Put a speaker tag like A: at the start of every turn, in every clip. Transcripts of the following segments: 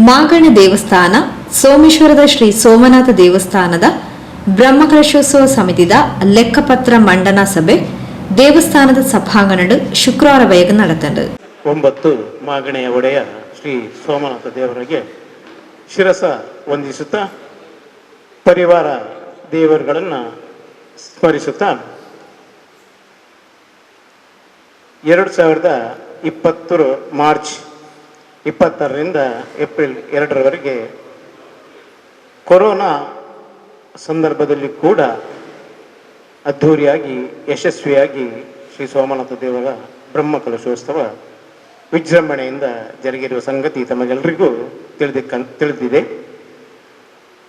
A: ಮಾಗಣೆ ದೇವಸ್ಥಾನ ಸೋಮೇಶ್ವರದ ಶ್ರೀ ಸೋಮನಾಥ ದೇವಸ್ಥಾನದ ಬ್ರಹ್ಮಕಲಶೋತ್ಸವ ಸಮಿತಿದ ಲೆಕ್ಕಪತ್ರ ಮಂಡನಾ ಸಭೆ ದೇವಸ್ಥಾನದ ಸಭಾಂಗಣಡ್ ಶುಕ್ರವಾರ ಬಯಗ ನಡೆತಂಡು.
B: 9 ಮಾಗಣೆಯ ಒಡೆಯ ಶ್ರೀ ಸೋಮನಾಥ ದೇವರಿಗೆ ಶಿರಸ ವಂದಿಸುತ್ತಾ, ಪರಿವಾರ ದೇವರುಗಳನ್ನು ಸ್ಮರಿಸುತ್ತಾ, 2020 ಮಾರ್ಚ್ 26ರಿಂದ ಏಪ್ರಿಲ್ 2ರವರೆಗೆ ಕೊರೋನಾ ಸಂದರ್ಭದಲ್ಲಿ ಕೂಡ ಅದ್ಧೂರಿಯಾಗಿ, ಯಶಸ್ವಿಯಾಗಿ ಶ್ರೀ ಸೋಮನಾಥ ದೇವರ ಬ್ರಹ್ಮಕಲಶೋತ್ಸವ ವಿಜೃಂಭಣೆಯಿಂದ ಜರುಗಿರುವ ಸಂಗತಿ ತಮಗೆಲ್ಲರಿಗೂ ತಿಳಿದಿದೆ.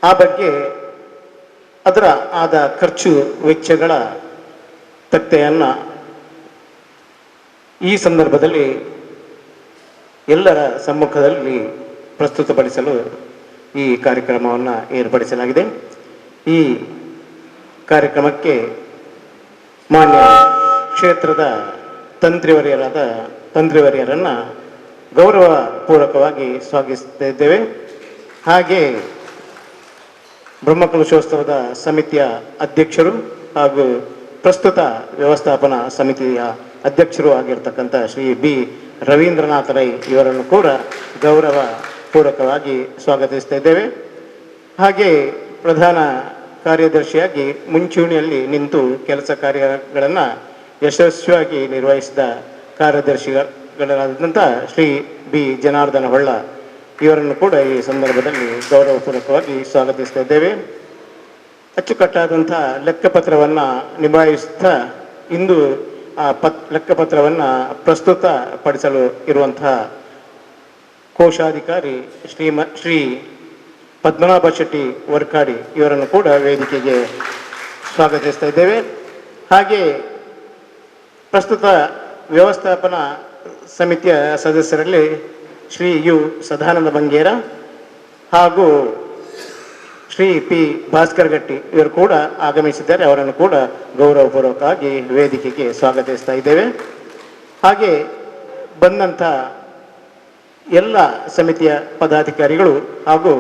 B: ಆ ಬಗ್ಗೆ ಅದರ ಆದ ಖರ್ಚು ವೆಚ್ಚಗಳ ತಟ್ಟೆಯನ್ನು ಈ ಸಂದರ್ಭದಲ್ಲಿ ಎಲ್ಲರ ಸಮ್ಮುಖದಲ್ಲಿ ಪ್ರಸ್ತುತಪಡಿಸಲು ಈ ಕಾರ್ಯಕ್ರಮವನ್ನು ಏರ್ಪಡಿಸಲಾಗಿದೆ. ಈ ಕಾರ್ಯಕ್ರಮಕ್ಕೆ ಮಾನ್ಯ ಕ್ಷೇತ್ರದ ತಂತ್ರಿವರ್ಯರನ್ನು ಗೌರವಪೂರ್ವಕವಾಗಿ ಸ್ವಾಗತಿಸ್ತಾ ಇದ್ದೇವೆ. ಹಾಗೆ ಬ್ರಹ್ಮಕಲಶೋತ್ಸವದ ಸಮಿತಿಯ ಅಧ್ಯಕ್ಷರು ಹಾಗೂ ಪ್ರಸ್ತುತ ವ್ಯವಸ್ಥಾಪನಾ ಸಮಿತಿಯ ಅಧ್ಯಕ್ಷರು ಆಗಿರ್ತಕ್ಕಂಥ ಶ್ರೀ ಬಿ ರವೀಂದ್ರನಾಥ ರೈ ಇವರನ್ನು ಕೂಡ ಗೌರವ ಪೂರ್ವಕವಾಗಿ ಸ್ವಾಗತಿಸ್ತಾ ಇದ್ದೇವೆ. ಹಾಗೆ ಪ್ರಧಾನ ಕಾರ್ಯದರ್ಶಿಯಾಗಿ ಮುಂಚೂಣಿಯಲ್ಲಿ ನಿಂತು ಕೆಲಸ ಕಾರ್ಯಗಳನ್ನು ಯಶಸ್ವಿಯಾಗಿ ನಿರ್ವಹಿಸಿದ ಕಾರ್ಯದರ್ಶಿಗಳಾದಂಥ ಶ್ರೀ ಬಿ ಜನಾರ್ದನ ಹೊಳ್ಳ ಇವರನ್ನು ಕೂಡ ಈ ಸಂದರ್ಭದಲ್ಲಿ ಗೌರವಪೂರ್ವಕವಾಗಿ ಸ್ವಾಗತಿಸ್ತಾ ಇದ್ದೇವೆ. ಅಚ್ಚುಕಟ್ಟಾದಂಥ ಲೆಕ್ಕಪತ್ರವನ್ನು ನಿಭಾಯಿಸುತ್ತಾ ಇಂದು ಆ ಲೆಕ್ಕಪತ್ರವನ್ನು ಪ್ರಸ್ತುತ ಪಡಿಸಲು ಇರುವಂತಹ ಕೋಶಾಧಿಕಾರಿ ಶ್ರೀ ಪದ್ಮನಾಭ ಶೆಟ್ಟಿ ವರ್ಕಾಡಿ ಇವರನ್ನು ಕೂಡ ವೇದಿಕೆಗೆ ಸ್ವಾಗತಿಸ್ತಾ ಇದ್ದೇವೆ. ಹಾಗೆ ಪ್ರಸ್ತುತ ವ್ಯವಸ್ಥಾಪನಾ ಸಮಿತಿಯ ಸದಸ್ಯರಲ್ಲಿ ಶ್ರೀ you Sadananda Bangera ಹಾಗೂ ಶ್ರೀ ಪಿ ಭಾಸ್ಕರ್ ಗಟ್ಟಿ ಇವರು ಕೂಡ ಆಗಮಿಸಿದ್ದಾರೆ. ಅವರನ್ನು ಕೂಡ ಗೌರವಪೂರ್ವಕವಾಗಿ ವೇದಿಕೆಗೆ ಸ್ವಾಗತಿಸ್ತಾ ಇದ್ದೇವೆ. ಹಾಗೆ ಬಂದಂಥ ಎಲ್ಲ ಸಮಿತಿಯ ಪದಾಧಿಕಾರಿಗಳು ಹಾಗೂ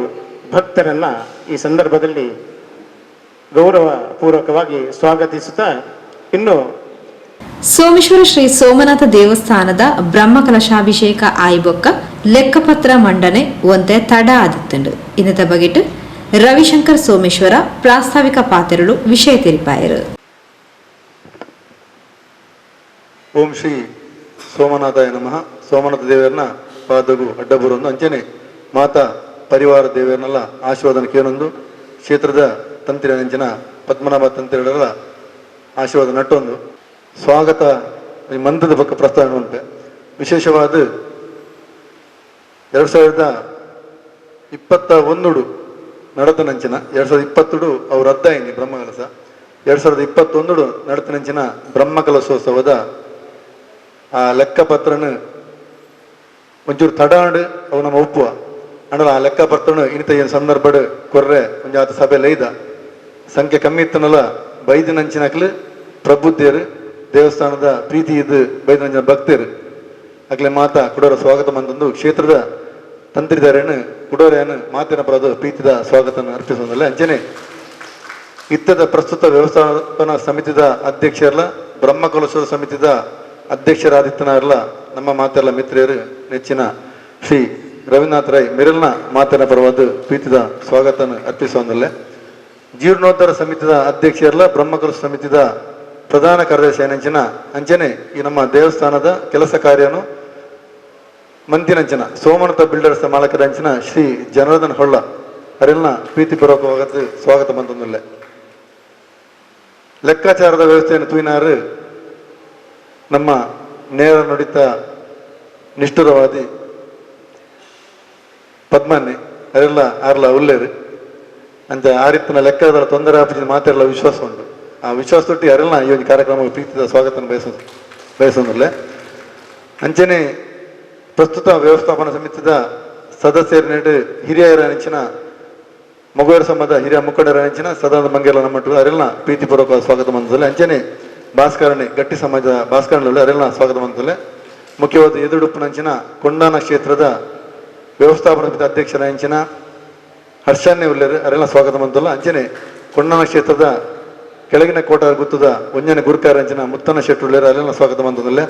B: ಭಕ್ತರನ್ನ ಈ ಸಂದರ್ಭದಲ್ಲಿ ಗೌರವಪೂರ್ವಕವಾಗಿ ಸ್ವಾಗತಿಸುತ್ತಾ ಇನ್ನು
A: ಸೋಮೇಶ್ವರ ಶ್ರೀ ಸೋಮನಾಥ ದೇವಸ್ಥಾನದ ಬ್ರಹ್ಮಕಲಶಾಭಿಷೇಕ ಆಯ್ಬೊಕ್ಕ ಲೆಕ್ಕಪತ್ರ ಮಂಡನೆ ಒಂತೆ ತಡ ಆದಿತ್ತಂಡು. ಇನ್ನತ ಬಗೆಟ್ ರವಿಶಂಕರ್ ಸೋಮೇಶ್ವರ ಪ್ರಾಸ್ತಾವಿಕ ಪಾತ್ರರು ವಿಷಯ ತೆರಿಪಾಯರು.
C: ಓಂ ಶ್ರೀ ಸೋಮನಾಥಾಯ ನಮಃ. ಸೋಮನಾಥ ದೇವರನ್ನ ಪಾದಗು ಅಡ್ಡಬುರೊಂದು ಅಂಚನೆ ಮಾತಾ ಪರಿವಾರ ದೇವರನ್ನೆಲ್ಲ ಆಶೀರ್ವಾದನ ಕೇಳೊಂದು ಕ್ಷೇತ್ರದ ತಂತ್ರಿ ಅಂಚಿನ ಪದ್ಮನಾಭ ತಂತ್ರಿಗಳ ಆಶೀರ್ವಾದ ನಟ್ಟೊಂದು ಸ್ವಾಗತ ಈ ಮಂತ್ರದ ಪಕ್ಕ ಪ್ರಸ್ತಾವನೆ ಉಂಟು. ವಿಶೇಷವಾದ 2021 ನಡತನಂಚಿನ, 2020 ಅವ್ರು ರದ್ದಾಯಿನಿ ಬ್ರಹ್ಮಕಲಸ, 2021 ನಡತನಂಚಿನ ಬ್ರಹ್ಮಕಲಶೋತ್ಸವದ ಆ ಲೆಕ್ಕಪತ್ರನ ಒಂಚೂರು ತಡಾಂಡ್ ಅವು ನಮ್ಮ ಒಪ್ಪುವ ಅಂಡಲ ಆ ಲೆಕ್ಕಪತ್ರನು ಇನಿತ ಏನು ಸಂದರ್ಭಡ್ ಕೊರ್ರೆ ಒಂಜಾತ ಸಭೆ ಲೈದ ಸಂಖ್ಯೆ ಕಮ್ಮಿ ಇತ್ತನಲ್ಲ. ಬೈದಿನಂಚಿನಕ್ಲು ಪ್ರಬುದ್ಧಿಯರು, ದೇವಸ್ಥಾನದ ಪ್ರೀತಿ ಇದು ಬೈದಿನಂಚಿನ ಭಕ್ತರು ಅಕ್ಲೆ ಮಾತಾ ಕುಡೋರ ಸ್ವಾಗತ ಮಂತಂದು ಕ್ಷೇತ್ರದ ತಂತ್ರಿದಾರೇನು ಕುಡೋರೇನು ಮಾತಿನ ಪರದ ಪ್ರೀತಿದ ಸ್ವಾಗತನ ಅರ್ಪಿಸುವುದಿಲ್ಲ. ಅಂಚನೆ ಇತ್ತದ ಪ್ರಸ್ತುತ ವ್ಯವಸ್ಥಾಪನಾ ಸಮಿತಿದ ಅಧ್ಯಕ್ಷರಲ್ಲ, ಬ್ರಹ್ಮಕಲಶದ ಸಮಿತಿದ ಅಧ್ಯಕ್ಷರಾದಿತ್ತನಾರಲ್ಲ, ನಮ್ಮ ಮಾತೆಲ್ಲ ಮಿತ್ರರು ನೆಚ್ಚಿನ ಶ್ರೀ ರವೀಂದ್ರನಾಥ್ ರೈ ಮಿರಲ್ನ ಮಾತಿನ ಪರವಾದ ಪ್ರೀತಿದ ಸ್ವಾಗತನ ಅರ್ಪಿಸುವಂದಲ್ಲೇ. ಜೀರ್ಣೋದ್ಧಾರ ಸಮಿತಿದ ಅಧ್ಯಕ್ಷರಲ್ಲ, ಬ್ರಹ್ಮಕಲಶ ಸಮಿತಿದ ಪ್ರಧಾನ ಕಾರ್ಯದರ್ಶಿ ಅಂಚಿನ ಅಂಚನೆ ಈ ನಮ್ಮ ದೇವಸ್ಥಾನದ ಕೆಲಸ ಕಾರ್ಯನು ಮಂತಿನಂಚಿನ ಸೋಮನಾಥ ಬಿಲ್ಡರ್ಸ್ ಮಾಲಕರ ಅಂಚಿನ ಶ್ರೀ ಜನಾರ್ದನ್ ಹೊಳ್ಳ ಅರೆಲ್ನ ಪ್ರೀತಿಪೂರ್ವಕವಾದ ಸ್ವಾಗತ ಬಂತಂದುಲ್ಲೆ. ಲೆಕ್ಕಾಚಾರದ ವ್ಯವಸ್ಥೆಯನ್ನು ತೂಯಿನಾರು ನಮ್ಮ ನೇರ ನುಡಿತ ನಿಷ್ಠುರವಾದಿ ಪದ್ಮನ್ನಿ ಅರೆಲ್ಲ ಆರ್ಲ ಉಲ್ಲೇರು ಅಂಚ ಆರಿತ್ತನ ಲೆಕ್ಕದ ತೊಂದರೆ ಆಪಿನ ಮಾತೆಲ್ಲ ವಿಶ್ವಾಸ ಉಂಟು. ಆ ವಿಶ್ವಾಸ ತೊಟ್ಟಿ ಅರೆಲ್ನ ಈ ಒಂದು ಕಾರ್ಯಕ್ರಮ ಪ್ರೀತಿದ ಸ್ವಾಗತ ಬಯಸೋದಿಲ್ಲ. ಅಂಚನೆ ಪ್ರಸ್ತುತ ವ್ಯವಸ್ಥಾಪನಾ ಸಮಿತಿದ ಸದಸ್ಯರ ನೆಡು ಹಿರಿಯರ ನೆಂಚಿನ ಮಗುವರ ಸಂಬಂಧ ಹಿರಿಯ ಮುಖಂಡರ ನೆಂಚಿನ ಸದಾನಂದ ಮಂಗೇಲ ನಮ್ಮಟ್ಟು ಅರೆಲ್ನ ಪ್ರೀತಿಪೂರ್ವಕ ಸ್ವಾಗತ ಮಂದದಲ್ಲಿ. ಅಂಚನೆ ಭಾಸ್ಕರಣೆ ಗಟ್ಟಿ ಸಮಾಜದ ಭಾಸ್ಕರನಲ್ಲಿ ಅರೆಲ್ನ ಸ್ವಾಗತ ಮಂದದಲ್ಲಿ. ಮುಖ್ಯವಾದ ಎದುಡುಪ್ಪುನಂಚಿನ ಕೊಂಡಾನ ಕ್ಷೇತ್ರದ ವ್ಯವಸ್ಥಾಪನಾ ಸಮಿತಿ ಅಧ್ಯಕ್ಷರ ಅಂಚಿನ ಹರ್ಷಾನ್ಯ ಉಲ್ಲೇರು ಅರೆಲ್ಲ ಸ್ವಾಗತ ಮಂತಲ್ಲ. ಅಂಚನೆ ಕೊಂಡನ ಕ್ಷೇತ್ರದ ಕೆಳಗಿನ ಕೋಟ ಗುತ್ತದ ಒಂಜನೆ ಗುರುಕಾರ ಅಂಚಿನ ಮುತ್ತನ ಶೆಟ್ಟುಳ್ಳೇರು ಅಲ್ಲೆಲ್ಲ ಸ್ವಾಗತ ಮಂತದಲ್ಲೇ.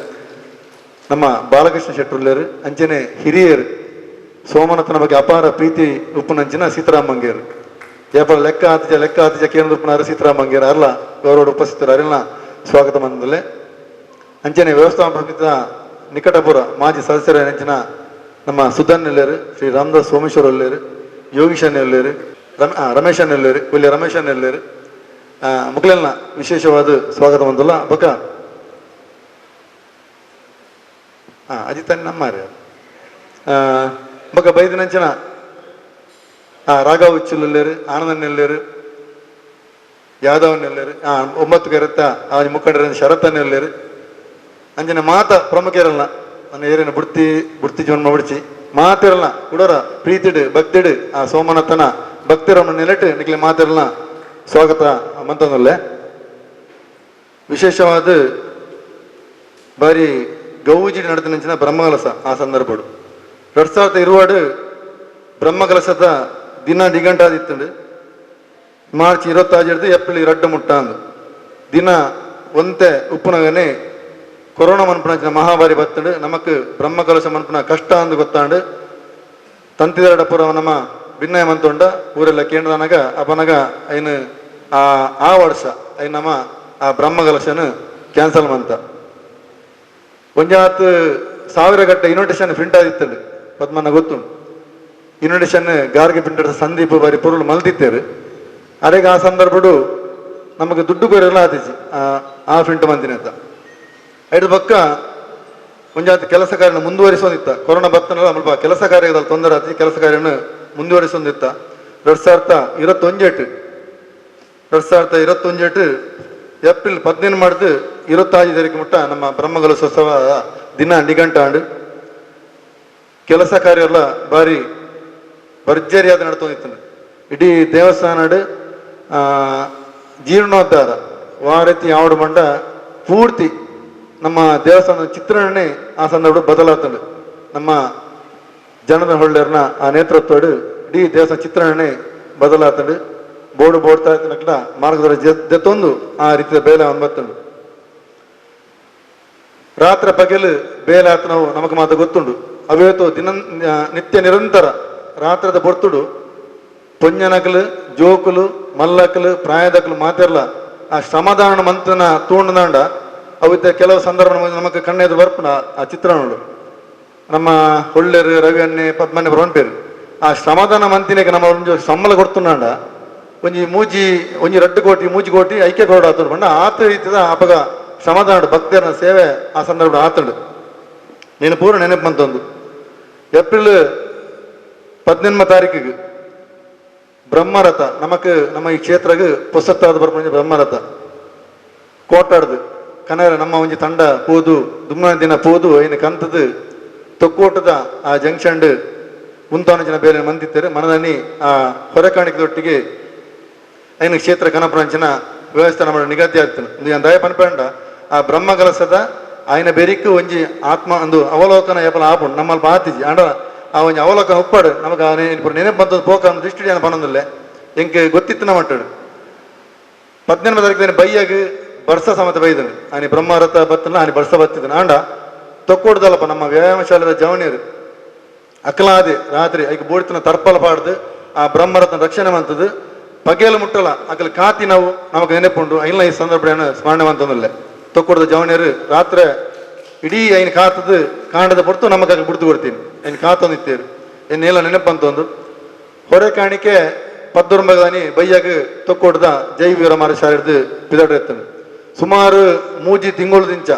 C: ನಮ್ಮ ಬಾಲಕೃಷ್ಣ ಶೆಟ್ಟುಳ್ಳೇರು ಅಂಚನೆ ಹಿರಿಯರು ಸೋಮನಾಥನ ಬಗ್ಗೆ ಅಪಾರ ಪ್ರೀತಿ ಉಪ್ಪುನಂಚಿನ ಸೀತಾರಾಮಂಗೇರು ಏಪ ಲೆಕ್ಕ ಆತಿಜ ಲೆಕ್ಕ ಆತಿಜ ಕೇಂದ್ರ ಉಪ್ಪುನಾರು ಸೀತಾರಾಮಂಗೇರು ಅಲ್ಲ ಗೌರವ ಉಪಸ್ಥಿತರು ಅರೆಲ್ಲ ಸ್ವಾಗತ ಮಂದಲ್ಲೇ. ಅಂಚನೆ ವ್ಯವಸ್ಥಾಪನಾ ಸಮಿತಿಯ ನಿಕಟಪುರ ಮಾಜಿ ಸದಸ್ಯರ ಅಂಚಿನ ನಮ್ಮ ಸುಧನ್ ಎಲ್ಲೇರು, ಶ್ರೀ ರಾಮದಾಸ್ ಸೋಮೇಶ್ವರ ಎಲ್ಲೇರು, ಯೋಗೀಶನ್ ಎಲ್ಲೇರು, ರಮೇಶನ್ ಎಲ್ಲೇರು, ಕೊಲ್ಲಿ ರಮೇಶನ್ ಎಲ್ಲೇರು ಮುಕ್ಲೆಲ್ಲ ವಿಶೇಷವಾದ ಸ್ವಾಗತ ಬಂದಲ್ಲ. ಬೊಕ ಅಜಿತನ್ ನಮ್ಮಾರೆ ಬೊಕ ಬೈದಿನಂಚಿನ ರಾಘವ ಉಚ್ಚುಲ್ಲೇರು, ಆನಂದನ್ ಎಲ್ಲೇರು, ಯಾದವನ್ ಎಲ್ಲೇರು, 9 ಕೆರೆತ್ತ ಅವನ ಮುಖಂಡರ ಶರತ್ತನ್ ಎಲ್ಲೇರು. ಅಂಜನೆ ಮಾತ ಪ್ರಮುಖರಲ್ಲ ನನ್ನ ಏರಿನ ಬುಡ್ತಿ ಬುಡ್ತಿ ಜೀವನ ಬಿಡ್ಚಿ ಮಾತಿರಲ್ಲ ಕುಡೋರ ಪ್ರೀತಿಡು ಭಕ್ತಿಡು ಆ ಸೋಮನಾಥನ ಭಕ್ತಿರವನ್ನ ನೆಲೆಟ್ಟು ನಿಕ್ಲೆ ಮಾತಿರಲ್ಲ ಸ್ವಾಗತ ಮಂತಂದಲ್ಲೇ. ವಿಶೇಷವಾದ ಬಾರಿ ಗೌಜಿ ನಡೆದ ನಂಚಿನ ಬ್ರಹ್ಮಕಲಸ ಆ ಸಂದರ್ಭಡು 2020 ಬ್ರಹ್ಮಕಲಸದ ದಿನ ನಿಘಂಟಾದಿತ್ತಂಡು ಮಾರ್ಚ್ 26 ಏಪ್ರಿಲ್ 2 ಮುಟ್ಟಾಂದು ದಿನ ಒಂತೆ ಉಪ್ಪುನಗನೆ ಕೊರೋನಾ ಮನ್ಪುನ ಮಹಾಮಾರಿ ಬತ್ತಂಡು ನಮಕ್ ಬ್ರಹ್ಮಕಲಶ ಮನ್ಪುನ ಕಷ್ಟ ಅಂದು ಗೊತ್ತಾಂಡು ತಂತಿದರಡಪುರ ನಮ್ಮ ಭಿನ್ನಯ ಮಂತೊಂಡ ಊರೆಲ್ಲ ಕೇಂದ್ರನಗ ಅಪನಗ ಐನು ಆ ಆ ವರ್ಷ ಐನ್ ನಮ್ಮ ಆ ಬ್ರಹ್ಮಕಲಶನ ಕ್ಯಾನ್ಸಲ್ ಮಂತ ಒಂಜಾತ್ 1000 Gatte invitation print ಆದಿತ್ತಂಡು ಪದ್ಮನ ಗೊತ್ತುಂಡು invitation ಗಾರ್ಗೆ printer Sandeep ಬಾರಿ ಪೊರುಳು ಮಲ್ತಿತ್ತೇರು ಅರೆಗ ಆ ಸಂದರ್ಭಡು ನಮಗೆ ದುಡ್ಡು ಕೊರೆಲ್ಲ ಆತಿಜಿ ಆ ಪ್ರಿಂಟ್ ಮಂತಿನ ಅಂತ ಐದು ಪಕ್ಕ ಒಂಜಾತಿ ಕೆಲಸ ಕಾರ್ಯನ ಮುಂದುವರಿಸೋದಿತ್ತ ಕೊರೋನಾ ಬತ್ತನಲ್ಲ ಅಲ್ಪ ಕೆಲಸ ಕಾರ್ಯದಲ್ಲಿ ತೊಂದರೆ ಆತಿ ಕೆಲಸ ಕಾರ್ಯನ ಮುಂದುವರಿಸೋದಿತ್ತ 2021 2021 ಏಪ್ರಿಲ್ 15 ಮಾಡಿದು 26 ತಾರೀಕು ಮುಟ್ಟ ನಮ್ಮ ಬ್ರಹ್ಮಕಲಶೋತ್ಸವ ದಿನ ನಿಘಂಟಾಂಡು ಕೆಲಸ ಕಾರ್ಯ ಎಲ್ಲ ಭಾರಿ ಭರ್ಜರಿಯಾದ ನಡ್ತೊಂದಿತ್ತು. ಇಡೀ ದೇವಸ್ಥಾನಡ್ ಜೀರ್ಣೋದ್ಧಾರ ವಾರತಿ ಆವಡು ಮಂಡ ಪೂರ್ತಿ ನಮ್ಮ ದೇವಸ್ಥಾನದ ಚಿತ್ರಣನೇ ಆ ಸಂದರ್ಭ ಬದಲಾತಂಡು. ನಮ್ಮ ಜನದ ಹೊಳ್ಳೆರ್ನ ಆ ನೇತೃತ್ವಡು ಇಡೀ ದೇವಸ್ಥಾನ ಚಿತ್ರಣನೇ ಬದಲಾತಂಡು. ಬೋರ್ಡು ಬೋಡ್ತಾ ಇದ್ದನಕ್ಲ ಮಾರ್ಗದರ್ಶಿ ದೆತ್ತೊಂದು ಆ ರೀತಿಯ ಬೇಲೆ ಬತ್ತಂಡು. ರಾತ್ರಿ ಪಗಲು ಬೇಲೆ ಆತ ನಾವು ನಮಕ್ ಮಾತ ಗೊತ್ತುಂಡು. ಅವೇತೋ ದಿನ ನಿತ್ಯ ನಿರಂತರ ರಾತ್ರದ ಬೊರ್ತುಡು ಪೊಂಜನಕಲು ಜೋಕುಲು ಮಲ್ಲಕಲು ಪ್ರಾಯದಕಲು ಮಾತಿರ್ಲ ಆ ಶ್ರಮದಾನ ಮಂತ್ರನ ತೂಂಡದಾಂಡ ಅವಿದ್ದ ಕೆಲವು ಸಂದರ್ಭ ನಮಕ್ ಕಣ್ಣೆದು ಬರ್ಪುನ ಆ ಚಿತ್ರಣಗಳು ನಮ್ಮ ಹೊಳ್ಳೆರು ರವಿ ಅಣ್ಣೆ ಪದ್ಮಣ್ಣೆ ಬರೋನ್ ಆ ಶ್ರಮದಾನ ಮಂತಿನಕ್ಕೆ ನಮ್ಮ ಒಂಜಿ ಸಂಬಳ ಕೊಡ್ತುಂಡ ಒಂಜಿ ಮೂಜಿ ಒಂಜಿ 2 ಕೋಟಿ ಮೂಜಿ ಕೋಟಿ ಐಕ್ಯ ಕೊಡ ಆತುಂಡು ಪಂಡ ಆತ ರೀತಿದ ಅಪಗ ಶ್ರಮದಾನ ಭಕ್ತಿಯರ ಸೇವೆ ಆ ಸಂದರ್ಭ ಆತುಂಡು. నేను ಪೂರ ನೆನಪು ಮಂತೊಂದು ಏಪ್ರಿಲ್ 18 ತಾರೀಕಿಗೆ ಬ್ರಹ್ಮರಥ ನಮಕ್ ನಮ್ಮ ಈ ಕ್ಷೇತ್ರಗ್ ಪೊಸತ್ತಾದ ಬರ್ಪುನ ಬ್ರಹ್ಮರಥ ಕೋಟಾಡ್ದು ಕನರ ನಮ್ಮ ಒಂಜಿ ತಂಡ ಪೋದು ದುಮ್ನ ದಿನ ಪೋದು ಐನ ಕಂತದು ತೊಕ್ಕೋಟದ ಆ ಜಂಕ್ಷನ್ ಉಂತಾನ ಜನ ಬೇರೆ ಮಂದಿತ್ತಾರೆ ಮನದನಿ ಆ ಹೊರಕಾಣಿಕದೊಟ್ಟಿಗೆ ಐನ ಕ್ಷೇತ್ರ ಕನಪುರಂಚಿನ ವ್ಯವಸ್ಥೆ ನಮ್ಮ ನಿಗದಿ ಆಗ್ತದೆ. ದಯ ಪನ್ಪಂಡ ಆ ಬ್ರಹ್ಮಕಲಸದ ఆయన ಬೆರಿಕ್ ಒಂಜಿ ಆತ್ಮ ಅಂದು ಅವಲೋಕನ ಏಪಲ ಆಪುಂಡು ನಮ್ಮಲ್ಪ ಆತಿಜಿ ಅಂಡ ಆ ಒಂಜಿ ಅವಲೋಕನ ಉಪ್ಪಾಡು ನಮಗ ನೆನಪು ಬಂದದ್ದು ಪೋಕ ಅಂದ್ ದೃಷ್ಟಿ ಜನ ಪನೊಂದಿಲ್ಲ ಎಂಕ್ ಗೊತ್ತಿತ್ತು ಮಟ್ಟಡು 18 ತಾರೀಕು ಬೈಯಾಗ ಬರ್ಸ ಸಮೇತ ಬೈದನು ಆನಿ ಬ್ರಹ್ಮರಥ ಬತ್ತನ ಆನಿ ಬರ್ಸ ಬತ್ತಿದನು ಆಂಡ ತೊಕ್ಕೊಡ್ದಲ್ಲಪ್ಪ ನಮ್ಮ ವ್ಯಾಯಾಮ ಶಾಲೆದ ಜವನಿಯರು ಅಕ್ಲಾದೆ ರಾತ್ರಿ ಐಕ್ ಬೋಡ್ತನ ತರ್ಪಲ ಪಾಡ್ದು ಆ ಬ್ರಹ್ಮರಥನ ರಕ್ಷಣೆ ಮಂತದ್ದು ಪಗೆಲು ಮುಟ್ಟಲ ಅಕಲ್ ಕಾತಿ ನಾವು ನಮಗ್ ನೆನಪುಂಡು ಐಲ್ಲ ಈ ಸಂದರ್ಭ ಸ್ಮರಣೆ ಮಂತಂದಿಲ್ಲ ತೊಕ್ಕೊಡ್ದ ಜವನಿಯರು ರಾತ್ರಿ ಇಡೀ ಐನ್ ಕಾತದ್ದು ಕಾಂಡದ ಪೊರ್ತು ನಮಗ ಬಿಡ್ದು ಕೊಡ್ತೀನಿ ಐನ್ ಕಾತೊಂದಿತ್ತೇರು ಎನ್ನೆಲ್ಲ ನೆನಪಂತೊಂದು ಹೊರೆ ಕಾಣಿಕೆ ಪದ್ದೊರ್ಮದಾನಿ ಬೈಯಾಗ ತೊಕ್ಕೊಡ್ದ ಜೈ ವೀರಮಾರ ಶಾಲೆಡ್ದು ಪಿದಡ ಎತ್ತನು ಸುಮಾರು ಮೂಜಿ ತಿಂಗಳು ದಿಂಚ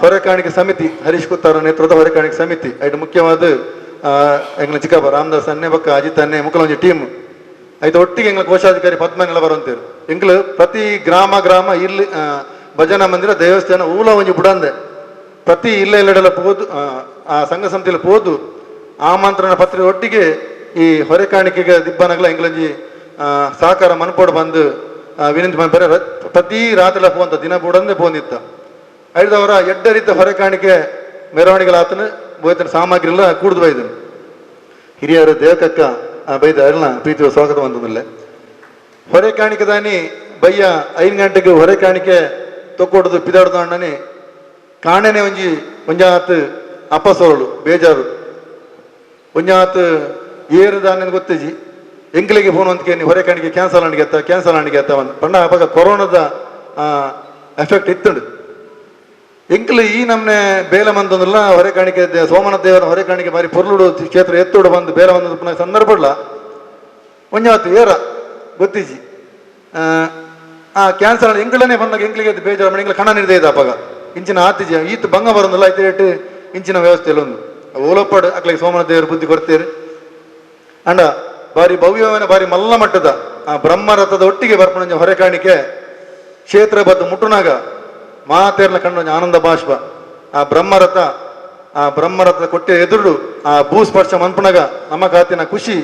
C: ಹೊರೆ ಕಾಣಿಕೆ ಸಮಿತಿ ಹರೀಶ್ ಕುತ್ತಾರ ನೇತೃತ್ವದ ಹೊರೆ ಕಾಣಿಕೆ ಸಮಿತಿ ಐಟ್ ಮುಖ್ಯವಾದ ಎಂಗ್ಲ ಚಿಕ್ಕಪ್ಪ ರಾಮದಾಸ್ ಅನ್ನೆ ಬಕ್ಕ ಅಜಿತ್ ಅನ್ನೆ ಮುಕ್ಕಲ ಒಂಜಿ ಟೀಮ್ ಐತ ಒಟ್ಟಿಗೆ ಎಂಗ್ಲ ಕೋಶಾಧಿಕಾರಿ ಪದ್ಮನೆಲ್ಲ ಬರುವಂತೇರು ಎಂಗ್ಲು ಪ್ರತಿ ಗ್ರಾಮ ಗ್ರಾಮ ಇಲ್ಲಿ ಭಜನಾ ಮಂದಿರ ದೇವಸ್ಥಾನ ಊಲ ಒಂಜಿ ಬುಡಂದೆ ಪ್ರತಿ ಇಲ್ಲ ಇಲ್ಲೆಡೆಲ್ಲ ಪೋದು ಆ ಸಂಘ ಸಮಿತಿಯಲ್ಲಿ ಪೋದು ಆಮಂತ್ರಣ ಪತ್ರಿಕೆ ಒಟ್ಟಿಗೆ ಈ ಹೊರೆ ಕಾಣಿಕೆಗೆ ದಿಬ್ಬನಗಲ ಎಂಗ್ಲಂಜಿ ಸಹಕಾರ ಮನ್ಪೋಡು ಬಂದು ವಿನಂತಿ ಮಾಡ್ತಾರೆ. ಪ್ರತಿ ರಾತ್ರಿ ಪೋಂತ ದಿನ ಬುಡಂದೆ ಪೋಂದಿತ್ತ ಐದವರ ಎಡ್ಡ ರೀತಿ ಹೊರೆ ಕಾಣಿಕೆ ಮೆರವಣಿಗೆಲ ಆತನು ಬೋಯ್ತನ ಸಾಮಗ್ರಿ ಎಲ್ಲ ಕೂಡ್ದು ಬೈದನು. ಹಿರಿಯರು ದೇವಕಕ್ಕ ಬೈದ ಅರ್ನ ಪ್ರೀತಿಯ ಸ್ವಾಗತ ಬಂದಲ್ಲ. ಹೊರೆ ಕಾಣಿಕೆ ದಾನಿ ಬಯ್ಯ 5 ಗಂಟೆಗೆ ಹೊರೆ ಕಾಣಿಕೆ ತೊಕ್ಕೊಡುದು ಪಿದಾಡ್ದು ಅಣ್ಣನಿ ಕಾಣೆನೆ ಒಂಜಿ ಒಂಜಾತ್ ಅಪಸೋರಳು ಬೇಜಾರು ಒಂಜಾತ್ ಏರು ದಾನೆ ಗೊತ್ತಿಜಿ ಎಂಕ್ಲಿಗೆ ಫೋನ್ ಅಂತ ಹೊರೆ ಕಾಣಿಕೆ ಕ್ಯಾನ್ಸಲ್ ಅಣಿಗೆ ಅತ್ತ ಕ್ಯಾನ್ಸಲ್ ಅಣಿಗೆ ಅತ್ತ ಪಂಡ ಅವಾಗ ಕೊರೋನಾದ ಎಫೆಕ್ಟ್ ಇತ್ತುಂಡು. ಎಂಕ್ಲು ಈ ನಮ್ನೆ ಬೇಲೆ ಮಂತಂದ್ರಲ್ಲ ಹೊರೆ ಕಾಣಿಕೆ ಸೋಮನಾಥ ದೇವರ ಹೊರೆ ಕಾಣಿಕೆ ಬಾರಿ ಪೊರ್ಲುಡು ಕ್ಷೇತ್ರ ಎತ್ತುಡು ಬಂದು ಬೇಲೆ ಬಂದ ಸಂದರ್ಭಡ್ಲ ಒಂಜಾತು ಏರ ಗೊತ್ತಿಜಿ ಆ ಕ್ಯಾನ್ಸಲ್ ಎಂಕ್ಲನೇ ಬಂದಾಗ ಎಂಕ್ಲಿಗೆ ಬೇಜಾರು ಮಾಡಿ ಎಂಕ್ಲ ಕಣ ನಿರ್ದೇ ಅಪ್ಪಾಗ ಇಂಚಿನ ಆತಿಜಿ ಈತ ಭಂಗ ಬರೋದಿಲ್ಲ ಐತೆ ರೇಟ್ ಇಂಚಿನ ವ್ಯವಸ್ಥೆ ಇಲ್ಲ ಒಂದು ಓಲಪ್ಪಾಡು ಅಕ್ಲಿಗೆ ಸೋಮನಾಥ ದೇವರು ಬುದ್ಧಿ ಕೊಡ್ತೇವೆ. ಅಂಡ ಬಾರಿ ಭವ್ಯವಾದ ಬಾರಿ ಮಲ್ಲ ಮಟ್ಟದ ಆ ಬ್ರಹ್ಮರಥದ ಒಟ್ಟಿಗೆ ಬರ್ಪಣ ಹೊರೆ ಕಾಣಿಕೆ ಕ್ಷೇತ್ರ ಬದ್ದು ಮುಟ್ಟುನಾಗ ಮಾತೇರ್ಲ ಕಂಡು ಆನಂದ ಬಾಷ್ಪ ಆ ಬ್ರಹ್ಮರಥ ಆ ಬ್ರಹ್ಮರಥದ ಕೊಟ್ಟೆ ಎದುರು ಆ ಭೂಸ್ಪರ್ಶ ಮನ್ಪುಣಗ ನಮ್ಮ ಕಾತಿನ ಖುಷಿ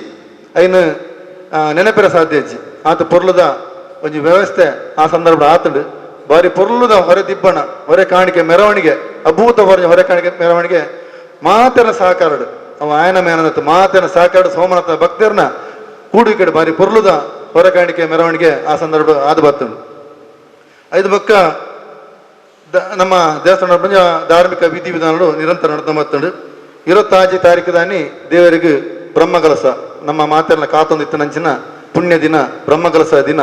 C: ಐನು ನೆನಪಿರ ಸಾಧ್ಯ ಅಜ್ಜಿ. ಆತ ಪೊರ್ಲದ ಒಂಜಿ ವ್ಯವಸ್ಥೆ ಆ ಸಂದರ್ಭ ಆತಂಡು ಬಾರಿ ಪೊರ್ಲುದ ಹೊರೆ ದಿಬ್ಬಣ ಹೊರೆ ಕಾಣಿಕೆ ಮೆರವಣಿಗೆ ಅಭೂತ ಹೊರ ಹೊರೆ ಕಾಣಿಕೆ ಮೆರವಣಿಗೆ ಮಾತೆನ ಸಹಕಾರಡು ಅವ ಆಯನ ಮೇನದತ್ತು ಮಾತೆನ ಸಹಕಾರ ಸೋಮನಾಥ ಭಕ್ತರ್ನ ಕೂಡಿಕಡೆ ಬಾರಿ ಪೊರ್ಲುದ ಹೊರೆ ಕಾಣಿಕೆ ಮೆರವಣಿಗೆ ಆ ಸಂದರ್ಭ ಆದ ಬರ್ತಂಡು. ಐದು ಬಕ್ಕ ನಮ್ಮ ದೇವಸ್ಥಾನ ಧಾರ್ಮಿಕ ವಿಧಿ ವಿಧಾನಗಳು ನಿರಂತರ ನಡೆದ ಮತ್ತಂಡು. 26 ತಾರೀಕು ದಾನಿ ದೇವರಿಗೆ ಬ್ರಹ್ಮಕಲಸ ನಮ್ಮ ಮಾತೆಲ್ಲ ಕಾತೊಂದು ಇತ್ತನಂಚಿನ ಪುಣ್ಯ ದಿನ ಬ್ರಹ್ಮಕಲಸ ದಿನ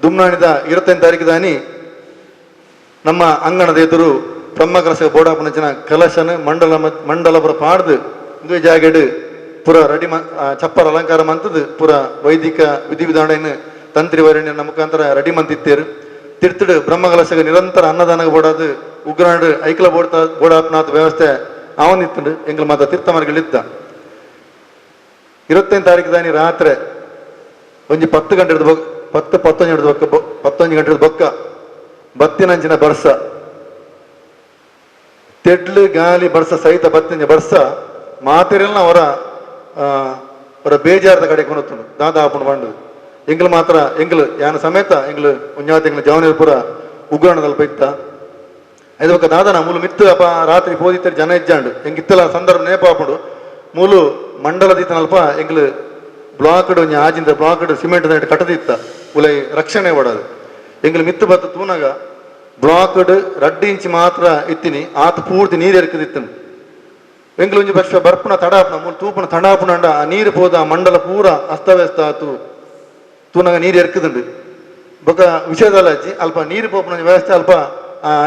C: ದುಮ್ನಾಣಿದ 25 ತಾರೀಕು ದಾನಿ ನಮ್ಮ ಅಂಗಣದ ಎದುರು ಬ್ರಹ್ಮಕಲಸ ಬೋಡಾಪನಂಚಿನ ಕಲಶನ ಮಂಡಲ ಮಂಡಲಪುರ ಪಾಡ್ದು ಇಂದು ಜಾಗೆಡು ಪುರ ರೆಡಿ ಚಪ್ಪರ ಅಲಂಕಾರ ಮಂತದ್ದು ಪುರ ವೈದಿಕ ವಿಧಿ ವಿಧಾನ ತಂತ್ರಿ ವರಣ್ಯನ ಮುಖಾಂತರ ರೆಡಿ ಮಂತಿತ್ತೇರು. ತಿರ್ತುಡು ಬ್ರಹ್ಮಕಲಶಗೆ ನಿರಂತರ ಅನ್ನದಾನ ಬೋಡಾದು ಉಗ್ರಾಂಡು ಐಕ್ಲ ಬೋಡ್ತಾ ಬೋಡಾಪನಾಥ ವ್ಯವಸ್ಥೆ ಅವನಿತ್ತುಂಡು ಎಂಗ್ಲ ಮಾತ ತೀರ್ಥ ಮಾರ್ಗಗಳಿತ್ತ. 25 ತಾರೀಕು ದಾನಿ ರಾತ್ರಿ ಒಂಜಿ 10 ಗಂಟೆ ಹಿಡಿದು 10 11 ಹಿಡಿದು ಬೊಕ್ಕ 11 ಗಂಟೆ ಹಿಡಿದು ಬೊಕ್ಕ ಬತ್ತಿನಂಚಿನ ಬರ್ಸ ತೆಡ್ಲು ಗಾಲಿ ಬರ್ಸ ಸಹಿತ ಬತ್ತಿನ ಬರ್ಸ ಮಾತಿರಲ್ಲ ಅವರ ಅವರ ಬೇಜಾರದ ಕಡೆ ಕೊನತ್ತುಂಡು ದಾದಾ ಆಪುಂಡು ಬಂಡು ಎಂಗ್ಲು ಮಾತ್ರ ಎಂಗ್ಲು ಯಾನ ಸಮೇತ ಎಂಗ್ಲು ಒಂಜಾತ ಎಂಗ್ಲು ಜವನಿಪುರ ಉಗ್ರಾಣದಲ್ಲಿ ಇತ್ತ. ಐದು ಬೊಕ್ಕ ದಾದನ ಮೂಲು ಮಿತ್ತು ಅಪ್ಪ ರಾತ್ರಿ ಪೋದಿತ್ತರು ಜನ ಇಜ್ಜಾಂಡು ಎಂಗಿತ್ತಲ ಸಂದರ್ಭ ನೇಪಾಪುಂಡು ಮೂಲು ಮಂಡಲದಿತ್ತನಲ್ಪ ಎಂಗ್ಲು ಬ್ಲಾಕ್ಡ್ ಒಂಜಿ ಆಜಿಂದ ಬ್ಲಾಕ್ಡ್ ಸಿಮೆಂಟ್ ಕಟ್ಟದಿತ್ತ ಉಲೈ ರಕ್ಷಣೆ ಪಡೋದು ಎಂಗ್ಲು ಮಿತ್ತು ಬತ್ತ ತೂನಾಗ ಬ್ಲಾಕ್ಡ್ 2 ಇಂಚ್ ಮಾತ್ರ ಇತ್ತಿನಿ ಆತ ಪೂರ್ತಿ ನೀರು ಎರ್ಕದಿತ್ತನು. ಎಂಗ್ಲು ಒಂಜಿ ವರ್ಷ ಬರ್ಪುನ ತಡಾಪುನ ಮೂಲು ತೂಪುನ ತಡಾಪುನ ಅಂಡ ಆ ನೀರು ಪೋದ ಮಂಡಲ ಪೂರ ಅಸ್ತವ್ಯಸ್ತ ಆತು ತೂನಾಗ ನೀರು ಎರ್ಕದುಂಡು. ಬೊಕ್ಕ ವಿಷಯದಲ್ಲ ಅಜ್ಜಿ ಅಲ್ಪ ನೀರು ಪೋಪುನ ವ್ಯವಸ್ಥೆ ಅಲ್ಪ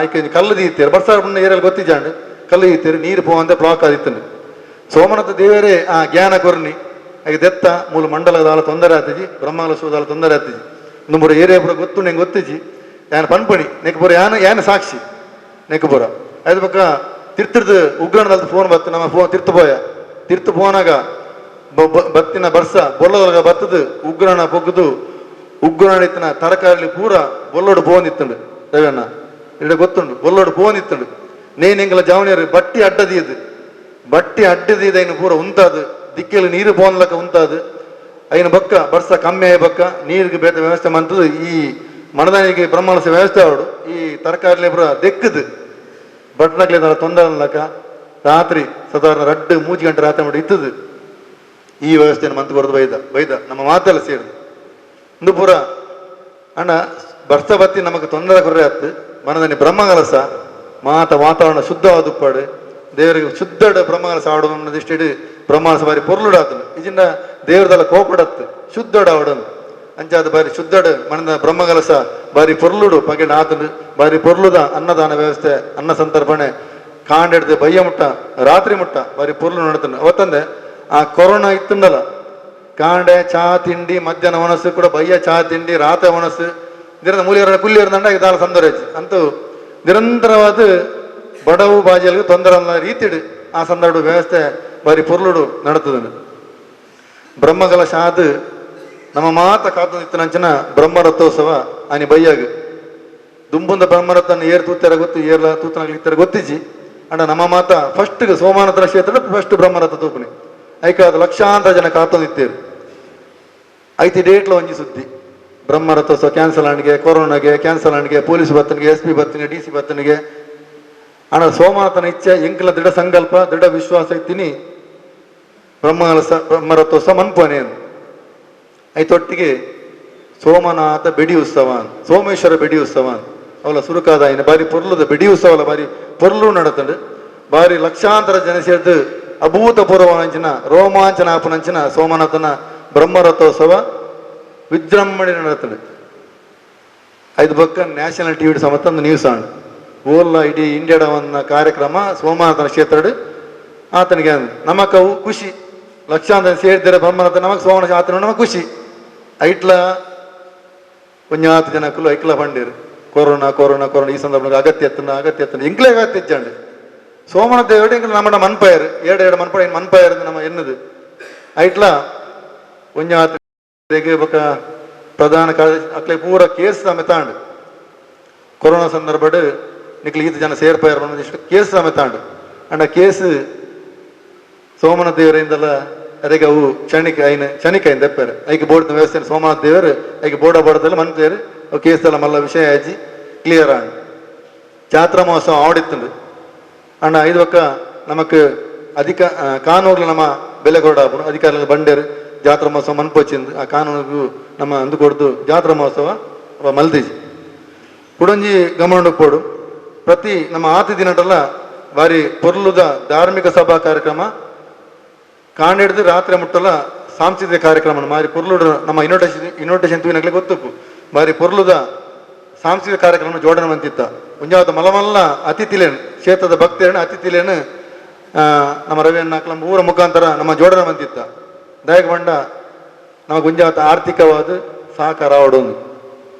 C: ಐಕೆ ಕಲ್ಲು ದೀತೇರು ಬರ್ಸಾರ ಏರಲ್ಲಿ ಗೊತ್ತಿಜಾಂಡು ಕಲ್ಲು ದೀತೇರು ನೀರು ಪೋವಂತೆ ಬ್ಲಾಕ್ ಆದಿತ್ತುಂಡು. ಸೋಮನಾಥ ದೇವರೇ ಆ ಜ್ಞಾನ ಕೊರ್ನಿ ಐಕೆ ದೆತ್ತ ಮೂಲು ಮಂಡಲದಾಲ ತೊಂದರೆ ಆತಿಜಿ ಬ್ರಹ್ಮಕಲಶದಾಲ ತೊಂದರೆ ಆತಿಜಿ ಇಂದು ಪೂರ ಏರಿಯಾ ಪೂರ ಗೊತ್ತುಂಡು ಹೆಂಗೆ ಗೊತ್ತಿಜಿ ಯಾನ ಪನ್ಪಣಿ ನೆಕ್ ಪೂರ ಯಾನ ಯಾನ ಸಾಕ್ಷಿ ನೆಕ್ ಪೂರ ಐದು ಪಕ್ಕ ತಿರ್ತದ ಉಗ್ರಾಣದಲ್ಲಿ ಫೋನ್ ಬತ್ತು ನಮ್ಮ ಫೋನ್ ತಿರ್ತು ಪೋಯ ತಿರ್ತು ಫೋನಾಗ ಬತ್ತಿನ ಬರ್ಸ ಬೊಲ್ಲದೊಳಗ ಬತ್ತದು ಉಗ್ರಾಣ ಪೊಗ್ಗುದು ಉಗ್ರಾಣ ಇತ್ತಿನ ತರಕಾರಿ ಪೂರ ಬೊಲ್ಲೋಡು ಪೋಂದಿತ್ತುಂಡು ರವಿಯಣ್ಣ ಇಡ ಗೊತ್ತುಂಡು ಬೊಲ್ಲೋಡು ಪೋಂದಿತ್ತುಂಡು. ನೇನ್ ಎಂಗಲ ಜವನಿಯರು ಬಟ್ಟಿ ಅಡ್ಡದೀದು ಬಟ್ಟಿ ಅಡ್ಡದೀದು ಐನು ಪೂರ ಉಂತಾದು ದಿಕ್ಕೆಲು ನೀರು ಪೋನ್ಲಕ್ಕ ಉಂತಾದು ಐನ ಬಕ್ಕ ಬರ್ಸ ಕಮ್ಮಿ ಆಯ ಬಕ್ಕ ನೀರಿಗೆ ಬೇತ ವ್ಯವಸ್ಥೆ ಮಂತದು ಈ ಮನದಾನಿಗೆ ಬ್ರಹ್ಮಣಸ ವ್ಯವಸ್ಥೆ ಅವಡು ಈ ತರಕಾರಿ ಪೂರ ದೆಕ್ಕದು ಬಟ್ನಕ್ಲೆ ತೊಂದರೆ ಅನ್ಲಕ್ಕ ರಾತ್ರಿ ಸಾಧಾರಣ 2-3 ಗಂಟೆ ರಾತ್ರಿ ಮಾಡಿ ಇತ್ತದು ಈ ವ್ಯವಸ್ಥೆಯನ್ನು ಮಂತು ಬರೋದು ಬೈದ ಬೈದ ನಮ್ಮ ಮಾತೆಲ್ಲ ಸೇರಿದು ಇಂದು ಪೂರ ಅಣ್ಣ ಬರ್ಸ ಬತ್ತಿ ನಮಗೆ ತೊಂದರೆ ಕೊರ್ರೆ ಆತು ಮನದಲ್ಲಿ ಬ್ರಹ್ಮಕಲಸ ಮಾತ ವಾತಾವರಣ ಶುದ್ಧವಾದುಪ್ಪಾಡು ದೇವರಿಗೆ ಶುದ್ಧ ಬ್ರಹ್ಮಕಲಸ ಆಡು ದೃಷ್ಟಿ ಬ್ರಹ್ಮಕಲಸ ಬಾರಿ ಪೊರ್ಲುಡಾತನು ಇಜಿಂದ ದೇವರದೆಲ್ಲ ಕೋಪಡತ್ತು ಶುದ್ಧಡ ಆಡನು ಅಂಚಾದ ಬಾರಿ ಶುದ್ಧಡು ಮನದ ಬ್ರಹ್ಮಕಲಸ ಬಾರಿ ಪೊರ್ಲುಡು ಪಗೆಡ ಆತನು ಬಾರಿ ಪೊರ್ಲುದ ಅನ್ನದಾನ ವ್ಯವಸ್ಥೆ ಅನ್ನ ಸಂತರ್ಪಣೆ ಕಾಂಡೆಡ್ದು ಬಯ್ಯ ಮುಟ್ಟ ರಾತ್ರಿ ಮುಟ್ಟ ಬಾರಿ ಪೊರ್ಲು ನಡತನು. ಅವತ್ತಂದೆ ಆ ಕೊರೋನಾ ಇತ್ತಂದಲ್ಲ ಕಾಂಡೆ ಚಾ ತಿಂಡಿ ಮಧ್ಯಾಹ್ನ ಒಣಸು ಕೂಡ ಬಯ್ಯ ಚಾ ತಿಂಡಿ ರಾತ್ರಿ ಒಣಸು ನಿರಂತರ ಮೂಲಿಯರ ಕುಲ್ಲಿಯರ ದಂಡ ಸಂದರ್ಭ ಅಂತೂ ನಿರಂತರವಾದ ಬಡವು ಬಾಜಿಯಲ್ಲಿ ತೊಂದರೆ ಅಲ್ಲ ರೀತಿಡು ಆ ಸಂದರ್ಭ ವ್ಯವಸ್ಥೆ ಬಾರಿ ಪೊರ್ಲುಡು ನಡತದನು. ಬ್ರಹ್ಮಕಲಶ ಆದ ನಮ್ಮ ಮಾತ ಕಾತಂಚಿನ ಬ್ರಹ್ಮರಥೋತ್ಸವ ಆನಿ ಬಯ್ಯಾಗ ದುಂಬುಂದ ಬ್ರಹ್ಮರಥನ ಏರ್ ತೂತರ ಗೊತ್ತು ಏರ್ಲ ತೂತನಾಗ್ಲಿತ್ತರ ಗೊತ್ತಿಜಿ ಅಂಡ ನಮ್ಮ ಮಾತ ಫಸ್ಟ್ ಸೋಮನಾಥರ ಕ್ಷೇತ್ರ ಫಸ್ಟ್ ಬ್ರಹ್ಮರಥ ತೂಪುನಿ ಐಕಾದ ಲಕ್ಷಾಂತರ ಜನ ಕಾತೊಂದಿತ್ತೇರು. ಐತಿ ಡೇಟ್ಲ ಒಂಜಿ ಸುದ್ದಿ ಬ್ರಹ್ಮರಥೋತ್ಸವ ಕ್ಯಾನ್ಸಲ್ ಆಣಿಗೆ ಕೊರೋನಾಗೆ ಕ್ಯಾನ್ಸಲ್ ಆಣಿಗೆ ಪೊಲೀಸ್ ಬತ್ತನಿಗೆ ಎಸ್ ಪಿ ಬತ್ತನಿಗೆ ಡಿ ಸಿ ಬತ್ತನಿಗೆ ಆಂಡ ಸೋಮನಾಥನ ಇಚ್ಛೆ ಎಂಕಲ ದೃಢ ಸಂಕಲ್ಪ ದೃಢ ವಿಶ್ವಾಸ ಇತ್ತೀನಿ ಬ್ರಹ್ಮಕಲಸ ಬ್ರಹ್ಮರಥೋತ್ಸವ ಮನ್ಪನೆ ಐತೊಟ್ಟಿಗೆ ಸೋಮನಾಥ ಬೆಡಿ ಉತ್ಸವ, ಸೋಮೇಶ್ವರ ಬೆಡಿ ಉತ್ಸವ ಅವಲ ಸುರುಕಾದ ಐನ ಬಾರಿ ಪೊರ್ಲುದ ಬೆಡಿ ಉತ್ಸವಲ ಬಾರಿ ಪೊರ್ಲು ನಡತಂಡು ಬಾರಿ ಲಕ್ಷಾಂತರ ಜನ ಸೇರ್ದು ಅಭೂತಪೂರ್ವ ಅಂಚಿನ ರೋಮಾಂಚನ ಆಪನಂಚಿನ ಸೋಮನಾಥನ ಬ್ರಹ್ಮರಥೋತ್ಸವ ವಿಜೃಂಭಣೆ ನಡತಂಡು. ಐದು ಬಕ್ಕ ನ್ಯಾಷನಲ್ ಟಿವಿ ಸಮತ್ತ ಒಂದು ನ್ಯೂಸ್ ಆಂಡ್ ಓಲ್ಲ ಇಡೀ ಇಂಡಿಯಾಡ ಒಂದು ಕಾರ್ಯಕ್ರಮ ಸೋಮನಾಥನ ಕ್ಷೇತ್ರಡು ಆತನಿಗೆ ನಮಕವು ಖುಷಿ ಲಕ್ಷಾಂತರ ಸೇರಿದರೆ ಬ್ರಹ್ಮರಥ ನಮಕ್ ಸೋಮನಾಥ ಆತನ ನಮಕ್ ಖುಷಿ. ಐಟ್ಲ ಒಂಜಾತು ಜನಕ್ಕಲು ಐಕ್ಲ ಪಂಡೇರು corona corona corona ಈ ಸಂದರ್ಭ ಅಗತ್ಯ ಎತ್ತನ ಅಗತ್ಯ ಎತ್ತನ ಇಂಕ್ಲೇ ಅಗತ್ಯ ಇಜ್ಜಾಂಡು ಸೋಮನಾಥ ದೇವಡೆ ಇಂಕ್ಲ ನಮ್ಮಡ ಮನ್ಪಾಯರು ಏడు ಏಡು ಮನ್ಪಾಯ ಮನ್ಪಾಯರು ನಮ್ಮ ಎನ್ನದು ಐಟ್ಲ ಒಂಜಾತು ಬೊಕ ಪ್ರಧಾನ ಕಾರ್ಯದರ್ಶಿ ಅಕ್ಲೆ ಪೂರ ಕೇಸ್ ಸಮೇತಾಂಡು ಕೊರೋನಾ ಸಂದರ್ಭಡ್ ನಿಕ್ಲು ಈತ ಜನ ಸೇರ್ಪಾಯರು ಇಷ್ಟು ಕೇಸ್ ಸಮೇತಾಂಡು ಅಂಡ ಕೇಸ್ ಸೋಮನಾಥ ದೇವರಿಂದಲ ಅದಕ್ಕೆ ಅವು ಕ್ಷಣಿಕ ಐನ ಕ್ಷಣಿಕ ಐನ್ ದೆಪ್ಪರು ಐಕೆ ಬೋರ್ಡ್ ವ್ಯವಸ್ಥೆ ಸೋಮನಾಥ ದೇವರು ಐಕೆ ಬೋರ್ಡ ಬೋರ್ಡದಲ್ಲಿ ಮಂತೇರು ಅವು ಕೇಸ್ ಎಲ್ಲ ಮಲ್ಲ ವಿಷಯ ಆಜಿ ಕ್ಲಿಯರ್ ಆಂಡ್ ಜಾತ್ರಾ ಮಹೋತ್ಸವ ಆಡಿತ್ತುಂಡು. ಅಣ್ಣ ಐದು ಪಕ್ಕ ನಮಕ್ ಅಧಿಕ ಕಾನೂನು ನಮ್ಮ ಬೆಲೆ ಕೊಡ ಅಧಿಕಾರಿಗಳ ಬಂಡೇರು ಜಾತ್ರಾ ಮಹೋತ್ಸವ ಮನ್ಪೊಚ್ಚಿಂದು ಆ ಕಾನೂನಿಗೂ ನಮ್ಮ ಅಂದು ಕೊಡ್ದು ಜಾತ್ರಾ ಮಹೋತ್ಸವ ಮಲ್ದಿಜಿ ಕುಡಂಜಿ ಗಮನ ಪೋಡು ಪ್ರತಿ ನಮ್ಮ ಆತಿ ದಿನಟಲ್ಲ ಬಾರಿ ಪೊರ್ಲುದ ಧಾರ್ಮಿಕ ಸಭಾ ಕಾರ್ಯಕ್ರಮ ಕಾಣಿಡ್ದು ರಾತ್ರಿ ಮುಟ್ಟಲ್ಲ ಸಾಂಸ್ಕೃತಿಕ ಕಾರ್ಯಕ್ರಮ ಮಾರಿ ಪೊರ್ಲುಡು ನಮ್ಮ ಇನ್ವಿಟೇಷನ್ ಇನ್ವಿಟೇಷನ್ ತೂವಿನಗ್ಲೆ ಗೊತ್ತುಪ್ಪು ಬಾರಿ ಪೊರ್ಲುದ ಸಾಂಸ್ಕೃತಿಕ ಕಾರ್ಯಕ್ರಮ ಜೋಡಣೆ ಮಂತಿತ್ತ ಒಂಜಾವತ ಮಲಮಲ್ಲ ಅತಿಥಿಲೇನು ಕ್ಷೇತ್ರದ ಭಕ್ತರೇನು ಅತಿಥಿಲೇನು ನಮ್ಮ ರವಿಯನ್ನ ನಮ್ಮ ಊರ ಮುಖಾಂತರ ನಮ್ಮ ಜೋಡಣೆ ಮಂತಿತ್ತ ದಯಕ ಬಂಡ ನಮಗೆ ಒಂಜಾವತ ಆರ್ಥಿಕವಾದ ಸಹಕಾರ ಆವಡೊಂದು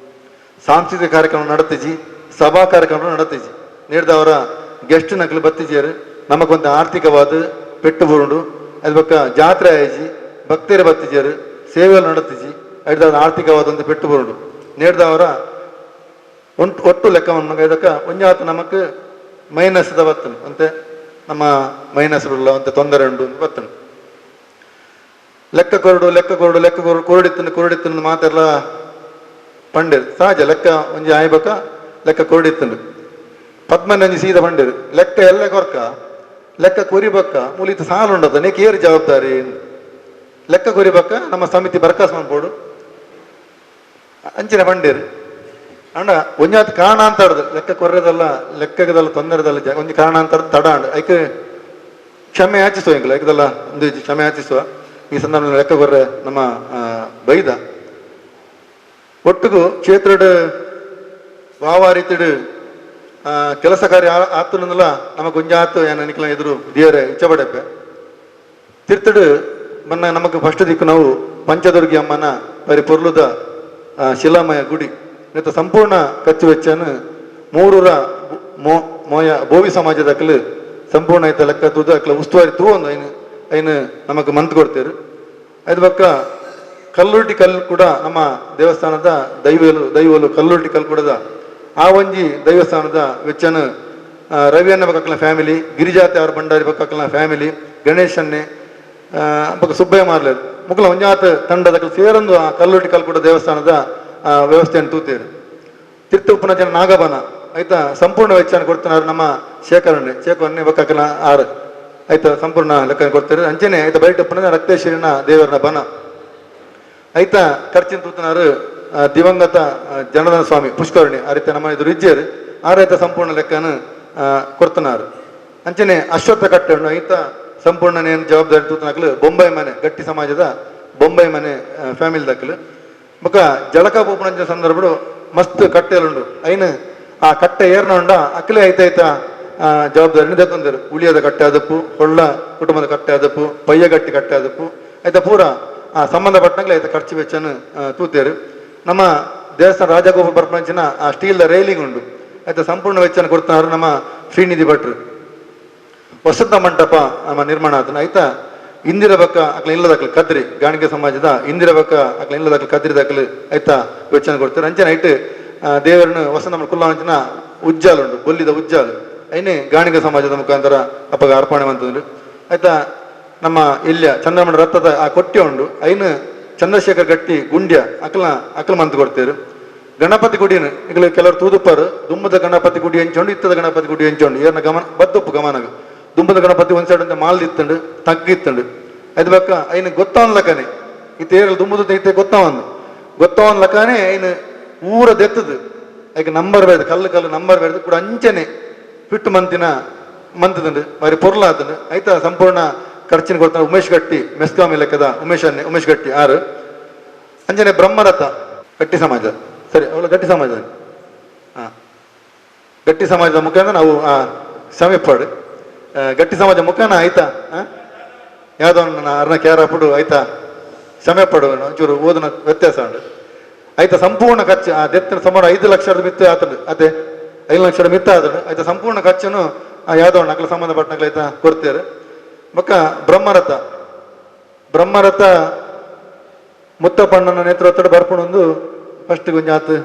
C: ಸಾಂಸ್ಕೃತಿಕ ಕಾರ್ಯಕ್ರಮ நடத்திச்சு ಸಭಾ ಕಾರ್ಯಕ್ರಮ நடத்திச்சு ನೀಡ್ದವರ ಗೆಸ್ಟ್ ನಕಲು ಬತ್ತಿಜೇರು ನಮಗೊಂದು ಆರ್ಥಿಕವಾದ ಪೆಟ್ಟು ಬರುಂಡು ಅದು ಬಕ್ಕ ಜಾತ್ರೆ ಆಯ್ಜಿ ಭಕ್ತರು ಬತ್ತಿಜೇರು ಸೇವೆಗಳು நடத்திச்சு ಐದಾದ ಆರ್ಥಿಕವಾದ ಒಂದು ಪೆಟ್ಟು ಬರುಂಡು ನೀಡ್ದವರ ಒಟ್ಟು ಲೆಕ್ಕವನ್ನು ಇದಕ್ಕ ಒಂಜಾತ ನಮಕ್ ಮೈನಸ್ ಬತ್ತನು ಅಂತೆ ನಮ್ಮ ಮೈನಸ್ ಉಲ್ಲ ಅಂತ ತೊಂದರೆ ಉಂಟು ಬತ್ತನು ಲೆಕ್ಕ ಕೊರಡು ಲೆಕ್ಕ ಕೊರಡು ಲೆಕ್ಕ ಕೊರಡು ಕೊರಡಿತ್ತನ್ನು ಕೊರಡಿತ್ತನ್ನು ಮಾತೆಲ್ಲ ಪಂಡೇರು ಸಹಜ ಲೆಕ್ಕ ಒಂಜಿ ಆಯ್ಬಕ ಲೆಕ್ಕ ಕೊರಡಿತ್ತಂಡು ಪದ್ಮನಂಜಿ ಸೀದ ಪಂಡೇರು ಲೆಕ್ಕ ಎಲ್ಲ ಕೊರ್ಕ ಲೆಕ್ಕ ಕೊರಿಬಕ್ಕ ಮೂಲಿತ ಸಾಲ ಉಂಡದ ನೇಕ್ ಏರು ಜವಾಬ್ದಾರಿ ಲೆಕ್ಕ ಕೊರಿಬಕ್ಕ ನಮ್ಮ ಸಮಿತಿ ಬರಕಾಸ್ ಮನ್ಪೋಡು ಅಂಚಿನ ಪಂಡೇರು ಅಂಡ ಒಂಜಾತ್ ಕಾರಣ ಅಂತ ಲೆಕ್ಕ ಕೊರ್ರೆದಲ್ಲ ಲೆಕ್ಕದಲ್ಲ ತೊಂದರೆದಲ್ಲ ಒಂಜಿ ಕಾರಣ ಅಂತ ತಡ ಅಂಡ್ ಐಕ್ ಕ್ಷಮೆ ಯಾಚಿಸುವ ಎಂಕುಲು ಐಕದಲ್ಲ ಒಂದು ಕ್ಷಮೆ ಯಾಚಿಸುವ ಈ ಸಂದರ್ಭದಲ್ಲಿ ಲೆಕ್ಕ ಕೊರ್ರೆ ನಮ್ಮ ಬೈದ ಒಟ್ಟಿಗೂ ಕ್ಷೇತ್ರದ ವಾವ ರೀತಿಡು ಕೆಲಸ ಕಾರ್ಯ ಆತನಲ್ಲ ನಮ್ಮ ಗುಂಜಾತು ಏನ ನಿಕ್ಲ ಎದುರು ದೇವರೇ ಇಚ್ಛೆ ಪಡೆಪೆ ತಿರ್ತಡು ಮೊನ್ನ ನಮಗೆ ಫಸ್ಟ್ ದಿಕ್ಕು ನಾವು ಪಂಚದುರ್ಗಿ ಅಮ್ಮನ ಬರಿ ಪೊರ್ಲುದ ಶಿಲಾಮಯ ಗುಡಿ ನೆತ್ತ ಸಂಪೂರ್ಣ ಖರ್ಚು ವೆಚ್ಚನ ಮೂರೂರ ಮೋಯ ಬೋವಿ ಸಮಾಜದ ಅಕ್ಲು ಸಂಪೂರ್ಣ ಐತ ಲೆಕ್ಕ ತೂದು ಅಕ್ಲ ಉಸ್ತುವಾರಿ ತೂ ಒಂದು ಐನು ಐನು ನಮಗ್ ಮಂತ್ ಕೊಡ್ತೇರು. ಅದ್ ಬಕ್ಕ ಕಲ್ಲುರ್ಟಿ ಕಲ್ಲು ಕೂಡ ನಮ್ಮ ದೇವಸ್ಥಾನದ ದೈವಲು ದೈವಲು ಕಲ್ಲುರ್ಟಿ ಕಲ್ಲು ಕೂಡದ ಆ ಒಂಜಿ ದೇವಸ್ಥಾನದ ವೆಚ್ಚನ ರವಿಯನ್ನ ಬಕ್ಕನ ಫ್ಯಾಮಿಲಿ, ಗಿರಿಜಾತಿ ಅವ್ರ ಭಂಡಾರಿ ಬಕ್ಕನ ಫ್ಯಾಮಿಲಿ, ಗಣೇಶನ್ನೇ ಬೊಕ್ಕ ಸುಬ್ಬಯ್ಯ ಮಾರ್ಲೇರು ಮುಕ್ಕಲ ಒಂಜಾತ ತಂಡದ ಸೇರೊಂದು ಆ ಕಲ್ಲುರ್ಟಿ ಕಲ್ಲು ಕೂಡ ದೇವಸ್ಥಾನದ ವ್ಯವಸ್ಥೆಯನ್ನು ತೂತೇರು. ತಿರ್ತುಪ್ಪನ ಜನ ನಾಗಬನ ಆಯ್ತಾ ಸಂಪೂರ್ಣ ವೆಚ್ಚನ ಕೊಡ್తున్నారు ನಮ್ಮ ಶೇಖರಣೆ ಶೇಖರಣೆ ಬಕ್ಕನ ಆರು ಆಯ್ತಾ ಸಂಪೂರ್ಣ ಲೆಕ್ಕ ಕೊಡ್ತಾರೆ. ಅಂಚನೆ ಆಯ್ತಾ ಬೈಟಪ್ಪನ ರಕ್ತೇಶ್ವರಿನ ದೇವರನ ಬನ ಆಯ್ತಾ ಖರ್ಚಿನ ತೂತನಾರು ದಿವಂಗತ ಜನಾರ್ದನ ಸ್ವಾಮಿ ಪುಷ್ಕರಣಿ ಆ ರೀತಿ ನಮ್ಮ ಎದುರು ಇಜ್ಜೇರು ಆ ರೈತ ಸಂಪೂರ್ಣ ಲೆಕ್ಕನ ಕೊಡ್ತನಾರು. ಅಂಚನೆ ಅಶ್ವತ್ಥ ಕಟ್ಟೆಯನ್ನು ಐತ ಸಂಪೂರ್ಣ ಜವಾಬ್ದಾರಿ ತೂತನಾಕಲು ಬೊಂಬೈ ಮನೆ ಗಟ್ಟಿ ಸಮಾಜದ ಬೊಂಬೈ ಮನೆ ಫ್ಯಾಮಿಲಿ ದಕ್ಕಲು ಬೊಕ ಜಳಕ ಪೋಪುನಂಚಿನ ಸಂದರ್ಭಡು ಮಸ್ತ್ ಕಟ್ಟೆಲುಂಡು ಐನು ಆ ಕಟ್ಟೆ ಏರ್ನ ಉಂಡ ಅಕ್ಲೆ ಐತ ಐತ ಜವಾಬ್ದಾರಿನ ದೆತ್ತೊಂದರು. ಉಳಿಯದ ಕಟ್ಟೆ ಅದಪ್ಪು, ಹೊಳ್ಳ ಕುಟುಂಬದ ಕಟ್ಟೆ ಅದಪ್ಪು, ಪಯ್ಯಗಟ್ಟಿ ಕಟ್ಟೆ ಅದಪ್ಪು ಐತ ಪೂರ ಆ ಸಂಬಂಧಪಟ್ಟಂಗ್ಲೆ ಐತ ಖರ್ಚು ವೆಚ್ಚನ ತೂತೇರು. ನಮ್ಮ ದೇವಸ್ಥಾನ ರಾಜಗೋಪುರ ಬರ್ಪಂಚಿನ ಆ ಸ್ಟೀಲ್ ರೈಲಿಂಗ್ ಉಂಡು ಆಯ್ತಾ ಸಂಪೂರ್ಣ ವೆಚ್ಚನ ಕೊಡ್ತಾರೆ ನಮ್ಮ ಶ್ರೀನಿಧಿ ಭಟ್ರು. ವಸಂತ ಮಂಟಪ ನಮ್ಮ ನಿರ್ಮಾಣ ಆತನ ಆಯ್ತಾ ಇಂದಿರ ಬಕ್ಕ ಅಕ್ಲ ಇಲ್ಲದಕ್ಲು ಕದ್ರಿ ಗಾಣಿಗೆ ಸಮಾಜದ ಇಂದಿರ ಬಕ್ಕ ಅಕ್ಲ ಇಲ್ಲದಕ್ಲು ಕದ್ರಿ ದಾಖಲು ಆಯ್ತಾ ವೆಚ್ಚನ ಕೊಡ್ತಾರೆ. ಅಂಚನೆ ಐಟ್ ದೇವರನ್ನು ವಸಂತ ಕುಲ್ಲಾಂಚಿನ ಉಜ್ಜಾಲು ಉಂಡು ಬೊಲ್ಲಿದ ಉಜ್ಜಾಲು ಐನೇ ಗಾಣಿಗ ಸಮಾಜದ ಮುಖಾಂತರ ಅಪ್ಪಗ ಅರ್ಪಣೆ ಅಂತಂದ್ರು ಆಯ್ತಾ. ನಮ್ಮ ಇಲ್ಲಿಯ ಚಂದ್ರಮಣ ರಥದ ಆ ಕೊಟ್ಟೆ ಉಂಡು ಐನು ಚಂದ್ರಶೇಖರ್ ಗಟ್ಟಿ ಗುಂಡ್ಯ ಅಕ್ಲ ಅಕ್ಲ ಮಂತ್ ಕೊಡ್ತೇರು. Ganapati ಗುಡಿನ ಈಗಲೇ ಕೆಲವರು ತೂದುಪ್ಪಾರು ದುಮ್ಮದ ಗಣಪತಿ ಗುಡಿ ಎಂಚೊಂಡು ಇತ್ತದ ಗಣಪತಿ ಗುಡಿ ಎಂಚೊಂಡು ಏರ್ನ ಗಮನ ಬದ್ದೊಪ್ಪು ಗಮನಗ ದುಂಬದ ಗಣಪತಿ ಒಂದು ಸೈಡ್ ಅಂತ ಮಾಲ್ದಿತ್ತಂಡು ತಗ್ಗಿತ್ತಂಡು ಅದು ಬಕ್ಕ ಐನು ಗೊತ್ತಾವನ್ಲಕ್ಕನೆ ಇತ್ತೇರಲು ದುಂಬದ ಇತ್ತೆ ಗೊತ್ತಾವನ್ ಗೊತ್ತಾವನ್ಲಕ್ಕನೆ ಐನು ಊರ ದೆತ್ತದು ಐಕ್ ನಂಬರ್ ಬೇಡ ಕಲ್ಲು ಕಲ್ಲು ನಂಬರ್ ಬೇಡ ಕೂಡ ಅಂಚನೆ ಫಿಟ್ ಮಂತಿನ ಮಂತದಂಡು ಬಾರಿ ಪೊರ್ಲಾತಂಡು ಆಯ್ತಾ ಸಂಪೂರ್ಣ ಖರ್ಚಿನ ಕೊಡ್ತಾನೆ ಉಮೇಶ್ ಗಟ್ಟಿ ಮೆಸ್ಕಾಂ ಲೆಕ್ಕದ ಉಮೇಶ್ ಅನ್ನೆ ಉಮೇಶ್ ಗಟ್ಟಿ ಆರು ಅಂಚನೆ ಬ್ರಹ್ಮರಥ ಗಟ್ಟಿ ಸಮಾಜ ಸರಿ ಅವಳು ಗಟ್ಟಿ ಸಮಾಜ ಹಾ ಗಟ್ಟಿ ಸಮಾಜದ ಮುಖಾಂತರ ನಾವು ಆ ಸಮೀಪಡು ಗಟ್ಟಿ ಸಮಾಜ ಮುಖಾನ ಆಯ್ತಾ ಯಾವುದೋ ಅರ್ನ ಕ್ಯಾರಪಡು ಆಯ್ತಾ ಸಮಯಪಡು ಒಂಚೂರು ಓದನ ವ್ಯತ್ಯಾಸ ಉಂಟು ಆಯ್ತಾ ಸಂಪೂರ್ಣ ಖರ್ಚು ಆ ದೆತ್ತಿನ ಸುಮಾರು 5 ಲಕ್ಷದ ಮಿತ್ತು ಆತಂಡು ಅದೇ 5 ಲಕ್ಷದ ಮಿತ್ತು ಆತಂಡು ಆಯ್ತಾ ಸಂಪೂರ್ಣ ಖರ್ಚನ್ನು ಯಾವುದೋ ನಕಲು ಸಂಬಂಧಪಟ್ಟ ಆಯ್ತಾ ಕೊಡ್ತಾರೆ. ಬೊಕ್ಕ ಬ್ರಹ್ಮರಥ ಬ್ರಹ್ಮರಥ ಮುತ್ತಪ್ಪಣ್ಣನ ನೇತೃತ್ವದ ಬರ್ಪಣೊಂದು ಫಸ್ಟ್ ಗೊಂಜ ಆತು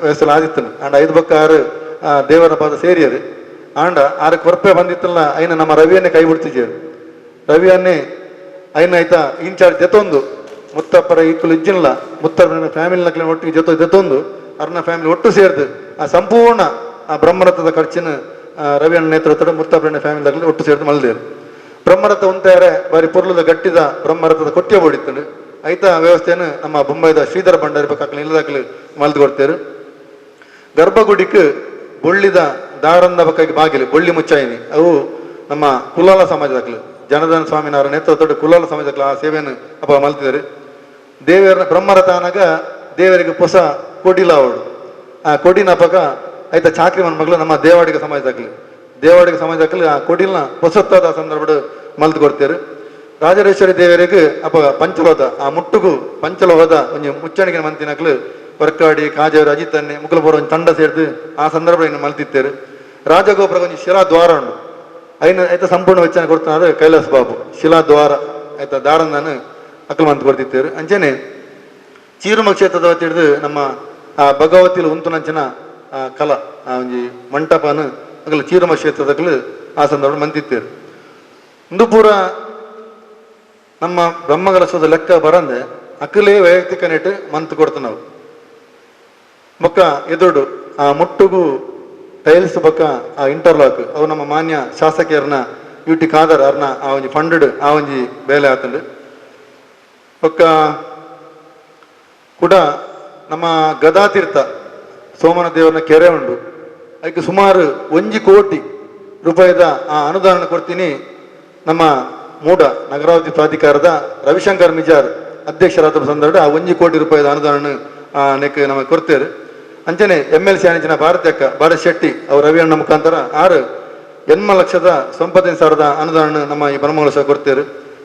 C: ವ್ಯಸಲ ಆದಿತ್ತನು ಆಂಡ 5 ಬೊಕ್ಕ 6 ದೇವರ ಪಾದ ಸೇರಿಯರು ಆಂಡ 6 ಕೊರ್ಪೆ ಬಂದಿತ್ತಲ್ಲ ಐನ ನಮ್ಮ ರವಿಯನ್ನೇ ಕೈ ಬಿಡ್ತಿದ್ದೇರು ರವಿಯನ್ನೇ ಐನ ಆಯ್ತಾ ಇನ್ಚಾರ್ಜ್ ಜೊತೊಂದು ಮುತ್ತಪ್ಪರ ಈಕುಲು ಇಜ್ಜಿಲ್ಲ ಮುತ್ತಪ್ಪನ ಫ್ಯಾಮಿಲಿ ನಕ್ಲಿನ ಒಟ್ಟಿಗೆ ಜೊತೆ ಜೊತೊಂದು ಅರ್ನ ಫ್ಯಾಮಿಲಿ ಒಟ್ಟು ಸೇರ್ದು ಆ ಸಂಪೂರ್ಣ ಆ ಬ್ರಹ್ಮರಥದ ಖರ್ಚಿನ ರವಿಯಣ್ಣ ನೇತೃತ್ವದ ಮುತ್ತಪ್ಪನ ಫ್ಯಾಮಿಲಿ ನಕ್ಲಿ ಒಟ್ಟು ಸೇರ್ದು ಮಲ್ದೇರು. ಬ್ರಹ್ಮರಥ ಉಂತಾರೆ ಬಾರಿ ಪೊರ್ಲದ ಗಟ್ಟಿದ ಬ್ರಹ್ಮರಥದ ಕೊಟ್ಟಿಯ ಬೋಡಿತ್ತಂಡು ಐತ ವ್ಯವಸ್ಥೆಯನ್ನು ನಮ್ಮ ಬೊಂಬೈದ ಶ್ರೀಧರ ಭಂಡಾರಿ ಪಕ್ಕ ಇಲ್ಲದಾಗಲಿ ಮಲ್ದು ಕೊಡ್ತೇರು. ಗರ್ಭಗುಡಿക്ക് ಬೊಳ್ಳಿದ ದಾರಂದ ಬಕ್ಕಾಗಿ ಬಾಗಿಲು ಬೊಳ್ಳಿ ಮುಚ್ಚಾಯಿನಿ ಅವು ನಮ್ಮ ಕುಲಾಲ ಸಮಾಜದಾಗಲು ಜನಾರ್ದನ ಸ್ವಾಮಿನವರ ನೇತೃತ್ವದ ಕುಲಾಲ ಸಮಾಜದಾಗಲು ಆ ಸೇವೆಯನ್ನು ಅಪ್ಪ ಮಲ್ತಿದ್ದಾರೆ. ದೇವರ ಬ್ರಹ್ಮರಥ ಅನಾಗ ದೇವರಿಗೆ ಹೊಸ ಕೊಡಿಲ ಅವಳು ಆ ಕೊಡಿನ ಪಕ್ಕ ಐತ ಚಾಕ್ರಿ ಮನ್ಮಗಳು ನಮ್ಮ ದೇವಾಡಿಗ ಸಮಾಜದಾಗಲಿ ದೇವಾಡಿಗ ಸಮಾಜದಾಗಲಿ ಆ ಕೊಡಿಲ್ನ ಹೊಸತ್ತಾದ ಸಂದರ್ಭ ಮಲ್ತು ಕೊಡ್ತೇರು. ರಾಜರೇಶ್ವರಿ ದೇವರಿಗೆ ಅಪ್ಪ ಪಂಚಲೋದ ಆ ಮುಟ್ಟುಗು ಪಂಚಲೋಹದ ಒಂಜಿ ಮುಚ್ಚಣಿಗೆ ಮಂತಿನಕ್ಲು ವರ್ಕಾಡಿ ಕಾಜವರು ಅಜಿತನ್ನೆ ಮುಕುಲಪುರ ಒಂಜಿ ತಂಡ ಸೇರ್ದು ಆ ಸಂದರ್ಭ ಇನ್ನು ಮಲ್ತಿತ್ತೇರು. ರಾಜಗೋಪುರ ಒಂಜಿ ಶಿಲಾದ್ವಾರ ಉಂಡು ಐನ ಐತ ಸಂಪೂರ್ಣ ವೆಚ್ಚನ ಕೊಡ್ತಾನೆ ಕೈಲಾಸ ಬಾಬು ಶಿಲಾದ್ವಾರ ಆಯ್ತ ದಾರನ್ನಾನು ಅಕಲ್ ಮಂತ್ ಕೊಡ್ತಿತ್ತೇರು. ಅಂಚನೆ ಚೀರುಮ ಕ್ಷೇತ್ರದ ವತಿ ಹಿಡಿದು ನಮ್ಮ ಆ ಭಗವತಿಲು ಉಂತುನಂಚಿನ ಆ ಕಲಾ ಆ ಒಂಜಿ ಮಂಟಪನ ಅಗಲ ಚೀರುಮ ಕ್ಷೇತ್ರದಕ್ಕಲು ಆ ಸಂದರ್ಭ ಮಂತಿತ್ತೇರು. ಇಂದು ಪೂರ ನಮ್ಮ ಬ್ರಹ್ಮಕಲಶದ ಲೆಕ್ಕ ಬರಂದೆ ಅಕಲೇ ವೈಯಕ್ತಿಕ ನೆಟ್ಟು ಮಂತ್ ಕೊಡ್ತ ನಾವು ಬೊಕ್ಕ ಎದುರುಡು ಆ ಮುಟ್ಟುಗು ಟೈಲ್ಸ್ ಬೊಕ್ಕ ಆ ಇಂಟರ್ಲಾಕ್ ಅವು ನಮ್ಮ ಮಾನ್ಯ ಶಾಸಕಿಯರ್ನ ಯು ಟಿ ಖಾದರ್ ಅರ್ನ ಆ ಒಂಜಿ ಫಂಡೆಡ್ ಆ ಒಂಜಿ ಬೇಲೆ ಆತಂಡು. ಬೊಕ್ಕ ಕೂಡ ನಮ್ಮ ಗದಾತೀರ್ಥ ಸೋಮನ ದೇವರನ ಕೆರೆ ಉಂಡು ಅದಕ್ಕೆ ಸುಮಾರು 1 ಕೋಟಿ ರೂಪಾಯಿದ ಆ ಅನುದಾನ ಕೊಡ್ತೀನಿ ನಮ್ಮ ಮೂಡ ನಗರಾವತಿ ಪ್ರಾಧಿಕಾರದ ರವಿಶಂಕರ್ ಮಿಜಾರ್ ಅಧ್ಯಕ್ಷರಾದ ಸಂದರ್ಭ ಆ 1 ಕೋಟಿ ರೂಪಾಯಿದ ಅನುದಾನ ನೆಕ್ ನಮಗೆ ಕೊಡ್ತೇವೆ. ಅಂಚನೆ M L C ಅಣಿಚಿನ ಭಾರತಿ ಅಕ್ಕ ಭಾರತ್ ಶೆಟ್ಟಿ ಅವರು ರವಿ ಅಣ್ಣ ಮುಖಾಂತರ 6 ಲಕ್ಷದ 95,000 ಅನುದಾನ ನಮ್ಮ ಈ ಬ್ರಹ್ಮಕಲಶ ಕೊಡ್ತೇವೆ.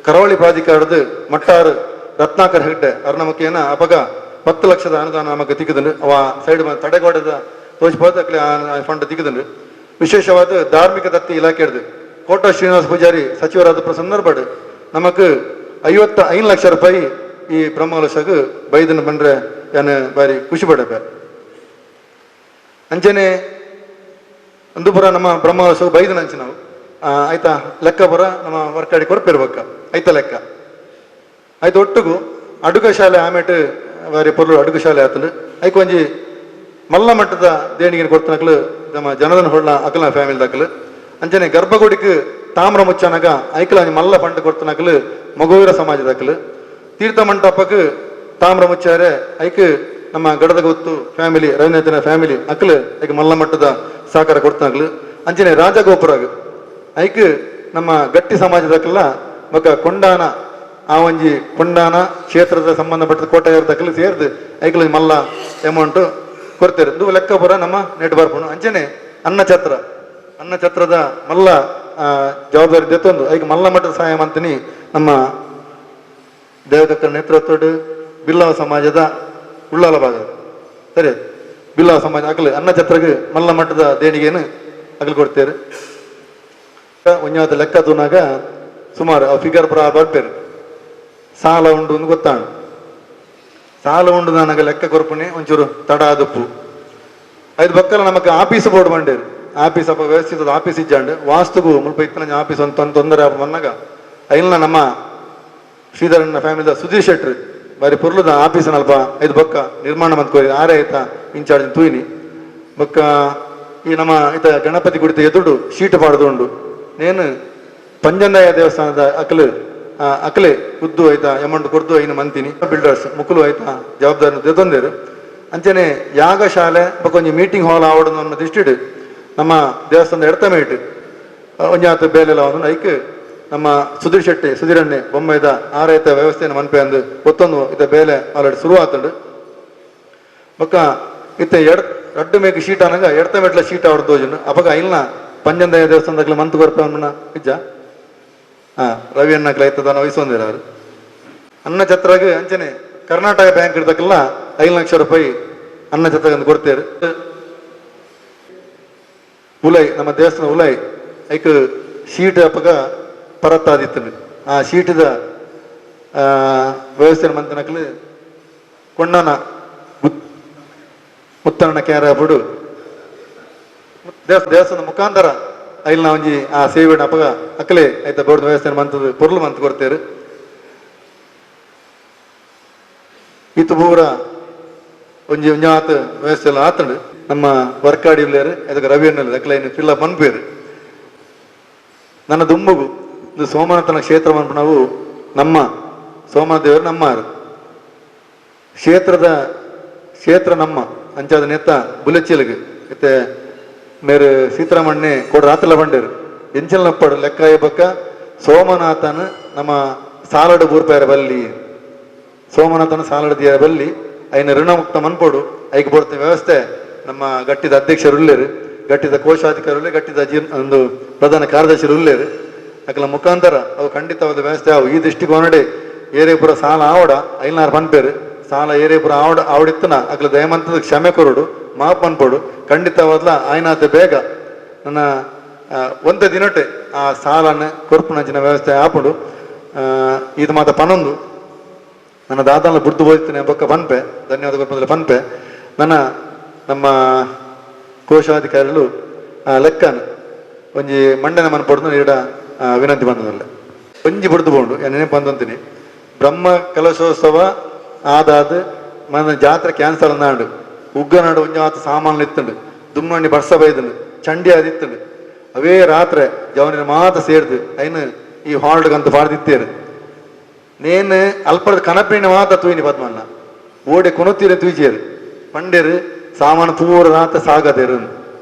C: ಕರಾವಳಿ ಪ್ರಾಧಿಕಾರದ ಮಟ್ಟಾರು ರತ್ನಾಕರ್ ಹೆಗ್ಡೆ ಅವ್ರ ಮುಖೇನ ಅಪಗ 10 ಲಕ್ಷದ ಅನುದಾನ ನಮಗೆ ತಿಕ್ಕದಂಡು ಅವ ಸೈಡ್ ತಡೆಗೋಡದ ತೋಚ್ಬೋದು ಅಕ್ಲೆ ಆ ಫಂಡ್ ತಿಕ್ಕದಂಡು. ವಿಶೇಷವಾದ ಧಾರ್ಮಿಕ ದತ್ತಿ ಇಲಾಖೆ ಹಿಡಿದು ಕೋಟ ಶ್ರೀನಿವಾಸ ಪೂಜಾರಿ ಸಚಿವರಾದ ಸಂದರ್ಭ ನಮಕ್ 55 ಲಕ್ಷ ರೂಪಾಯಿ ಈ ಬ್ರಹ್ಮಕಲಶಕ್ಕೆ ಬೈದನ್ನು ಬಂದ್ರೆ ಏನು ಬಾರಿ ಖುಷಿ ಪಡಪ. ಅಂಚನೆ ಒಂದು ಪುರ ನಮ್ಮ ಬ್ರಹ್ಮಕಲಶ ಬೈದನ ಅಂಚೆ ನಾವು ಆಯ್ತಾ ಲೆಕ್ಕ ಪುರ ನಮ್ಮ ವರ್ಕಾಡಿ ಕೊರಪಿರ್ಬೇಕ ಆಯ್ತಾ ಲೆಕ್ಕ ಆಯ್ತು ಒಟ್ಟುಗು ಅಡುಗೆ ಶಾಲೆ ಆಮೇಟು ಬಾರಿ ಪೊರ್ಲು ಅಡುಗೆ ಶಾಲೆ ಆತಂಡು ಐಕ್ ಒಂಜಿ ಮಲ್ಲ ಮಟ್ಟದ ದೇಣಿಗೆ ಕೊಡ್ತನಕ್ಲು ನಮ್ಮ ಜನಧನ ಹೊಳ್ಳ ಅಕಲ ಫ್ಯಾಮಿಲಿ ದಾಖಲು. ಅಂಚನೆ ಗರ್ಭಗುಡಿക്ക് ತಾಮ್ರ ಮುಚ್ಚನಗ ಐಕಲ ಒಂಜಿ ಮಲ್ಲ ಫಂಡ್ ಕೊಡ್ತನಕ್ಲು ಮಗುವೀರ ಸಮಾಜ ದಾಖಲು. ತೀರ್ಥ ಮಂಟಪಕ್ಕೆ ತಾಮ್ರ ಮುಚ್ಚಾರೆ ಐಕ್ ನಮ್ಮ ಗಡದ ಗೊತ್ತು ಫ್ಯಾಮಿಲಿ ರವೀಂದ್ರನಾಥನ ಫ್ಯಾಮಿಲಿ ಅಕ್ಲು ಐಕ್ ಮಲ್ಲ ಮಟ್ಟದ ಸಹಕಾರ ಕೊಡ್ತನಕ್ಲು. ಅಂಚನೆ ರಾಜಗೋಪುರಗ್ ಐಕ್ ನಮ್ಮ ಗಟ್ಟಿ ಸಮಾಜದಕ್ಕೆಲ್ಲ ಬೊಕ್ಕ ಕೊಂಡಾನ ಆ ಒಂಜಿ ಕೊಂಡಾನ ಕ್ಷೇತ್ರದ ಸಂಬಂಧಪಟ್ಟ ಕೋಟೆಯವ್ರ ದಕ್ಕಲು ಸೇರ್ದು ಐಕ್ಲ ಮಲ್ಲ ಅಮೌಂಟ್ ಕೊಡ್ತೇವೆ. ಇದು ಲೆಕ್ಕ ಪುರ ನಮ್ಮ ನೆಟ್ ಬರ್ಪುಂಡು. ಅಂಚನೆ ಅನ್ನಛತ್ರ ಅನ್ನಛತ್ರದ ಮಲ್ಲ ಜವಾಬ್ದಾರಿ ದೆತ್ತೊಂದು ಐಕ್ ಮಲ್ಲ ಮಟ್ಟದ ಸಹಾಯ ಮಂತಿನಿ ನಮ್ಮ ದೇವದಕ್ಕರ ನೇತೃತ್ವದ ಬಿಲ್ಲವ ಸಮಾಜದ ಉಳ್ಳಾಲ ಭಾಗ ಸರಿ ಬಿಲ್ಲವ ಸಮಾಜ ಅಕಲು ಅನ್ನಛತ್ರಗೆ ಮಲ್ಲ ಮಟ್ಟದ ದೇಣಿಗೆಯನ್ನು ಅಗಲು ಕೊಡ್ತೇವೆ. ಒಂಜಾದ ಲೆಕ್ಕ ತೂನಾಗ ಸುಮಾರು ಆ ಫಿಗರ್ ಪುರ ಬರ್ಪೇರು ಸಾಲ ಉಂಡು ಅಂತ ಗೊತ್ತಾಣ ಸಾಲ ಉಂಡು ನನಗೆ ಲೆಕ್ಕ ಕೊರ್ಪುಣೆ ಒಂಚೂರು ತಡ ಆದಪ್ಪು ಐದು ಬಕ್ಕಲ ನಮಕ್ ಆಫೀಸ್ ಬೋರ್ಡ್ ಬಂಡೇರು ಆಫೀಸ್ ಅಪ್ಪ ವ್ಯವಸ್ಥಿತ ಆಫೀಸ್ ಇಜ್ಜಾಂಡು ವಾಸ್ತುಗು ಮುಲ್ಪ ಇತ್ತನ ಆಫೀಸ್ ಒಂದು ತೊಂದರೆ ಬಂದಾಗ ಐಲ್ನ ನಮ್ಮ ಶ್ರೀಧರಣ್ಣ ಫ್ಯಾಮಿಲಿದ ಸುಧೀರ್ ಶೆಟ್ರು ಬಾರಿ ಪೊರ್ಲುದ ಆಫೀಸ್ ಅಲ್ಪ ಐದು ಬೊಕ್ಕ ನಿರ್ಮಾಣ ಮಂತ್ಕೋರಿ ಆರೇ ಆಯ್ತಾ ಇನ್ಚಾರ್ಜ್ ತೂಯಿನಿ. ಬೊಕ್ಕ ಈ ನಮ್ಮ ಇತ ಗಣಪತಿ ಗುಡಿತ ಎದುರು ಶೀಟ್ ಪಾಡ್ದು ಉಂಡು. ನೇನು ಪಂಜಂದಾಯ ದೇವಸ್ಥಾನದ ಅಕಲು ಅಕಲೆ ಉದ್ದು ಆಯ್ತಾ ಎಮೌಂಟ್ ಕೊರ್ದು ಐನು ಮಂತಿನಿ ಬಿಲ್ಡರ್ಸ್ ಮುಕುಲು ಆಯ್ತಾ ಜವಾಬ್ದಾರಿ ದೆತೊಂದೇರು. ಅಂಚನೆ ಯಾಗಶಾಲೆ ಬೊಕ್ಕ ಒಂಜಿ ಮೀಟಿಂಗ್ ಹಾಲ್ ಆವಡು ನಮ್ಮ ದೃಷ್ಟಿಡ್ ನಮ್ಮ ದೇವಸ್ಥಾನದ ಎಡತ ಮೇಟ್ ಒಂಜಾತ ಬೇಲೆಲ್ಲ ಒಂದು ಐಕ್ ನಮ್ಮ ಸುಧೀರ್ ಶೆಟ್ಟಿ ಸುಧೀರಣ್ಣೆ ಬೊಮ್ಮೆದ ಆರೈತ ವ್ಯವಸ್ಥೆಯನ್ನು ಮನ್ಪೆ ಅಂದು ಒತ್ತೊಂದು ಇತ ಬೇಲೆ ಆಲ್ರೆಡಿ ಶುರು ಆತಂಡು. ಬೊಕ್ಕ ಇತ್ತ ರಡ್ಡು ಮೇಕ್ ಶೀಟ್ ಅನಗ ಎಡತ ಮೆಟ್ಲ ಶೀಟ್ ಆವಡ್ ತೋಜುಂಡು. ಅಪಗ ಐಲ್ನ ಪಂಜಂದಾಯ ದೇವಸ್ಥಾನದಾಗಲ ಮಂತ್ ಕೊರ್ಪೆ ಇಜ್ಜ ರವಿ ಅಣ್ಣಕ್ಲ ಐತದಾನ ವಹಿಸೊಂದಿರ ಅವರು. ಅನ್ನ ಛತ್ರಾಗ ಅಂಚನೆ ಕರ್ನಾಟಕ ಬ್ಯಾಂಕ್ ಇರ್ತಕ್ಕಲ್ಲ 5 ಲಕ್ಷ ರೂಪಾಯಿ ಅನ್ನ ಛತ್ರ ಕೊಡ್ತೇರು. ಉಲೈ ನಮ್ಮ ದೇವಸ್ಥಾನ ಉಲೈ ಐಕ್ ಶೀಟ್ ಅಪಗ ಪರತ್ತಾದಿತ್ತು. ಆ ಶೀಟದ ವ್ಯವಸ್ಥೆ ಮಂತನಕ್ಲು ಕೊಂಡನ ಮುತ್ತಣ್ಣ ಕ್ಯಾರ ಬುಡು ದೇವಸ್ಥಾನದ ಮುಖಾಂತರ ಐಲ್ನ ಒಂಜಿ ಆ ಸೇವೆ ಅಪಗ ಅಕ್ಕಲೆ ಐತ ಬೋರ್ಡ್ ವ್ಯವಸ್ಥೆ ಮಂತದ ಪೊರ್ಲು ಮಂತ್ ಕೊಡ್ತೇರು. ಇತ್ತು ಪೂರ ಒಂಜಿ ಒಂಜಾತ ವ್ಯವಸ್ಥೆ ಎಲ್ಲ ಆತಂಡು. ನಮ್ಮ ವರ್ಕಾಡಿ ಇಲ್ಲೇರು ಅದಕ್ಕೆ ರವಿ ಅಣ್ಣಲ್ಲಿ ಅಕ್ಕಲೆ ಫಿಲ್ ಅಪ್ ಮನ್ಪೇರು. ನನ್ನ ದುಂಬುಗು ಇದು ಸೋಮನಾಥನ ಕ್ಷೇತ್ರ ನಾವು ನಮ್ಮ ಸೋಮನಾಥ ದೇವರು ನಮ್ಮ ಕ್ಷೇತ್ರದ ಕ್ಷೇತ್ರ ನಮ್ಮ ಅಂಚಾದ ನೇತ ಬುಲೆಚಿಲಗ್ ಮತ್ತೆ ಮೇರು ಸೀತಾರಾಮಣ್ಣೆ ಕೊಡ ರಾತ್ರಿಲ ಬಂಡೇರು ಎಂಚಲ್ನಪ್ಪಡು ಲೆಕ್ಕ ಬಕ್ಕ ಸೋಮನಾಥನ ನಮ್ಮ ಸಾಲಡು ಬೂರ್ಪಾಯರ ಬಲ್ಲಿ ಸೋಮನಾಥನ ಸಾಲಡು ದಿಯರ ಬಲ್ಲಿ ಐನ ಋಣಮುಕ್ತ ಮನ್ಪೋಡು ಐಕ್ ಬೋಡ್ತ ವ್ಯವಸ್ಥೆ ನಮ್ಮ ಗಟ್ಟಿದ ಅಧ್ಯಕ್ಷರು ಉಲ್ಲೇರು, ಗಟ್ಟಿದ ಕೋಶಾಧಿಕಾರಿ ಗಟ್ಟಿದ ಒಂದು ಪ್ರಧಾನ ಕಾರ್ಯದರ್ಶಿರು ಉಲ್ಲೇರು. ಅಕಲ ಮುಖಾಂತರ ಅವು ಖಂಡಿತವಾದ ವ್ಯವಸ್ಥೆ ಅವು ಈ ದೃಷ್ಟಿಕೋನಡೆ ಏರೇಪುರ ಸಾಲ ಆವಡ ಐನಾರು ಪನ್ಪೇರು ಸಾಲ ಏರೇಪುರ ಆವಡ ಆವಡಿತ್ತನ ಅಕಲ ದಯಮಂತದ ಕ್ಷಮೆ ಕೊರಡು ಮಾಪ್ ಅನ್ಪೋಡು ಖಂಡಿತವಾದ್ಲ ಆಯ್ನಾತ ಬೇಗ ನನ್ನ ಒಂದೇ ದಿನಟೆ ಆ ಸಾಲನ್ನು ಕೊರ್ಪುನಂಚಿನ ವ್ಯವಸ್ಥೆ ಆಪುಂಡು. ಇದು ಮಾತ ಪನೊಂದು ನನ್ನ ದಾದಾನ ಬುಡ್ದು ಹೋಗ್ತೇನೆ ಬೊಕ್ಕ ಪನ್ಪೆ ಧನ್ಯವಾದ ಕೊರ್ಪುಂದಲ ಪನ್ಪೆ. ನನ್ನ ನಮ್ಮ ಕೋಶಾಧಿಕಾರಿಗಳು ಲೆಕ್ಕನ ಒಂಜಿ ಮಂಡನೆ ಮನ್ಪೊಡ್ದು ಈಡ ವಿನಂತಿ ಬಂದದಲ್ಲ ಒಂಜಿ ಬುಡ್ದು ಬೋಂಡು ನೆನಪು ಬಂದಂತೀನಿ. ಬ್ರಹ್ಮ ಕಲಶೋತ್ಸವ ಆದಾದ ಮನ ಜಾತ್ರೆ ಕ್ಯಾನ್ಸಲ್ ಅಂದಾಂಡು ಉಗ್ಗನಾಡು ಒಂಜಿ ಆತ ಸಾಮಾನು ಇತ್ತಂಡು ದುಮ್ಮಣ್ಣಿ ಬರ್ಸ ಬೈದಂಡು ಚಂಡಿ ಆದಿತ್ತಂಡು. ಅವೇ ರಾತ್ರೆ ಜವನಿನ ಮಾತ ಸೇರ್ದು ಐನು ಈ ಹಾಲ್ಡ್ಗಂತ ಪಾಡ್ದಿತ್ತೇರು. ನೇನು ಅಲ್ಪದ ಕನಪಿನ ಮಾತ ತೂಯಿನಿ ಪದ್ಮನ್ನ ಓಡೆ ಕುಣತೀರ ತೂಜೇರು ಪಂಡೇರು ಸಾಮಾನು ಪೂರ ರಾತ ಸಾಗದೇರು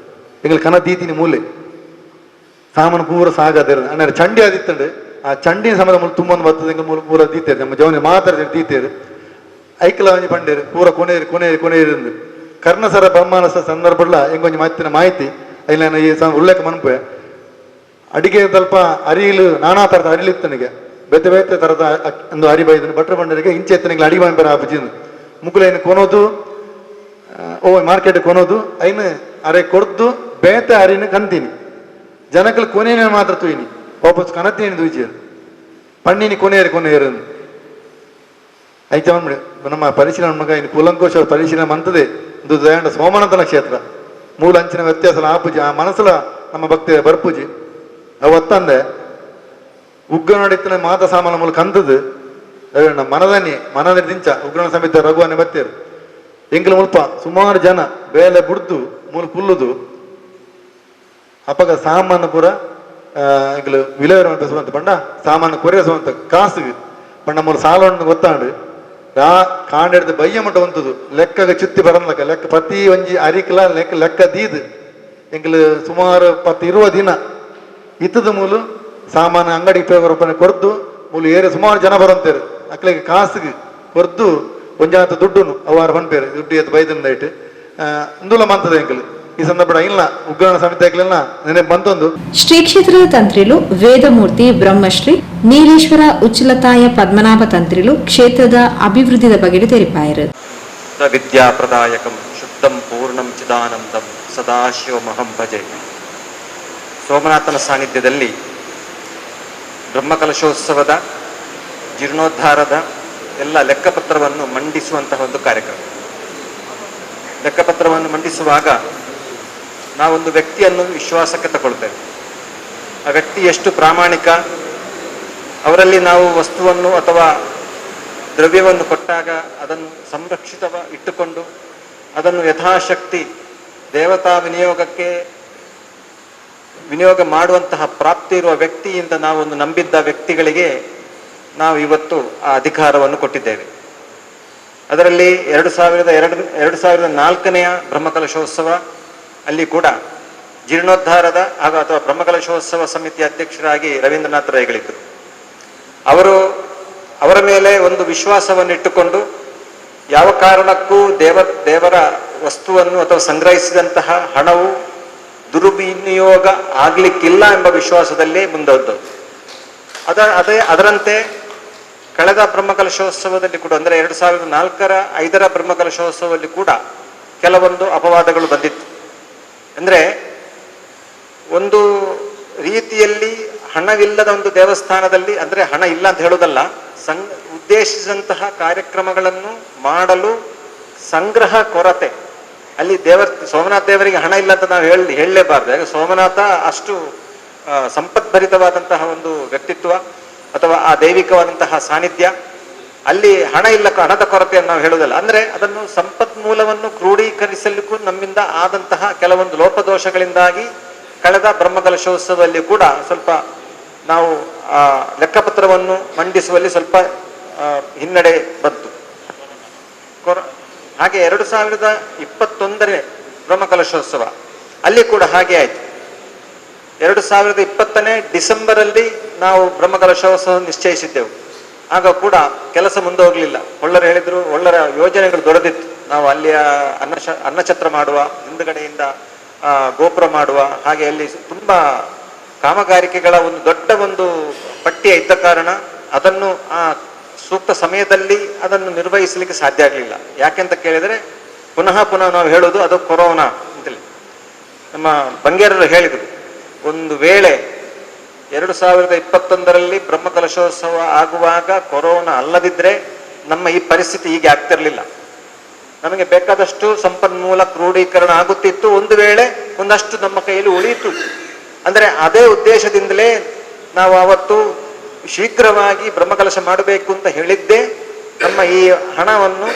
C: ಎಂಗಳು ಕನ ದೀತಿನಿ ಮೂಲೆ ಸಾಮಾನು ಪೂರ ಸಾಗದೇರು ಅಣ್ಣ ಚಂಡಿ ಆದಿತ್ತಂಡು ಆ ಚಂಡಿನ ಸಮಯ ಮೂಲ ತುಂಬೊಂದು ಬರ್ತದೆ ಎಂಗಳು ಮೂಲ ಪೂರ ದೀತೇರು ನಮ್ಮ ಜವನಿ ಮಾತ್ರ ದೀತೇರು. ಐಕಲ ಒಂಜಿ ಪಂಡೇರು ಪೂರ ಕೊನೇರು ಕೊನೇರು ಕೊನೇರು ಕರ್ಣಸರ ಬ್ರಹ್ಮಾನಸ ಸಂದರ್ಭಡ್ಲ ಎಂಗೊಂಜಿ ಮಾತಿನ ಮಾಹಿತಿ ಇಲ್ಲ ಈ ಉಲ್ಲೇಖ ಮನ್ಪೆ. ಅಡಿಗೆ ಸ್ವಲ್ಪ ಅರಿಲು ನಾನಾ ಥರದ ಅರಿಲಿತ್ತನಿಗೆ ಬೇತೆ ಬೇತೆ ಥರದ ಒಂದು ಅರಿ ಬೈದನು ಭಟ್ರ ಬಂಡರಿಗೆ ಇಂಚೆ ಎತ್ತನಿಗೆ ಅಡಿಗೆ ಬಂಪೆರ ಆಪುಜಿನ ಮುಕುಲೈನ ಕೊನೋದು ಓ ಮಾರ್ಕೆಟ್ ಕೊನೋದು ಐನು ಅರೆ ಕೊಡ್ದು ಬೇತೆ ಅರಿನ ಕಂತೀನಿ ಜನಕಲ್ ಕೊನೇನೆ ಮಾತ್ರ ತೂಯಿನಿ ವಾಪಸ್ ಕನತೀನಿ ತೂಯಿಚೇರು ಪಣ್ಣಿನಿ ಕೊನೆಯರು ಕೊನೆಯರು ಐಚ ನಮ್ಮ ಪರಿಶೀಲನೆ ಮಗ ಇನ್ನು ಕೂಲಂಕೋಶ ಪರಿಶೀಲನೆ ಮಂತದೆ ಇದು ದಯಾಂಡ ಸೋಮನಾಥನ ಕ್ಷೇತ್ರ ಮೂಲ ಅಂಚಿನ ವ್ಯತ್ಯಾಸ ಆಪುಜಿ ಆ ಮನಸ್ಸಲ ನಮ್ಮ ಭಕ್ತಿ ಬರ್ಪೂಜಿ ಅವು ಒತ್ತಂದೆ ಉಗ್ರನಾಡಿತ್ತನ ಮಾತ ಸಾಮಾನ ಮೂಲಕ ಅಂತದ್ದು ಮನದನ್ನಿ ಮನದ ದಿಂಚ ಉಗ್ರಣ ಸಮಿತ ರಘುವನ್ನೇ ಬತ್ತೇರು ಎಂಕಲ ಮುಲ್ಪ ಸುಮಾರು ಜನ ಬೇಲೆ ಬುಡ್ದು ಮೂಲ ಕುಲ್ಲುದು ಅಪಗ ಸಾಮಾನು ಪೂರ ಎಂಕಲು ವಿಲೇವರ ಸುವಂತ ಪಂಡ ಸಾಮಾನು ಕೊರೆಯ ಸುವಂತ ಕಾಸುಗೆ ಪಂಡ ಮೂಲ ಸಾಲವನ್ನು ಗೊತ್ತಾಂಡು ರಾ ಕಾಂಡೆಡ್ದು ಬಯ್ಯ ಮಟ್ಟ ಒಂತದು ಲೆಕ್ಕಗ ಚುತ್ತಿ ಬರನ್ಲಕ್ಕ ಲೆಕ್ಕ ಪ್ರತಿ ಒಂಜಿ ಅರಿಕಲ ಲೆಕ್ಕ ಲೆಕ್ಕ ದೀದು ಎಂಕಲು ಸುಮಾರು 10-20 ದಿನ ಇತ್ತದ ಮೂಲು ಸಾಮಾನು ಅಂಗಡಿ ಉಪಯೋಗ ರೂಪಾಯಿ ಕೊರ್ದು ಮೂಲು ಏರೆ ಸುಮಾರು ಜನ ಬರಂತೇರು ಅಕ್ಲೆಗೆ ಕಾಸುಗೆ ಕೊರ್ದು ಒಂಜಾತ ದುಡ್ಡುನು ಅವಾರ ಪನ್ಪೇರು ದುಡ್ಡು ಎತ್ತು ಬೈದನ ದಯಟ್ ಇಂದುಲ ಮಂತದ ಎಂಕಲು ಈ ಸಂದರ್ಭ ಇಲ್ಲ ಉಗ್ರಣ ಸಮಿತಿ ಆಗ್ಲಿಲ್ಲ ನೆನೆ ಬಂತೊಂದು.
A: ಶ್ರೀ ಕ್ಷೇತ್ರದ ತಂತ್ರಿಲು ವೇದಮೂರ್ತಿ ಬ್ರಹ್ಮಶ್ರೀ ನೀಲೇಶ್ವರ ಉಚ್ಚಲತಾಯ ಪದ್ಮನಾಭ ತಂತ್ರಿಲು ಕ್ಷೇತ್ರದ ಅಭಿವೃದ್ಧಿದ ಬಗೆಗೆ ತೆರಿಪಾಯರು.
D: ವಿದ್ಯಾಪ್ರದಾಯಕಂ ಶುದ್ಧಂ ಪೂರ್ಣಂ ಚಿದಾನಂದಂ ಸದಾಶಿವಮಹಂ ಭಜೆ. ಸೋಮನಾಥನ ಸಾನ್ನಿಧ್ಯದಲ್ಲಿ ಬ್ರಹ್ಮಕಲಶೋತ್ಸವದ ಜೀರ್ಣೋದ್ಧಾರದ ಎಲ್ಲ ಲೆಕ್ಕಪತ್ರವನ್ನು ಮಂಡಿಸುವಂತಹ ಒಂದು ಕಾರ್ಯಕ್ರಮ. ಲೆಕ್ಕಪತ್ರವನ್ನು ಮಂಡಿಸುವಾಗ ನಾವೊಂದು ವ್ಯಕ್ತಿಯನ್ನು ವಿಶ್ವಾಸಕ್ಕೆ ತಗೊಳ್ತೇವೆ. ಆ ವ್ಯಕ್ತಿ ಎಷ್ಟು ಪ್ರಾಮಾಣಿಕ, ಅವರಲ್ಲಿ ನಾವು ವಸ್ತುವನ್ನು ಅಥವಾ ದ್ರವ್ಯವನ್ನು ಕೊಟ್ಟಾಗ ಅದನ್ನು ಸಂರಕ್ಷಿತ ಇಟ್ಟುಕೊಂಡು ಅದನ್ನು ಯಥಾಶಕ್ತಿ ದೇವತಾ ವಿನಿಯೋಗಕ್ಕೆ ವಿನಿಯೋಗ ಮಾಡುವಂತಹ ಪ್ರಾಪ್ತಿ ಇರುವ ವ್ಯಕ್ತಿಯಿಂದ ನಾವೊಂದು ನಂಬಿದ್ದ ವ್ಯಕ್ತಿಗಳಿಗೆ ನಾವು ಇವತ್ತು ಆ ಅಧಿಕಾರವನ್ನು ಕೊಟ್ಟಿದ್ದೇವೆ. ಅದರಲ್ಲಿ 2002, 2004ನೆಯ ಬ್ರಹ್ಮಕಲಶೋತ್ಸವ ಅಲ್ಲಿ ಕೂಡ ಜೀರ್ಣೋದ್ಧಾರದ ಹಾಗೂ ಅಥವಾ ಬ್ರಹ್ಮಕಲಶೋತ್ಸವ ಸಮಿತಿಯ ಅಧ್ಯಕ್ಷರಾಗಿ ರವೀಂದ್ರನಾಥ್ ರೈಗಳಿದ್ದರು. ಅವರು ಅವರ ಮೇಲೆ ಒಂದು ವಿಶ್ವಾಸವನ್ನು ಇಟ್ಟುಕೊಂಡು ಯಾವ ಕಾರಣಕ್ಕೂ ದೇವರ ವಸ್ತುವನ್ನು ಅಥವಾ ಸಂಗ್ರಹಿಸಿದಂತಹ ಹಣವು ದುರ್ವಿನಿಯೋಗ ಆಗ್ಲಿಕ್ಕಿಲ್ಲ ಎಂಬ ವಿಶ್ವಾಸದಲ್ಲಿ ಮುಂದೋದ್ದು. ಅದರಂತೆ ಕಳೆದ ಬ್ರಹ್ಮಕಲಶೋತ್ಸವದಲ್ಲಿ ಕೂಡ, ಅಂದರೆ 2004ರ 5ರ ಬ್ರಹ್ಮಕಲಶೋತ್ಸವದಲ್ಲಿ ಕೂಡ ಕೆಲವೊಂದು ಅಪವಾದಗಳು ಬಂದಿತ್ತು. ಅಂದ್ರೆ ಒಂದು ರೀತಿಯಲ್ಲಿ ಹಣವಿಲ್ಲದ ಒಂದು ದೇವಸ್ಥಾನದಲ್ಲಿ, ಅಂದ್ರೆ ಹಣ ಇಲ್ಲ ಅಂತ ಹೇಳೋದಲ್ಲ, ಉದ್ದೇಶಿಸಿದಂತಹ ಕಾರ್ಯಕ್ರಮಗಳನ್ನು ಮಾಡಲು ಸಂಗ್ರಹ ಕೊರತೆ. ಅಲ್ಲಿ ಸೋಮನಾಥ ದೇವರಿಗೆ ಹಣ ಇಲ್ಲ ಅಂತ ನಾವು ಹೇಳಲೇಬಾರ್ದು. ಯಾಕೆ, ಸೋಮನಾಥ ಅಷ್ಟು ಸಂಪದ್ಭರಿತವಾದಂತಹ ಒಂದು ವ್ಯಕ್ತಿತ್ವ ಅಥವಾ ಆ ದೈವಿಕವಾದಂತಹ ಸಾನ್ನಿಧ್ಯ. ಅಲ್ಲಿ ಹಣ ಇಲ್ಲ, ಹಣದ ಕೊರತೆಯನ್ನು ನಾವು ಹೇಳುವುದಿಲ್ಲ. ಅಂದ್ರೆ ಅದನ್ನು ಸಂಪನ್ಮೂಲವನ್ನು ಕ್ರೋಢೀಕರಿಸಲಿಕ್ಕೂ ನಮ್ಮಿಂದ ಆದಂತಹ ಕೆಲವೊಂದು ಲೋಪದೋಷಗಳಿಂದಾಗಿ ಕಳೆದ ಬ್ರಹ್ಮಕಲಶೋತ್ಸವದಲ್ಲಿ ಕೂಡ ಸ್ವಲ್ಪ ನಾವು ಆ ಲೆಕ್ಕಪತ್ರವನ್ನು ಮಂಡಿಸುವಲ್ಲಿ ಸ್ವಲ್ಪ ಹಿನ್ನಡೆ ಬಂತು. ಹಾಗೆ 2021ನೇ ಬ್ರಹ್ಮಕಲಶೋತ್ಸವ ಅಲ್ಲಿ ಕೂಡ ಹಾಗೆ ಆಯ್ತು. 2020ನೇ ಡಿಸೆಂಬರ್ ಅಲ್ಲಿ ನಾವು ಬ್ರಹ್ಮಕಲಶೋತ್ಸವ ನಿಶ್ಚಯಿಸಿದ್ದೆವು. ಆಗ ಕೂಡ ಕೆಲಸ ಮುಂದೆ ಹೋಗ್ಲಿಲ್ಲ. ಹೊಳ್ಳರು ಹೇಳಿದ್ರು, ಹೊಳ್ಳರ ಯೋಜನೆಗಳು ದೊಡ್ಡದಿತ್ತು. ನಾವು ಅಲ್ಲಿಯ ಅನ್ನಛತ್ರ ಮಾಡುವ, ಹಿಂದುಗಡೆಯಿಂದ ಗೋಪುರ ಮಾಡುವ, ಹಾಗೆ ಅಲ್ಲಿ ತುಂಬಾ ಕಾಮಗಾರಿಕೆಗಳ ಒಂದು ದೊಡ್ಡ ಒಂದು ಪಟ್ಟಿಯ ಇದ್ದ ಕಾರಣ ಅದನ್ನು ಆ ಸೂಕ್ತ ಸಮಯದಲ್ಲಿ ಅದನ್ನು ನಿರ್ವಹಿಸಲಿಕ್ಕೆ ಸಾಧ್ಯ ಆಗಲಿಲ್ಲ. ಯಾಕೆಂತ ಕೇಳಿದರೆ, ಪುನಃ ಪುನಃ ನಾವು ಹೇಳೋದು ಅದು ಕೊರೋನಾ ಅಂತೇಳಿ. ನಮ್ಮ ಬಂಗೇರರು ಹೇಳಿದರು, ಒಂದು ವೇಳೆ 2021ರಲ್ಲಿ ಬ್ರಹ್ಮಕಲಶೋತ್ಸವ ಆಗುವಾಗ ಕೊರೋನಾ ಅಲ್ಲದಿದ್ರೆ ನಮ್ಮ ಈ ಪರಿಸ್ಥಿತಿ ಹೀಗೆ ಆಗ್ತಿರ್ಲಿಲ್ಲ. ನಮಗೆ ಬೇಕಾದಷ್ಟು ಸಂಪನ್ಮೂಲ ಕ್ರೋಢೀಕರಣ ಆಗುತ್ತಿತ್ತು. ಒಂದು ವೇಳೆ ಒಂದಷ್ಟು ನಮ್ಮ ಕೈಯಲ್ಲಿ ಉಳಿಯಿತು. ಅಂದ್ರೆ ಅದೇ ಉದ್ದೇಶದಿಂದಲೇ ನಾವು ಅವತ್ತು ಶೀಘ್ರವಾಗಿ ಬ್ರಹ್ಮಕಲಶ ಮಾಡಬೇಕು ಅಂತ ಹೇಳಿದ್ದೇ. ನಮ್ಮ ಈ ಹಣವನ್ನು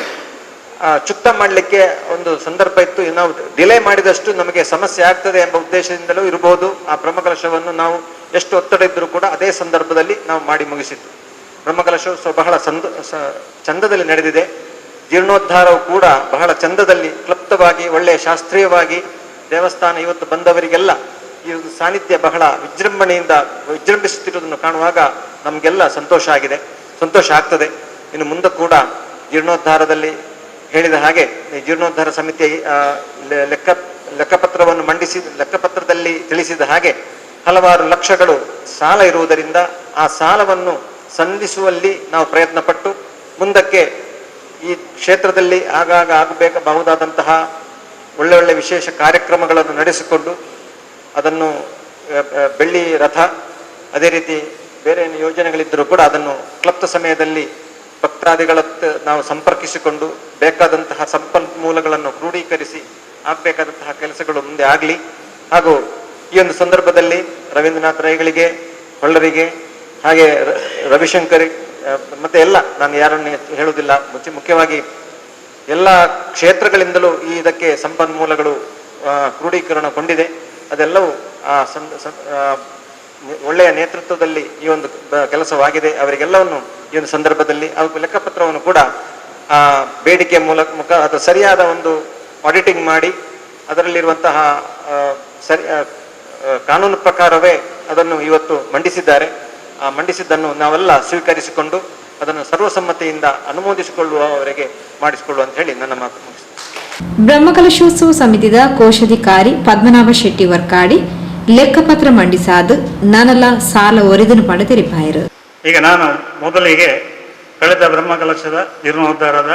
D: ಚುಕ್ತ ಮಾಡಲಿಕ್ಕೆ ಒಂದು ಸಂದರ್ಭ ಇತ್ತು. ನಾವು ಡಿಲೇ ಮಾಡಿದಷ್ಟು ನಮಗೆ ಸಮಸ್ಯೆ ಆಗ್ತದೆ ಎಂಬ ಉದ್ದೇಶದಿಂದಲೂ ಇರಬಹುದು. ಆ ಬ್ರಹ್ಮಕಲಶವನ್ನು ನಾವು ಎಷ್ಟು ಒತ್ತಡ ಇದ್ರೂ ಕೂಡ ಅದೇ ಸಂದರ್ಭದಲ್ಲಿ ನಾವು ಮಾಡಿ ಮುಗಿಸಿದ್ದು. ಬ್ರಹ್ಮಕಲಶೋತ್ಸವ ಬಹಳ ಚಂದದಲ್ಲಿ ನಡೆದಿದೆ. ಜೀರ್ಣೋದ್ಧಾರವು ಕೂಡ ಬಹಳ ಚಂದದಲ್ಲಿ, ಕ್ಲಪ್ತವಾಗಿ, ಒಳ್ಳೆಯ ಶಾಸ್ತ್ರೀಯವಾಗಿ ದೇವಸ್ಥಾನ ಇವತ್ತು ಬಂದವರಿಗೆಲ್ಲ ಈ ಒಂದು ಸಾನ್ನಿಧ್ಯ ಬಹಳ ವಿಜೃಂಭಣೆಯಿಂದ ವಿಜೃಂಭಿಸುತ್ತಿರುವುದನ್ನು ಕಾಣುವಾಗ ನಮಗೆಲ್ಲ ಸಂತೋಷ ಆಗಿದೆ, ಸಂತೋಷ ಆಗ್ತದೆ. ಇನ್ನು ಮುಂದೆ ಕೂಡ ಜೀರ್ಣೋದ್ಧಾರದಲ್ಲಿ ಹೇಳಿದ ಹಾಗೆ ಈ ಜೀರ್ಣೋದ್ಧಾರ ಸಮಿತಿಯ ಲೆಕ್ಕಪತ್ರವನ್ನು ಮಂಡಿಸಿ, ಲೆಕ್ಕಪತ್ರದಲ್ಲಿ ತಿಳಿಸಿದ ಹಾಗೆ ಹಲವಾರು ಲಕ್ಷಗಳು ಸಾಲ ಇರುವುದರಿಂದ ಆ ಸಾಲವನ್ನು ಸಂಧಿಸುವಲ್ಲಿ ನಾವು ಪ್ರಯತ್ನ ಪಟ್ಟು ಮುಂದಕ್ಕೆ ಈ ಕ್ಷೇತ್ರದಲ್ಲಿ ಆಗಾಗ ಆಗಬೇಕಾಬಹುದಾದಂತಹ ಒಳ್ಳೆ ಒಳ್ಳೆ ವಿಶೇಷ ಕಾರ್ಯಕ್ರಮಗಳನ್ನು ನಡೆಸಿಕೊಂಡು ಅದನ್ನು ಬೆಳ್ಳಿ ರಥ, ಅದೇ ರೀತಿ ಬೇರೆ ಏನು ಯೋಜನೆಗಳಿದ್ದರೂ ಕೂಡ ಅದನ್ನು ಕ್ಲಪ್ತ ಸಮಯದಲ್ಲಿ ಭಕ್ತಾದಿಗಳ ನಾವು ಸಂಪರ್ಕಿಸಿಕೊಂಡು ಬೇಕಾದಂತಹ ಸಂಪನ್ಮೂಲಗಳನ್ನು ಕ್ರೋಢೀಕರಿಸಿ ಆಗಬೇಕಾದಂತಹ ಕೆಲಸಗಳು ಮುಂದೆ ಆಗಲಿ. ಹಾಗೂ ಈ ಒಂದು ಸಂದರ್ಭದಲ್ಲಿ ರವೀಂದ್ರನಾಥ್ ರೈಗಳಿಗೆ, ಹೊಳ್ಳರಿಗೆ, ಹಾಗೆ ರವಿಶಂಕರ್, ಮತ್ತೆ ಎಲ್ಲ ನಾನು ಯಾರನ್ನು ಹೇಳುವುದಿಲ್ಲ. ಮುಖ್ಯವಾಗಿ ಎಲ್ಲ ಕ್ಷೇತ್ರಗಳಿಂದಲೂ ಈ ಇದಕ್ಕೆ ಸಂಪನ್ಮೂಲಗಳು ಕ್ರೋಢೀಕರಣಗೊಂಡಿದೆ. ಅದೆಲ್ಲವೂ ಆ ಸಂದ ಸಂ- ಆ, ಒಳ್ಳೆಯ ನೇತೃತ್ವದಲ್ಲಿ ಈ ಒಂದು ಕೆಲಸವಾಗಿದೆ. ಅವರಿಗೆಲ್ಲವನ್ನು ಈ ಒಂದು ಸಂದರ್ಭದಲ್ಲಿ ಅವ್ರ ಲೆಕ್ಕಪತ್ರವನ್ನು ಕೂಡ ಆ ಬೇಡಿಕೆ ಮೂಲಕ ಅಥವಾ ಸರಿಯಾದ ಒಂದು ಆಡಿಟಿಂಗ್ ಮಾಡಿ ಅದರಲ್ಲಿರುವಂತಹ ಸರಿ ಆ, ಆ, ಕಾನೂನು ಪ್ರಕಾರವೇ ಅದನ್ನು ಇವತ್ತು ಮಂಡಿಸಿದ್ದಾರೆ. ಆ ಮಂಡಿಸಿದ್ದನ್ನು ನಾವೆಲ್ಲ ಸ್ವೀಕರಿಸಿಕೊಂಡು ಅದನ್ನು ಸರ್ವಸಮ್ಮತಿಯಿಂದ ಅನುಮೋದಿಸಿಕೊಳ್ಳುವವರೆಗೆ ಮಾಡಿಸಿಕೊಳ್ಳುವ ಅಂತ ಹೇಳಿ ನನ್ನ ಮಾತು ಮುಗಿಸ್ತೇನೆ.
A: ಬ್ರಹ್ಮಕಲಶೋತ್ಸವ ಸಮಿತಿದ ಕೋಶಾಧಿಕಾರಿ ಪದ್ಮನಾಭ ಶೆಟ್ಟಿ ವರ್ಕಾಡಿ ಲೆಕ್ಕಪತ್ರ ಮಂಡಿಸಾದು ನನಲ ಸಾಲ ಒರಿದನು ಪಂಡ ತೆರಿಪಾಯರು.
E: ಈಗ ನಾನು ಮೊದಲಿಗೆ ಕಳೆದ ಬ್ರಹ್ಮಕಲಶದ ಜೀರ್ಣೋದ್ಧಾರದ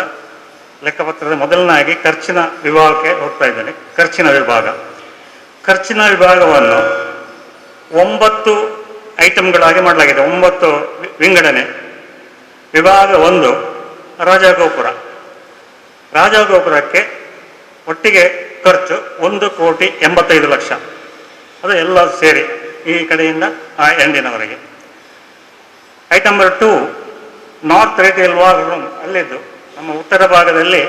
E: ಲೆಕ್ಕಪತ್ರದ ಮೊದಲನಾಗಿ ಖರ್ಚಿನ ವಿಭಾಗಕ್ಕೆ ಹೋಗ್ತಾ ಇದ್ದೇನೆ. ಖರ್ಚಿನ ವಿಭಾಗವನ್ನು ಒಂಬತ್ತು ಐಟಮ್ಗಳಾಗಿ ಮಾಡಲಾಗಿದೆ, ಒಂಬತ್ತು ವಿಂಗಡಣೆ. ವಿಭಾಗ 1, ರಾಜಗೋಪುರ. ರಾಜಗೋಪುರಕ್ಕೆ ಒಟ್ಟಿಗೆ ಖರ್ಚು 1 ಕೋಟಿ 85 ಲಕ್ಷ. ಅದು ಎಲ್ಲ ಸೇರಿ ಈ ಕಡೆಯಿಂದ ಆ ಎಂಡಿನವರೆಗೆ. Item number 2. North retail wall room ಅಲ್ಲಿದ್ದು ನಮ್ಮ ಉತ್ತರ ಭಾಗದಲ್ಲಿ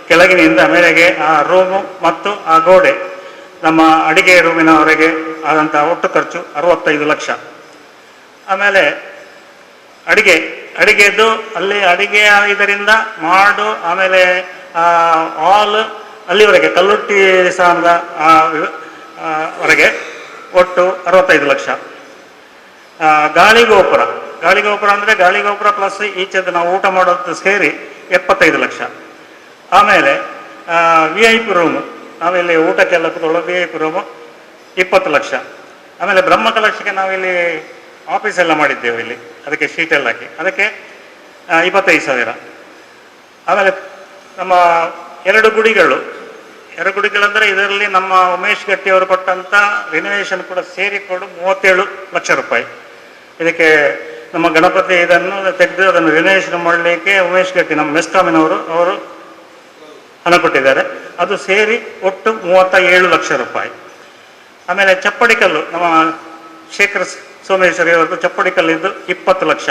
E: ಕೆಳಗಿನಿಂದ ಮೇಲೆಗೆ ಆ ರೂಮು ಮತ್ತು ಆ ಗೋಡೆ ನಮ್ಮ ಅಡಿಗೆ ರೂಮಿನವರೆಗೆ ಆದಂಥ ಒಟ್ಟು ಖರ್ಚು 65 ಲಕ್ಷ. ಆಮೇಲೆ ಅಡಿಗೆದ್ದು ಅಲ್ಲಿ ಅಡಿಗೆ ಇದರಿಂದ ಮಾಡು, ಆಮೇಲೆ ಹಾಲ್ ಅಲ್ಲಿವರೆಗೆ ಕಲ್ಲುಟ್ಟಿ ಸ್ಥಾನದ ವರೆಗೆ ಒಟ್ಟು 65 ಲಕ್ಷ. ಗಾಳಿಗೋಪುರ, ಗಾಳಿಗೋಪುರ ಅಂದರೆ ಗಾಳಿಗೋಪುರ ಪ್ಲಸ್ ಈಚೆದು ನಾವು ಊಟ ಮಾಡೋದು ಸೇರಿ 75 ಲಕ್ಷ. ಆಮೇಲೆ VIP room, ನಾವಿಲ್ಲಿ ಊಟಕ್ಕೆಲ್ಲ ಕೂತ್ಕೊಳ್ಳೋ VIP room 20 lakh. ಆಮೇಲೆ ಬ್ರಹ್ಮಕಲಶಕ್ಕೆ ನಾವಿಲ್ಲಿ ಆಫೀಸ್ ಎಲ್ಲ ಮಾಡಿದ್ದೇವೆ ಇಲ್ಲಿ, ಅದಕ್ಕೆ ಶೀಟ್ ಎಲ್ಲ ಹಾಕಿ ಅದಕ್ಕೆ 25,000. ಆಮೇಲೆ ನಮ್ಮ ಎರಡು ಗುಡಿಗಳು, ಎರಡು ಗುಡಿಗಳಂದರೆ ಇದರಲ್ಲಿ ನಮ್ಮ ಉಮೇಶ್ ಗಟ್ಟಿ ಅವರು ಕೊಟ್ಟಂಥ ರಿನೋವೇಷನ್ ಕೂಡ ಸೇರಿಕೊಂಡು 37 ಲಕ್ಷ ರೂಪಾಯಿ. ಇದಕ್ಕೆ ನಮ್ಮ ಗಣಪತಿ ಇದನ್ನು ತೆಗೆದು ಅದನ್ನು ರಿನೋವೇಷನ್ ಮಾಡಲಿಕ್ಕೆ ಉಮೇಶ್ ಗಟ್ಟಿ ನಮ್ಮ ಮೆಸ್ಕಾಮಿನವರು ಅವರು ಹಣ ಕೊಟ್ಟಿದ್ದಾರೆ. ಅದು ಸೇರಿ ಒಟ್ಟು 37 ಲಕ್ಷ ರೂಪಾಯಿ. ಆಮೇಲೆ ಚಪ್ಪಡಿಕಲ್ಲು ನಮ್ಮ ಶೇಖರ್ ಸೋಮೇಶ್ವರಿ ಅವರದ್ದು ಚಪ್ಪಡಿಕಲ್ಲಿದ್ದು 20 ಲಕ್ಷ.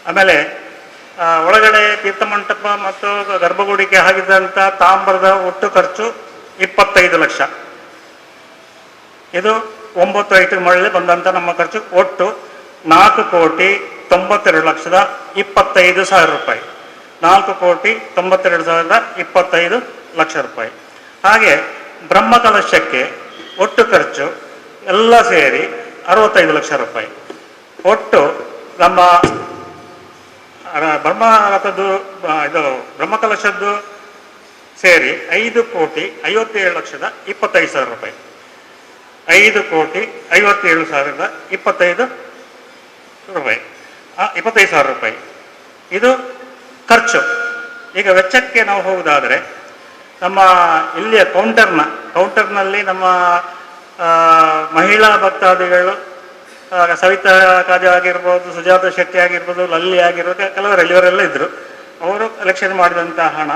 E: ಆಮೇಲೆ ಒಳಗಡೆ ತೀರ್ಥಮಂಟಪ ಮತ್ತು ಗರ್ಭಗುಡಿಗೆ ಆಗಿದ್ದಂಥ ತಾಮ್ರದ ಒಟ್ಟು ಖರ್ಚು 25 ಲಕ್ಷ. ಇದು 9 ಐಟಮ್ ಮಾಡಲಿ ಬಂದಂಥ ನಮ್ಮ ಖರ್ಚು ಒಟ್ಟು 4,92,25,000 ರೂಪಾಯಿ. 4,92,25,00,000 ರೂಪಾಯಿ. ಹಾಗೆ ಬ್ರಹ್ಮಕಲಶಕ್ಕೆ ಒಟ್ಟು ಖರ್ಚು ಎಲ್ಲ ಸೇರಿ 65 ಲಕ್ಷ ರೂಪಾಯಿ. ಒಟ್ಟು ನಮ್ಮ ಬ್ರಹ್ಮರಥದ್ದು ಇದು ಬ್ರಹ್ಮಕಲಶದ್ದು ಸೇರಿ 5,57,25,000 ರೂಪಾಯಿ. 5,57,025 ರೂಪಾಯಿ, 25,000 ರೂಪಾಯಿ ಇದು ಖರ್ಚು. ಈಗ ವೆಚ್ಚಕ್ಕೆ ನಾವು ಹೋಗುವುದಾದರೆ ನಮ್ಮ ಇಲ್ಲಿಯ ಕೌಂಟರ್ನಲ್ಲಿ ನಮ್ಮ ಮಹಿಳಾ ಭಕ್ತಾದಿಗಳು ಸವಿತಾ ಕಾಜಾ ಆಗಿರ್ಬೋದು, ಸುಜಾತ ಶೆಟ್ಟಿ ಆಗಿರ್ಬೋದು, ಲಲ್ಲಿ ಆಗಿರ್ಬೋದು, ಕೆಲವರೆಲ್ಲ ಇವರೆಲ್ಲ ಇದ್ದರು. ಅವರು ಕಲೆಕ್ಷನ್ ಮಾಡಿದಂಥ ಹಣ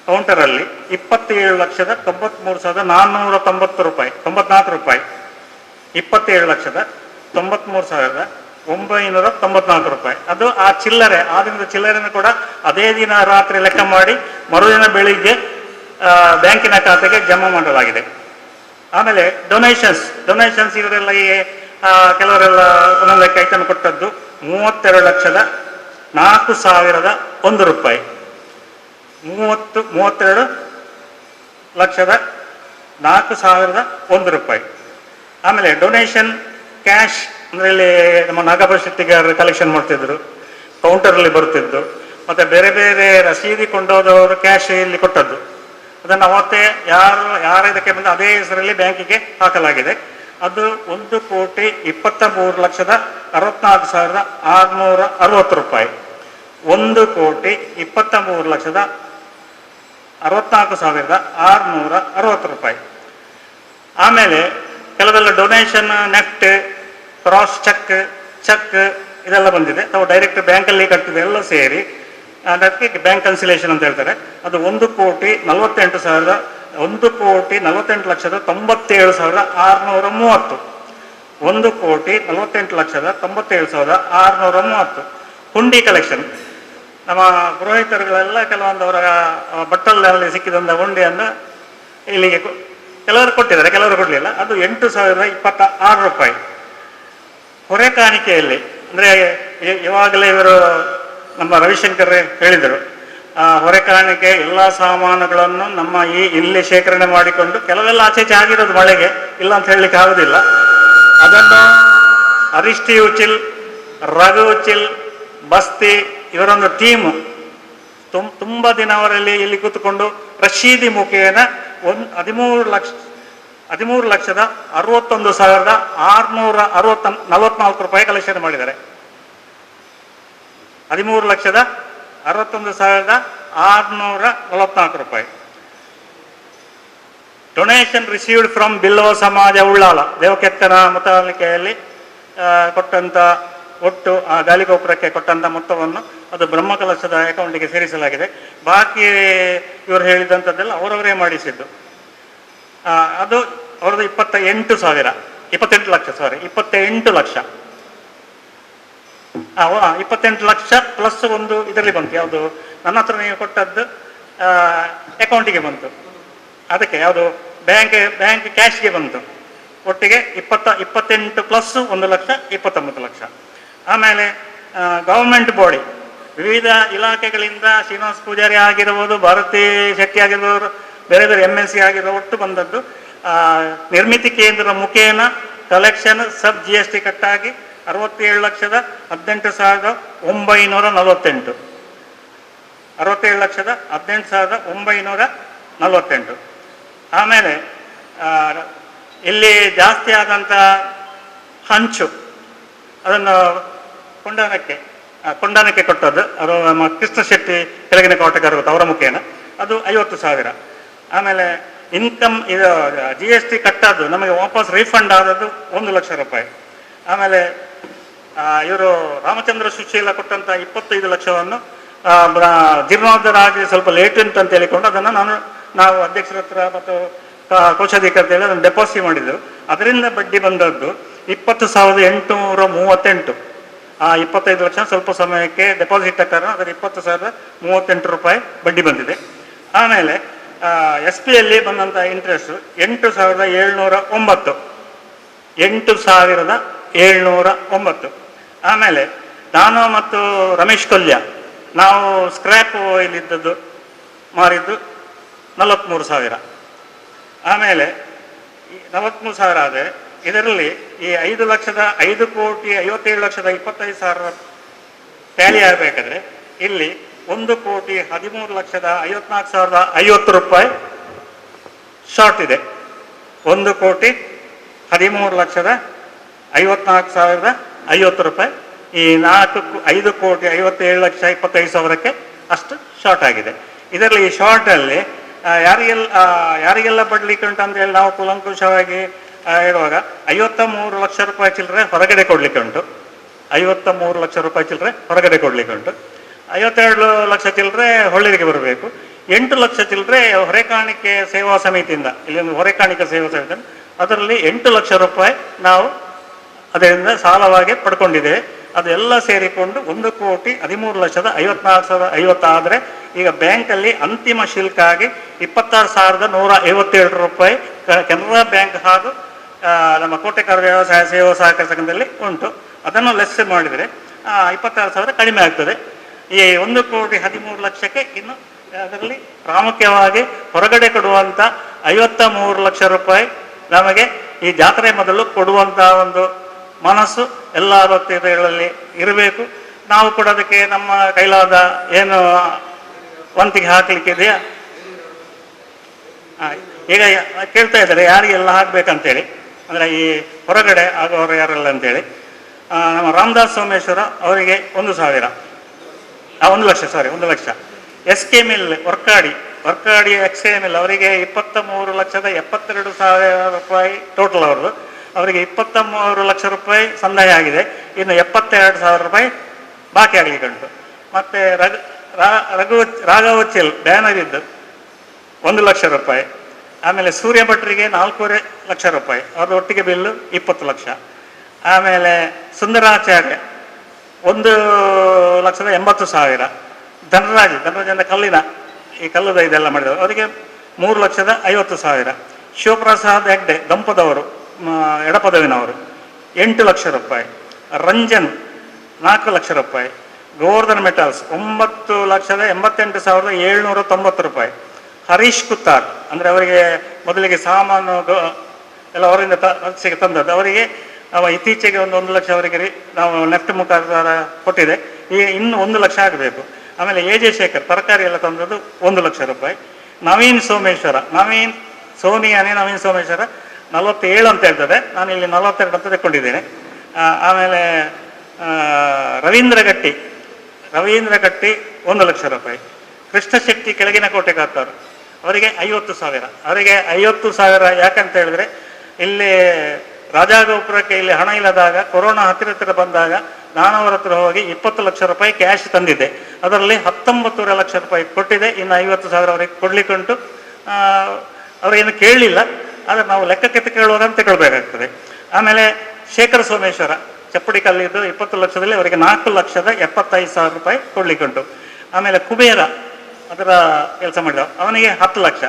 E: ಕೌಂಟರಲ್ಲಿ 27,93,490 ರೂಪಾಯಿ, 94 ರೂಪಾಯಿ, 27,93,994 ರೂಪಾಯಿ. ಅದು ಆ ಚಿಲ್ಲರೆ, ಆ ದಿನದ ಚಿಲ್ಲರೆಯನ್ನು ಕೂಡ ಅದೇ ದಿನ ರಾತ್ರಿ ಲೆಕ್ಕ ಮಾಡಿ ಮರುದಿನ ಬೆಳಿಗ್ಗೆ ಬ್ಯಾಂಕಿನ ಖಾತೆಗೆ ಜಮಾ ಮಾಡಲಾಗಿದೆ. ಆಮೇಲೆ ಡೊನೇಷನ್ಸ್ ಇವರೆಲ್ಲ ಈ ಕೆಲವರೆಲ್ಲ ಒಂದೊಂದಕ್ಕೆ ಐಟಮ್ ಕೊಟ್ಟದ್ದು 32,04,001 ರೂಪಾಯಿ. 32,04,001 ರೂಪಾಯಿ. ಆಮೇಲೆ ಡೊನೇಷನ್ ಕ್ಯಾಶ್ ಅಂದರೆ ಇಲ್ಲಿ ನಮ್ಮ ನಾಗಪ್ಪ ಶೆಟ್ಟಿಗಾರ್ ಕಲೆಕ್ಷನ್ ಮಾಡ್ತಿದ್ರು, ಕೌಂಟರಲ್ಲಿ ಬರ್ತಿದ್ದು, ಮತ್ತು ಬೇರೆ ಬೇರೆ ರಸೀದಿ ಕೊಂಡೋದವರು ಕ್ಯಾಶ್ ಇಲ್ಲಿ ಕೊಟ್ಟದ್ದು. ಅದನ್ನು ಅವತ್ತೇ ಯಾರು ಯಾರ ಇದಕ್ಕೆ ಬಂದು ಅದೇ ಹೆಸರಲ್ಲಿ ಬ್ಯಾಂಕಿಗೆ ಹಾಕಲಾಗಿದೆ. ಅದು 1,23,64,660 ರೂಪಾಯಿ. 1,23,64,660 ರೂಪಾಯಿ. ಆಮೇಲೆ ಕೆಲವೆಲ್ಲ donation NEFT, cross cheque, cheque ಇದೆಲ್ಲ ಬಂದಿದೆ. ತಾವು ಡೈರೆಕ್ಟ್ ಬ್ಯಾಂಕಲ್ಲಿ ಕಟ್ಟಿದೆ ಎಲ್ಲ ಸೇರಿ ಅದಕ್ಕೆ ಬ್ಯಾಂಕ್ ಕನ್ಸಿಲೇಷನ್ ಅಂತ ಹೇಳ್ತಾರೆ. ಅದು 1,48,000, 1,48,97,630, 1,48,97,630. ಹುಂಡಿ ಕಲೆಕ್ಷನ್ ನಮ್ಮ ಪುರೋಹಿತರುಗಳೆಲ್ಲ ಕೆಲವೊಂದು ಅವರ ಬಟ್ಟಲಲ್ಲಿ ಸಿಕ್ಕಿದಂಥ ಹುಂಡಿಯನ್ನು ಇಲ್ಲಿಗೆ ಕೆಲವರು ಕೊಟ್ಟಿದ್ದಾರೆ, ಕೆಲವರು ಕೊಡಲಿಲ್ಲ. ಅದು 8,026 ರೂಪಾಯಿ. ಹೊರೆ ಕಾಣಿಕೆಯಲ್ಲಿ ಅಂದರೆ ಇವಾಗಲೇ ಇವರು ನಮ್ಮ ರವಿಶಂಕರ್ ಹೇಳಿದರು, ಆ ಹೊರೆ ಕಾಣಿಕೆ ಎಲ್ಲ ಸಾಮಾನುಗಳನ್ನು ನಮ್ಮ ಈ ಇಲ್ಲಿ ಶೇಖರಣೆ ಮಾಡಿಕೊಂಡು ಕೆಲವೆಲ್ಲ ಆಚೆ ಈಚೆ ಆಗಿರೋದು ಮಳೆಗೆ, ಇಲ್ಲ ಅಂತ ಹೇಳಲಿಕ್ಕೆ ಆಗೋದಿಲ್ಲ. ಅದನ್ನು ಅರಿಷ್ಟಿ ಉಚಿಲ್, ರಘು ಉಚಿಲ್, ಬಸ್ತಿ ಇವರೊಂದು ಟೀಮು ತುಂಬ ದಿನ ಅವರಲ್ಲಿ ಇಲ್ಲಿ ಕೂತ್ಕೊಂಡು ರಶೀದಿ ಮುಖೇನ 13,61,644 ರೂಪಾಯಿ ಕಲೆಕ್ಷನ್ ಮಾಡಿದ್ದಾರೆ. 13,61,644 ರೂಪಾಯಿ. Donation received from Billava Samaja Ullal ದೇವಕೆಕ್ಕನ ಮುತಾಲಿಕೆಯಲ್ಲಿ ಕೊಟ್ಟಂಥ ಒಟ್ಟು ಆ ಗಾಲಿಗೋಪುರಕ್ಕೆ ಕೊಟ್ಟಂಥ ಮೊತ್ತವನ್ನು ಅದು ಬ್ರಹ್ಮಕಲಶದ ಅಕೌಂಟಿಗೆ ಸೇರಿಸಲಾಗಿದೆ. ಬಾಕಿ ಇವರು ಹೇಳಿದಂಥದ್ದೆಲ್ಲ ಅವರವರೇ ಮಾಡಿಸಿದ್ದು. ಅದು ಅವರದ್ದು 28,000, 28 ಲಕ್ಷ, ಸಾರಿ 28 ಲಕ್ಷ. 28 lakh plus ಒಂದು ಇದರಲ್ಲಿ ಬಂತು. ಯಾವುದು ನನ್ನ ಹತ್ರ ನೀವು ಕೊಟ್ಟದ್ದು ಅಕೌಂಟಿಗೆ ಬಂತು, ಅದಕ್ಕೆ ಯಾವುದು ಬ್ಯಾಂಕ್ ಬ್ಯಾಂಕ್ ಕ್ಯಾಶ್ಗೆ ಬಂತು. ಒಟ್ಟಿಗೆ 28 ಪ್ಲಸ್ 1 ಲಕ್ಷ 29 ಲಕ್ಷ. ಆಮೇಲೆ ಗವರ್ಮೆಂಟ್ ಬಾಡಿ ವಿವಿಧ ಇಲಾಖೆಗಳಿಂದ ಶ್ರೀನಿವಾಸ್ ಪೂಜಾರಿ ಆಗಿರ್ಬೋದು, ಭಾರತಿ ಶೆಟ್ಟಿ ಆಗಿರ್ಬೋದು, ಬೇರೆ ಬೇರೆ MNC ಆಗಿರೋ ಒಟ್ಟು ಬಂದದ್ದು ನಿರ್ಮಿತಿ ಕೇಂದ್ರದ ಮುಖೇನ ಕಲೆಕ್ಷನ್ ಸಬ್ GST ಕಟ್ಟಾಗಿ 67,18,948, 67,18,948. ಆಮೇಲೆ ಇಲ್ಲಿ ಜಾಸ್ತಿ ಆದಂಥ ಹಂಚು ಅದನ್ನು ಕೊಂಡಾನಕ್ಕೆ ಕೊಂಡಾನಕ್ಕೆ ಕೊಟ್ಟದ್ದು, ಅದು ನಮ್ಮ ಕೃಷ್ಣ ಶೆಟ್ಟಿ ಕೆಳಗಿನ ಕೋಟೆಗಾರ ಅವರ ಮುಖೇನ, ಅದು 50,000. ಆಮೇಲೆ ಇನ್ಕಮ್ ಇದು GST ಕಟ್ಟದ್ದು ನಮಗೆ ವಾಪಸ್ ರೀಫಂಡ್ ಆದದ್ದು 1 ಲಕ್ಷ ರೂಪಾಯಿ. ಆಮೇಲೆ ಇವರು ರಾಮಚಂದ್ರ ಸುಶೀಲ ಕೊಟ್ಟಂಥ 25 ಲಕ್ಷವನ್ನು ಜೀರ್ಣೋದ್ಧಾರ ಆಗಿ ಸ್ವಲ್ಪ ಲೇಟ್ ಉಂಟು ಅಂತ ಹೇಳಿಕೊಂಡು ಅದನ್ನು ನಾವು ಅಧ್ಯಕ್ಷರ ಹತ್ರ ಮತ್ತು ಕೋಶಾಧಿಕಾರಿ ಹೇಳಿ ಅದನ್ನು ಡೆಪಾಸಿಟ್ ಮಾಡಿದ್ದೆವು. ಅದರಿಂದ ಬಡ್ಡಿ ಬಂದದ್ದು 20,838. ಆ 25 ಲಕ್ಷ ಸ್ವಲ್ಪ ಸಮಯಕ್ಕೆ ಡೆಪಾಸಿಟ್ ಕಾರಣ ಅದರ 20,038 ರೂಪಾಯಿ ಬಡ್ಡಿ ಬಂದಿದೆ. ಆಮೇಲೆ SP ಬಂದಂಥ ಇಂಟ್ರೆಸ್ಟು 8,709, 8,709. ಆಮೇಲೆ ನಾನು ಮತ್ತು ರಮೇಶ್ ಕೊಲ್ಯ ನಾವು ಸ್ಕ್ರ್ಯಾಪ್ ಇಲ್ಲಿದ್ದದ್ದು ಮಾರಿದ್ದು 43,000. ಆಮೇಲೆ 43,000 ಆದರೆ ಇದರಲ್ಲಿ ಈ 5,57,25,000 ಟ್ಯಾಲಿ ಆಗಬೇಕಾದ್ರೆ ಇಲ್ಲಿ 1,13,54,050 ರೂಪಾಯಿ ಶಾರ್ಟ್ ಇದೆ. 1,13,54,050 ರೂಪಾಯಿ ಈ 5,57,25,000ಕ್ಕೆ ಅಷ್ಟು ಶಾರ್ಟ್ ಆಗಿದೆ. ಇದರಲ್ಲಿ ಈ ಶಾರ್ಟಲ್ಲಿ ಯಾರಿಗೆಲ್ಲ ಯಾರಿಗೆಲ್ಲ ಬಡ್ಲಿಕ್ಕೆ ಉಂಟು ಅಂತ ಹೇಳಿ ನಾವು ಕೂಲಂಕುಷವಾಗಿ ಹೇಳುವಾಗ 53 ಲಕ್ಷ ರೂಪಾಯಿ ಚಿಲ್ಲರೆ ಹೊರಗಡೆ ಕೊಡ್ಲಿಕ್ಕೆ ಉಂಟು, 53 ಲಕ್ಷ ರೂಪಾಯಿ ಚಿಲ್ಲರೆ ಹೊರಗಡೆ ಕೊಡ್ಲಿಕ್ಕೆ ಉಂಟು, 52 ಲಕ್ಷ ಚಿಲ್ಲರೆ ಹೊಳ್ಳಿರಿಗೆ ಬರಬೇಕು, 8 ಲಕ್ಷ ಚಿಲ್ಲರೆ ಹೊರೆಕಾಣಿಕೆ ಸೇವಾ ಸಮಿತಿಯಿಂದ, ಇಲ್ಲಿ ಒಂದು ಹೊರೆಕಾಣಿಕೆ ಸೇವಾ ಸಮಿತಿ, ಅದರಲ್ಲಿ 8 ಲಕ್ಷ ರೂಪಾಯಿ ನಾವು ಅದರಿಂದ ಸಾಲವಾಗಿ ಪಡ್ಕೊಂಡಿದ್ದೇವೆ. ಅದೆಲ್ಲ ಸೇರಿಕೊಂಡು 1,13,54,050 ಆದರೆ ಈಗ ಬ್ಯಾಂಕಲ್ಲಿ ಅಂತಿಮ ಶುಲ್ಕ ಆಗಿ 26,157 ರೂಪಾಯಿ ಕೆನರಾ ಬ್ಯಾಂಕ್ ಹಾಗೂ ನಮ್ಮ ಕೋಟೆಕಾರ ವ್ಯವಸಾಯ ಸೇವಾ ಸಹಕಾರ ಸಂಘದಲ್ಲಿ ಉಂಟು. ಅದನ್ನು ಲೆಸ್ ಮಾಡಿದರೆ 26,000 ಕಡಿಮೆ ಆಗ್ತದೆ. ಈ 1,13,00,000ಕ್ಕೆ ಇನ್ನು ಅದರಲ್ಲಿ ಪ್ರಾಮುಖ್ಯವಾಗಿ ಹೊರಗಡೆ ಕೊಡುವಂಥ 53 ಲಕ್ಷ ರೂಪಾಯಿ ನಮಗೆ ಈ ಜಾತ್ರೆ ಮೊದಲು ಕೊಡುವಂಥ ಒಂದು ಮನಸ್ಸು ಎಲ್ಲ ಭಕ್ತಿಗಳಲ್ಲಿ ಇರಬೇಕು. ನಾವು ಕೂಡ ಅದಕ್ಕೆ ನಮ್ಮ ಕೈಲಾದ ಏನು ವಂತಿಗೆ ಹಾಕಲಿಕ್ಕಿದೆಯಾ ಈಗ ಕೇಳ್ತಾ ಇದ್ದಾರೆ ಯಾರಿಗೆಲ್ಲ ಹಾಕ್ಬೇಕಂತೇಳಿ, ಅಂದರೆ ಈ ಹೊರಗಡೆ ಆಗೋರು ಯಾರೆಲ್ಲ ಅಂತೇಳಿ. ನಮ್ಮ ರಾಮದಾಸ್ ಸೋಮೇಶ್ವರ ಅವರಿಗೆ 1,000, 1 ಲಕ್ಷ, ಸಾರಿ 1 ಲಕ್ಷ. SK mill Varkady, Varkady XA mill ಅವರಿಗೆ 23,72,000 ರೂಪಾಯಿ ಟೋಟಲ್ ಅವ್ರದ್ದು. ಅವರಿಗೆ 23 ಲಕ್ಷ ರೂಪಾಯಿ ಸಂದಾಯ ಆಗಿದೆ, ಇನ್ನು 72,000 ರೂಪಾಯಿ ಬಾಕಿ ಆಗಲಿಕ್ಕೆ ಉಂಟು. ಮತ್ತು ರಾಘವಚಿಲ್ ಬ್ಯಾನರ್ ಇದ್ದು 1 ಲಕ್ಷ ರೂಪಾಯಿ. ಆಮೇಲೆ ಸೂರ್ಯ ಭಟ್ರಿಗೆ 4.5 ಲಕ್ಷ ರೂಪಾಯಿ, ಅವ್ರದ್ದು ಒಟ್ಟಿಗೆ ಬಿಲ್ಲು 20 ಲಕ್ಷ. ಆಮೇಲೆ ಸುಂದರಾಚಾರ್ಯ 1,80,000. ಧನರಾಜ್, ಧನರಾಜ್ ಅಂದರೆ ಕಲ್ಲಿನ ಈ ಕಲ್ಲದ ಇದೆಲ್ಲ ಮಾಡಿದವರು, ಅವರಿಗೆ 3,50,000. ಶಿವಪ್ರಸಾದ್ ಹೆಗ್ಡೆ ದಂಪದವರು, ಎಡಪದವಿನವರು 8 ಲಕ್ಷ ರೂಪಾಯಿ. ರಂಜನ್ 4 ಲಕ್ಷ ರೂಪಾಯಿ. ಗೋವರ್ಧನ್ ಮೆಟಲ್ಸ್ 9,88,790 ರೂಪಾಯಿ. ಹರೀಶ್ ಕುತ್ತಾರ್ ಅಂದರೆ ಅವರಿಗೆ ಮೊದಲಿಗೆ ಸಾಮಾನು ಎಲ್ಲ ಅವರಿಂದ ತಂದದ್ದು, ಅವರಿಗೆ ಇತ್ತೀಚೆಗೆ ಒಂದು 1 ಲಕ್ಷ ಅವರಿಗೆ ನಾವು ನೆಫ್ಟ್ ಮುಖಾಂತರ ಕೊಟ್ಟಿದೆ, ಈಗ ಇನ್ನು 1 ಲಕ್ಷ ಆಗಬೇಕು. ಆಮೇಲೆ ಎ ಜೆ ಶೇಖರ್ ತರಕಾರಿ ಎಲ್ಲ ತಂದದ್ದು 1 ಲಕ್ಷ ರೂಪಾಯಿ. ನವೀನ್ ಸೋಮೇಶ್ವರ, ನವೀನ್ ಸೋನಿಯಾನೇ ನವೀನ್ ಸೋಮೇಶ್ವರ 47 ಅಂತ ಹೇಳ್ತದೆ, ನಾನು ಇಲ್ಲಿ 42 ಅಂತ ತಕ್ಕೊಂಡಿದ್ದೇನೆ. ಆಮೇಲೆ ರವೀಂದ್ರ ಗಟ್ಟಿ, ರವೀಂದ್ರ ಗಟ್ಟಿ 1 ಲಕ್ಷ ರೂಪಾಯಿ. ಕೃಷ್ಣ ಶೆಟ್ಟಿ ಕೆಳಗಿನ ಕೋಟೆ ಕಾತವರು ಅವರಿಗೆ 50,000. ಅವರಿಗೆ 50,000 ಯಾಕಂತ ಹೇಳಿದ್ರೆ ಇಲ್ಲಿ ರಾಜಾಗೋಪುರಕ್ಕೆ ಇಲ್ಲಿ ಹಣ ಇಲ್ಲದಾಗ ಕೊರೋನಾ ಹತ್ತಿರ ಹತ್ತಿರ ಬಂದಾಗ ನಾನು ಅವರ ಹತ್ರ ಹೋಗಿ 20 ಲಕ್ಷ ರೂಪಾಯಿ ಕ್ಯಾಶ್ ತಂದಿದ್ದೆ, ಅದರಲ್ಲಿ 19.5 ಲಕ್ಷ ರೂಪಾಯಿ ಕೊಟ್ಟಿದೆ, ಇನ್ನು 50,000 ಅವರಿಗೆ ಕೊಡ್ಲಿಕ್ಕುಂಟು. ಅವರೇನು ಕೇಳಲಿಲ್ಲ, ಆದರೆ ನಾವು ಲೆಕ್ಕಕ್ಕೆ ಕೇಳುವಾಗ ತಗೊಳ್ಬೇಕಾಗ್ತದೆ. ಆಮೇಲೆ ಶೇಖರ ಸೋಮೇಶ್ವರ, ಚಪ್ಪಡಿ ಕಲ್ಲಿದ್ದು 20 ಲಕ್ಷದಲ್ಲಿ ಅವರಿಗೆ 4,75,000 ರೂಪಾಯಿ ಕೊಡ್ಲಿಕ್ಕೆ ಉಂಟು. ಆಮೇಲೆ ಕುಬೇರ ಅದರ ಕೆಲಸ ಮಾಡಿದ ಅವನಿಗೆ 10 ಲಕ್ಷ,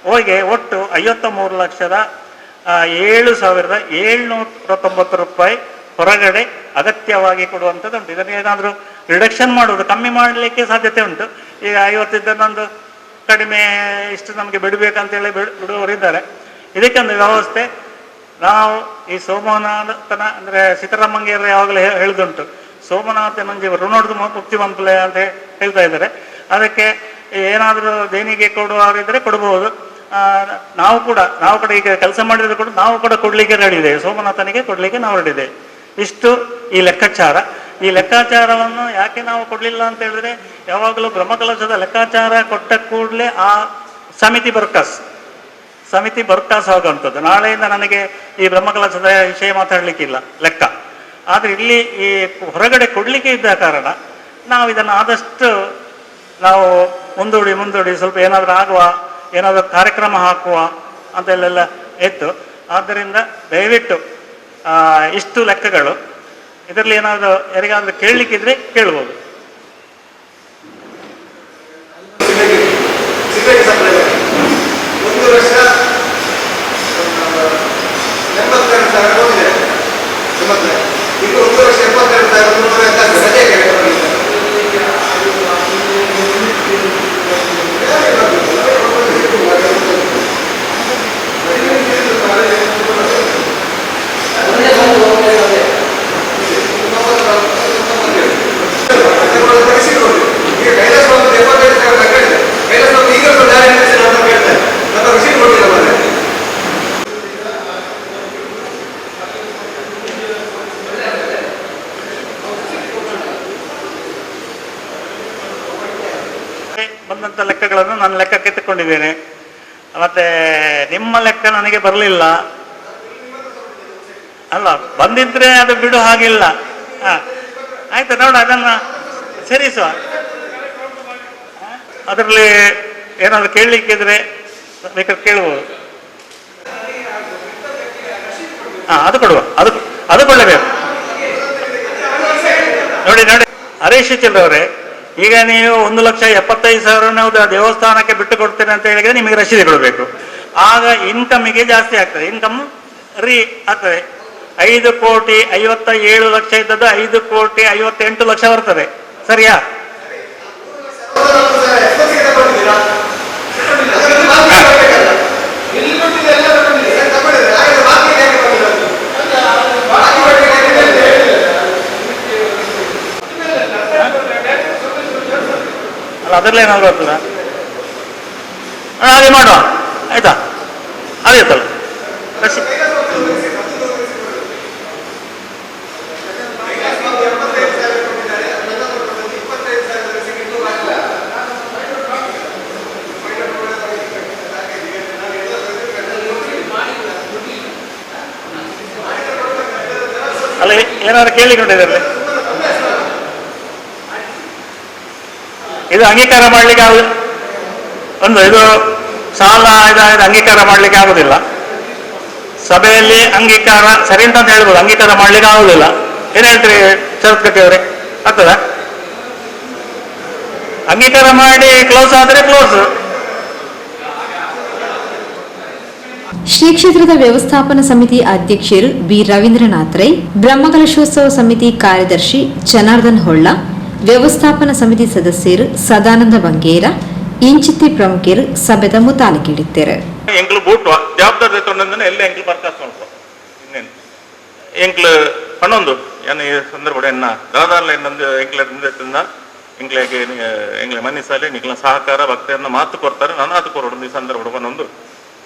E: ಹೋಗಿ ಒಟ್ಟು 53,07,790 ರೂಪಾಯಿ ಹೊರಗಡೆ ಅಗತ್ಯವಾಗಿ ಕೊಡುವಂಥದ್ದು ಉಂಟು. ಇದನ್ನು ಏನಾದರೂ ರಿಡಕ್ಷನ್ ಮಾಡುವುದು, ಕಮ್ಮಿ ಮಾಡಲಿಕ್ಕೆ ಸಾಧ್ಯತೆ ಉಂಟು. ಈಗ 50 ಕಡಿಮೆ ಇಷ್ಟು ನಮಗೆ ಬಿಡಬೇಕಂತೇಳಿ ಬಿಡುವವರಿದ್ದಾರೆ. ಇದಕ್ಕೊಂದು ವ್ಯವಸ್ಥೆ ನಾವು ಈ ಸೋಮನಾಥನ ಅಂದರೆ ಸೀತಾರಾಮಂಗೇರು ಯಾವಾಗಲೂ ಹೇಳುದುಂಟು, ಸೋಮನಾಥನಂಜಿ ಋಣೋಡ್ದು ಮುಕ್ತಿ ಮಂತ್ಲೆ ಅಂತ ಹೇಳ್ತಾ ಇದ್ದಾರೆ. ಅದಕ್ಕೆ ಏನಾದರೂ ದೇಣಿಗೆ ಕೊಡುವವರಿದ್ದರೆ ಕೊಡಬಹುದು. ನಾವು ಕೂಡ ಈಗ ಕೆಲಸ ಮಾಡಿದ್ರೆ ಕೂಡ ನಾವು ಕೂಡ ಕೊಡಲಿಕ್ಕೆ ರೆಡಿ ಇದೆ, ಸೋಮನಾಥನಿಗೆ ಕೊಡಲಿಕ್ಕೆ ನಾವು ರೆಡಿ ಇದೆ. ಇಷ್ಟು ಈ ಲೆಕ್ಕಾಚಾರ. ಈ ಲೆಕ್ಕಾಚಾರವನ್ನು ಯಾಕೆ ನಾವು ಕೊಡಲಿಲ್ಲ ಅಂತ ಹೇಳಿದ್ರೆ, ಯಾವಾಗಲೂ ಬ್ರಹ್ಮಕಲಶದ ಲೆಕ್ಕಾಚಾರ ಕೊಟ್ಟ ಕೂಡಲೇ ಆ ಸಮಿತಿ ಬರ್ಕಾಸ್ ಆಗುವಂಥದ್ದು. ನಾಳೆಯಿಂದ ನನಗೆ ಈ ಬ್ರಹ್ಮಕಲಶದ ವಿಷಯ ಮಾತಾಡಲಿಕ್ಕಿಲ್ಲ ಲೆಕ್ಕ. ಆದರೆ ಇಲ್ಲಿ ಈ ಹೊರಗಡೆ ಕೊಡಲಿಕ್ಕೆ ಇದ್ದ ಕಾರಣ ನಾವು ಇದನ್ನು ಆದಷ್ಟು ನಾವು ಮುಂದೂಡಿ ಮುಂದೂಡಿ ಸ್ವಲ್ಪ ಏನಾದರೂ ಆಗುವ, ಏನಾದರೂ ಕಾರ್ಯಕ್ರಮ ಹಾಕುವ ಅಂತೆಲ್ಲೆಲ್ಲ ಇತ್ತು. ಆದ್ದರಿಂದ ದಯವಿಟ್ಟು ಇಷ್ಟು ಲೆಕ್ಕಗಳು ಇದರಲ್ಲಿ ಏನಾದರೂ ಯಾರಿಗಾದ್ರೂ ಕೇಳಲಿಕ್ಕಿದ್ರೆ ಕೇಳ್ಬೋದು. ಬಂದಂಥ ಲೆಕ್ಕಗಳನ್ನು ನಾನು ಲೆಕ್ಕಕ್ಕೆ ತಕ್ಕೊಂಡಿದ್ದೇನೆ. ಮತ್ತೆ ನಿಮ್ಮ ಲೆಕ್ಕ ನನಗೆ ಬರಲಿಲ್ಲ ಅಲ್ಲ, ಬಂದಿದ್ರೆ ಅದು ಬಿಡು ಹಾಗಿಲ್ಲ. ಆಯ್ತು ನೋಡು, ಅದನ್ನು ಸರಿಸುವ. ಅದರಲ್ಲಿ ಏನಾದರೂ ಕೇಳಲಿಕ್ಕಿದ್ರೆ ಬೇಕಾದ್ರೆ ಕೇಳ್ಬೋದು. ಅದು ಕೊಡುವ, ಅದು ಅದು ಕೊಳ್ಳಬೇಕು. ನೋಡಿ ನೋಡಿ ಹರೀಶ್ ಚಂದ್ರ ಅವರೇ, ಈಗ ನೀವು 1,75,000 ದೇವಸ್ಥಾನಕ್ಕೆ ಬಿಟ್ಟು ಕೊಡ್ತೇನೆ ಅಂತ ಹೇಳಿದ್ರೆ ನಿಮಗೆ ರಸೀದಿ ಕೊಡಬೇಕು. ಆಗ ಇನ್ಕಮ್ಮಿಗೆ ಜಾಸ್ತಿ ಆಗ್ತದೆ, ಇನ್ಕಮ್ ರೀ ಆಗ್ತದೆ. 5,57,00,000 ಇದ್ದದ್ದು 5,58,00,000 ಬರ್ತದೆ, ಸರಿಯಾ? ಅಲ್ಲ, ಅದರಲ್ಲಿ ಏನಾದ್ರು ಬರ್ತದ? ಹಾಗೆ ಮಾಡುವ, ಆಯ್ತಾ? ಅದೇ ಇತ್ತಲ್ಲ. ಅಲ್ಲ, ಏನಾದ್ರು ಕೇಳಿಕೊಂಡಿದ್ದಾರೆ? ಇದು ಅಂಗೀಕಾರ ಮಾಡ್ಲಿಕ್ಕೆ ಆಗ ಒಂದು ಇದು ಸಾಲ ಇದು ಅಂಗೀಕಾರ ಮಾಡ್ಲಿಕ್ಕೆ ಆಗುದಿಲ್ಲ. ಸಭೆಯಲ್ಲಿ ಅಂಗೀಕಾರ ಸರಿ ಅಂತ ಹೇಳ್ಬೋದು, ಅಂಗೀಕಾರ ಮಾಡ್ಲಿಕ್ಕೆ ಆಗುದಿಲ್ಲ. ಏನ್ ಹೇಳ್ತೀರಿ ಶರತ್ ಕಟ್ಟಿ ಅವರೇ, ಆಗ್ತದಾ? ಅಂಗೀಕಾರ ಮಾಡಿ ಕ್ಲೋಸ್ ಆದ್ರೆ ಕ್ಲೋಸ್.
A: ಶ್ರೀ ಕ್ಷೇತ್ರದ ವ್ಯವಸ್ಥಾಪನಾ ಸಮಿತಿ ಅಧ್ಯಕ್ಷರು ಬಿ ರವೀಂದ್ರನಾಥ್ ರೈ, ಬ್ರಹ್ಮಕಲಶೋತ್ಸವ ಸಮಿತಿ ಕಾರ್ಯದರ್ಶಿ ಜನಾರ್ದನ್ ಹೊಳ್ಳ, ವ್ಯವಸ್ಥಾಪನಾ ಸಮಿತಿ ಸದಸ್ಯರು ಸದಾನಂದ ಬಂಗೇರ, ಇಂಚಿತ್ತಿ ಪ್ರಮುಖರು ಸಭೆದ ಮುತಾಲಿಕಿಡಿತ್ತೇರು.
F: ಎಂಕ್ಲು ಬೂಟುವ ಜವಾಬ್ದಾರಿ ತೊಗೊಂಡಂದ್ರೆ ಎಲ್ಲ ಎಂಕ್ಲು ಬರ್ಕಾಸ್ತ ಉಂಟು. ಇನ್ನೇನು ಎಂಕ್ಲು ಪಣೊಂದು ಏನು ಈ ಸಂದರ್ಭ ಎನ್ನ ದಾದಾರ್ಲ ಇನ್ನೊಂದು ಎಂಕ್ಲೆ ಎಂಕ್ಲೆಗೆ ಎಂಕ್ಲೆ ಮನಸ್ಸಲ್ಲಿ ನಿಕ್ಲ ಸಹಕಾರ ಭಕ್ತಿಯನ್ನ ಮಾತು ಕೊಡ್ತಾರೆ, ನಾನು ಆತು ಕೊರಡು ಈ ಸಂದರ್ಭ ಪನೊಂದು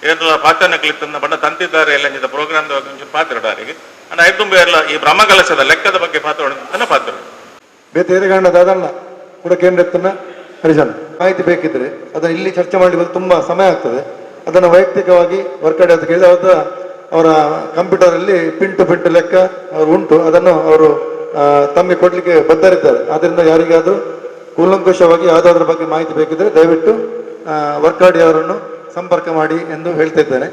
F: ಏರ್ಲ ಪಾಚನಕ್ಲಿತ್ತನ್ನ ಬಣ್ಣ ತಂತಿದ್ದಾರೆ ಎಲ್ಲ ಪ್ರೋಗ್ರಾಮ್ ಪಾತ್ರ ಅಂಡ್ ಐದು ಎಲ್ಲ ಈ ಬ್ರಹ್ಮಕಲಶದ ಲೆಕ್ಕದ ಬಗ್ಗೆ ಪಾತ್ರ ಪಾತ್ರ
C: ಬೇತೆ ಗಂಡ ದಾದಣ್ಣ ಕೂಡ ಕೇಂದ್ರತ್ತನ್ನ ಹರಿಜನ ಮಾಹಿತಿ ಬೇಕಿದ್ರೆ ಅದನ್ನು ಇಲ್ಲಿ ಚರ್ಚೆ ಮಾಡಲಿಕ್ಕೆ ತುಂಬಾ ಸಮಯ ಆಗ್ತದೆ. ಅದನ್ನು ವೈಯಕ್ತಿಕವಾಗಿ ವರ್ಕೌಟ್ ಅಂತ ಕೇಳಿದ್ರೆ ಅವರ ಅವರ ಕಂಪ್ಯೂಟರಲ್ಲಿ ಪಿಂಟು ಪಿಂಟು ಲೆಕ್ಕ ಅವರು ಉಂಟು, ಅದನ್ನು ಅವರು ತಮಗೆ ಕೊಡಲಿಕ್ಕೆ ಬದ್ಧರಿದ್ದಾರೆ. ಆದ್ದರಿಂದ ಯಾರಿಗಾದರೂ ಕೂಲಂಕುಷವಾಗಿ ಯಾವುದಾದ್ರ ಬಗ್ಗೆ ಮಾಹಿತಿ ಬೇಕಿದ್ರೆ ದಯವಿಟ್ಟು ವರ್ಕಾಡಿ ಅವರನ್ನು ಸಂಪರ್ಕ ಮಾಡಿ ಎಂದು ಹೇಳ್ತಾ ಇದ್ದೇನೆ.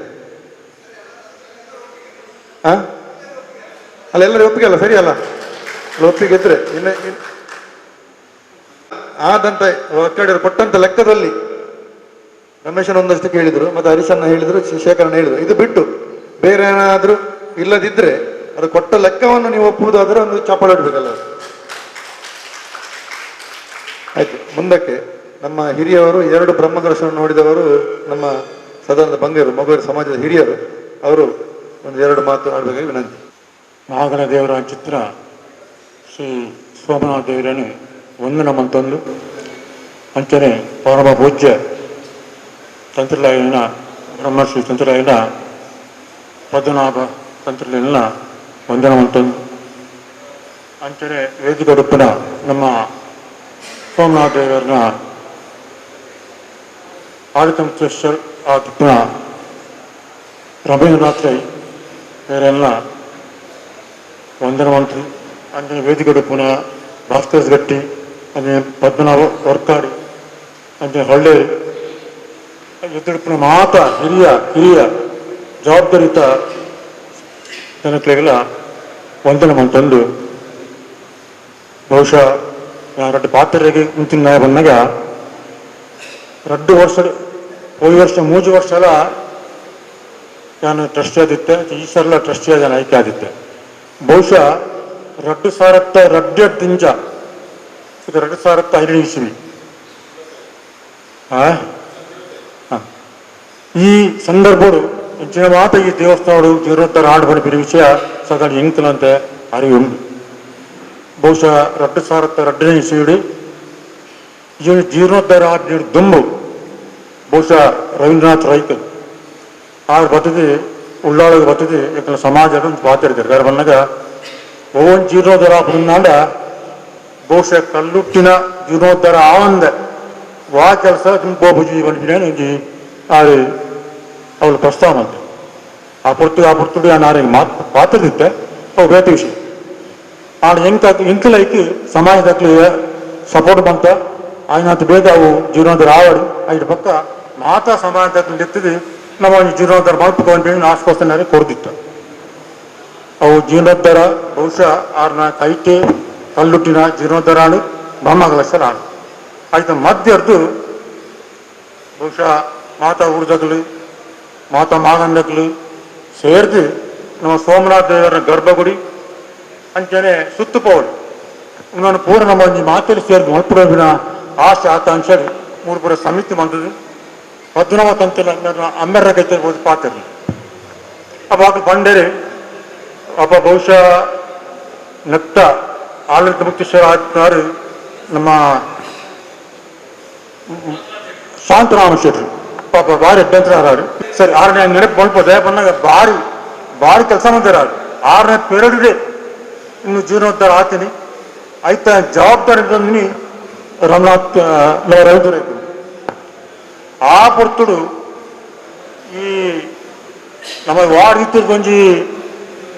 C: ಅಲ್ಲ, ಎಲ್ಲರೂ ಒಪ್ಪಿಗೆ ಅಲ್ಲ? ಸರಿ ಅಲ್ಲ? ಒಪ್ಪಿಗೆ ಇದ್ರೆ ಇನ್ನು ಆದಂತ ವರ್ಕಾಡಿಯವರು ಕೊಟ್ಟಂತ ಲೆಕ್ಕದಲ್ಲಿ ರಮೇಶನ್ ಒಂದಷ್ಟು ಕೇಳಿದ್ರು, ಮತ್ತೆ ಹರೀಶನ್ನ ಹೇಳಿದ್ರು, ಶೇಖರನ್ನ ಹೇಳಿದ್ರು. ಇದು ಬಿಟ್ಟು ಬೇರೆ ಏನಾದ್ರೂ ಇಲ್ಲದಿದ್ರೆ ಅದು ಕೊಟ್ಟ ಲೆಕ್ಕವನ್ನು ನೀವು ಒಪ್ಪುವುದಾದ್ರೆ ಒಂದು ಚಪ್ಪಾಳೆ ಹೊಡ್ಬೇಕಲ್ಲ. ಆಯ್ತು, ಮುಂದಕ್ಕೆ ನಮ್ಮ ಹಿರಿಯವರು, ಎರಡು ಬ್ರಹ್ಮಕಲಶವನ್ನು ನೋಡಿದವರು ನಮ್ಮ ಸದನದ ಬಂಗೇರು ಮೊಗೇರು ಸಮಾಜದ ಹಿರಿಯರು, ಅವರು ಒಂದು ಎರಡು ಮಾತು ಆಡಬೇಕಾಗಿ ವಿನಂತಿ.
G: ಮಹಾಗಣ ದೇವರ ಚಿತ್ರ ಶ್ರೀ ಸೋಮನಾಥ ದೇವರನ್ನು ಒಂದು ನಮ್ಮಂತಂದು ಅಂಚನೆ ಪರಮ ಪೂಜ್ಯ ತಂತ್ರಲಾಯನ ಬ್ರಹ್ಮಶ್ರೀ ತಂತ್ರಲಾಯನ ಪದ್ಮನಾಭ ತಂತ್ರಲಾಯನ ವಂದನ ಮಂತಂದು ಅಂಚನೆ ವೇದಿಕಡುಪ್ಪನ ನಮ್ಮ ಸೋಮನಾಥ ದೇವರನ್ನ ಆಡಳಿತ ಆದಿಪ್ಪನ ರವೀಂದ್ರನಾಥ್ ರೈ ಇವರೆಲ್ಲ ವಂದನ ಮಂತ್ರಿ ಅಂಜನೆ ವೇದಿಕಡುಪ್ಪನ ಭಾಸ್ಕರ್ ಗಟ್ಟಿ ಅಂಜನೆ ಪದ್ಮನಾಭ ವರ್ಕಾಡಿ ಅಂಜನೆ ಹೊಳ್ಳೇರಿ ಎದುರುಪ್ಪನ ಮಾತ ಹಿರಿಯ ಹಿರಿಯ ಜವಾಬ್ದಾರಿತ ಜನಕ್ಲೆಗೆಲ್ಲ ವಂದನೆ ಮಂತಂದು ಬಹುಶಃ ರಡ್ಡು ಪಾತ್ರೆಗೆ ಮುಂಚಿನ ಬಂದಾಗ ರಡ್ಡು ವರ್ಷ ಹೋದ ವರ್ಷ ಮೂರು ವರ್ಷ ಎಲ್ಲ ನಾನು ಟ್ರಸ್ಟಿ ಆದಿತ್ತೆ, ಈ ಸಲ ಟ್ರಸ್ಟಿ ಆದ ಆಯ್ಕೆ ಆದಿತ್ತೆ. ಬಹುಶಃ ರಡ್ಡು ಸಾವಿರತ್ತ ರಡ್ಡು ದಿಂಜ ಇದು 2005 ಇಸ್ವಿ ಈ ಸಂದರ್ಭಡು ಇಂಚಿನ ಮಾತ ಈ ದೇವಸ್ಥಾನಡು ಜೀರ್ಣೋದ್ಧಾರ ಆಡ್ಬಡಿ ವಿಷಯ ಸಾಧಾರಣ ಎಂಕಲಂತೆ ಅರಿವು ಉಂಟು. ಬಹುಶಃ 2002ನೇ ಇಸ್ವಿಡು ಜೀರ್ಣೋದ್ಧಾರ ಆಡ್ ದುಂಬು ಬಹುಶಃ ರವೀಂದ್ರನಾಥ್ ರೈಕ್ ಆರು ಬರ್ತದೆ ಉಳ್ಳಾಳಗೆ ಬರ್ತದೆ. ಯಾಕಂದ್ರೆ ಸಮಾಜ ಒಂದು ಪಾತ್ರ ಇದ್ದಾರೆ ಬಂದಾಗ ಓನ್ ಜೀರ್ಣೋದ್ಧಾರ ಆಪುನಾಂಡ ಬಹುಶಃ ಕಲ್ಲುಟ್ಟಿನ ಜೀರ್ಣೋದ್ಧಾರ ಆವಂದೆ ವಾ ಕೆಲಸ ಗೋಪುಜಿ ಬಂದಿನ ಒಂಜಿ ಆರು ಅವಳು ಪ್ರಸ್ತಾವ ಮಂತೆ ಆ ಪೊರ್ತು ಆ ಪೊರ್ತುಡು ನಾನು ಮಾತು ಪಾತ್ರದಿತ್ತೆ ಅವು ಬೇತೆ ವಿಷಯ. ಆಡ ಎಂಕ ಎಂಕಲೈಕ್ ಸಮಾಜದಕ್ಲು ಸಪೋರ್ಟ್ ಬಂತ ಆಯ್ನಾತ್ ಬೇಗ ಅವು ಜೀರ್ಣೋದ್ಧಾರ ಆವಡು ಐದು ಪಕ್ಕ ಮಾತಾ ಸಮಾಜದಕ್ಲು ಎತ್ತಿದ್ದು ನಮ್ಮ ಒಂದು ಜೀರ್ಣೋದ್ಧಾರ ಮಲ್ಪಕೊಂಡು ನಾಶಕೋಸ್ಕರ ಕೊಡ್ದಿತ್ತು. ಅವು ಜೀರ್ಣೋದ್ಧಾರ ಬಹುಶಃ ಆರ್ನ ಕೈಟೆ ಕಲ್ಲುಟ್ಟಿನ ಜೀರ್ಣೋದ್ಧಾರ ಆಡು ಬ್ರಹ್ಮಕಲಶರ ಆಡು ಆಯ್ತು ಮಧ್ಯರ್ದು ಬಹುಶಃ ಮಾತಾ ಊರ್ದಗ್ಲು ಮಾತಾ ಮಾಗಂಡಗ್ಲು ಸೇರ್ದು ನಮ್ಮ ಸೋಮನಾಥ ದೇವರ ಗರ್ಭಗುಡಿ ಅಂಚನೆ ಸುತ್ತು ಪೋವಳು ನಾನು ಪೂರ್ಣ ನಮ್ಮ ಒಂಜಿ ಮಾತೆಲಿ ಸೇರ್ದು ಮಲ್ಪುಡವಿನ ಆಸೆ ಆಕಾಂಕ್ಷೆ ಮೂರು ಸಮಿತಿ ಬಂದದ್ದು ಪದ್ಮನಾಭ ತಂತಿಲ್ಲ ಅಮ್ಮೆರ ಕೈತೆ ಪಾತ್ರ ಅವಾಗ ಬಂಡೇರಿ ಅಪ್ಪ ಬಹುಶಃ ನಕ್ತ ಆಡಳಿತ ಮುಕ್ತೇಶ್ವರ ಆತ್ಮಾರು ನಮ್ಮ ಶಾಂತರಾಮ ಶೆಟ್ರು ಪಾಪ ಭಾರಿ ಅಭ್ಯಂತರ ಆರಾರು ಸರಿ ಆರನೇ ನೆನಪು ಮಲ್ಪದೆ ಬಂದಾಗ ಭಾರಿ ಭಾರಿ ಕೆಲಸ ಮಾಡ್ತಾರೆ. ಆರನೇ ಪೇರಡಿದೆ ಇನ್ನು ಜೀರ್ಣೋದ್ಧಾರ ಆತೀನಿ ಆಯ್ತ ಜವಾಬ್ದಾರಿ ಬಂದಿನಿ ರಮನಾಥ್ ರವೀಂದ್ರ ಆ ಪೊರ್ತುಡು ಈ ನಮ್ಮ ವಾರ ರೀತಿಯ ಒಂಜಿ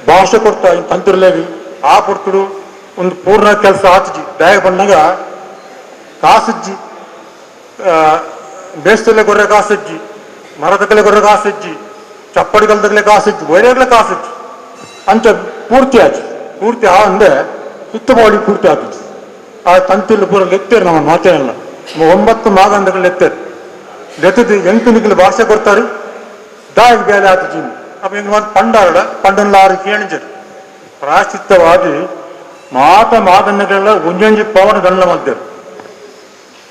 G: ಭಾಷೆ ಕೊಡ್ತಾ ತಂತಿರ್ಲೇವಿ ಆ ಪೊರ್ತುಡು ಒಂದು ಪೂರ್ಣ ಕೆಲಸ ಆತಿಜಿ ಬ್ಯಾಗ್ ಬಂದಾಗ ಕಾಸಜ್ಜಿ ಬೇಸ್ತಲ್ಲೇ ಕೊರ್ರೆ ಕಾಸಜ್ಜಿ ಮರದಕ್ಕಲೆ ಕೊರ್ರೆ ಕಾಸಜ್ಜಿ ಚಪ್ಪಡಿಗಲ್ದಗ್ಲೆ ಕಾಸಜ್ಜಿ ಒಯ್ಯಗ್ಲೆ ಕಾಸಜ್ಜಿ ಅಂತ ಪೂರ್ತಿ ಆಚಿ ಪೂರ್ತಿ ಆ ಅಂದೆ ಸುತ್ತಮೌಳಿ ಪೂರ್ತಿ ಆತಿಜಿ ಆ ತಂತಿಲ್ ಪೂರ ಲೆತ್ತೇರು ನಮ್ಮ ಮಾತೇನಲ್ಲ 9 ಮಾಗಂದಗಳು ಲೆತ್ತೇರು ಲೆತ್ತದು ಎಂಟು ನಿಕ್ಕಲು ಭಾಷೆ ಕೊಡ್ತಾರೆ ದಾಗಿ ಬೇಲೆ ಆತಿಜಿ ಅಪ್ಪ ಹಿಂಗೆ ಒಂದು ಪಂಡಾರಡ ಪಂಡನ್ಲ ಆರು ಕೇಣಿಜರು ಪ್ರಾಶ್ಚಿತ್ಯವಾಗಿ ಮಾತ ಮಾದನ್ನಗಳೆಲ್ಲ ಒಂಜೊಂಜಿ ಪವನ ದಂಡ ಮಧ್ಯರು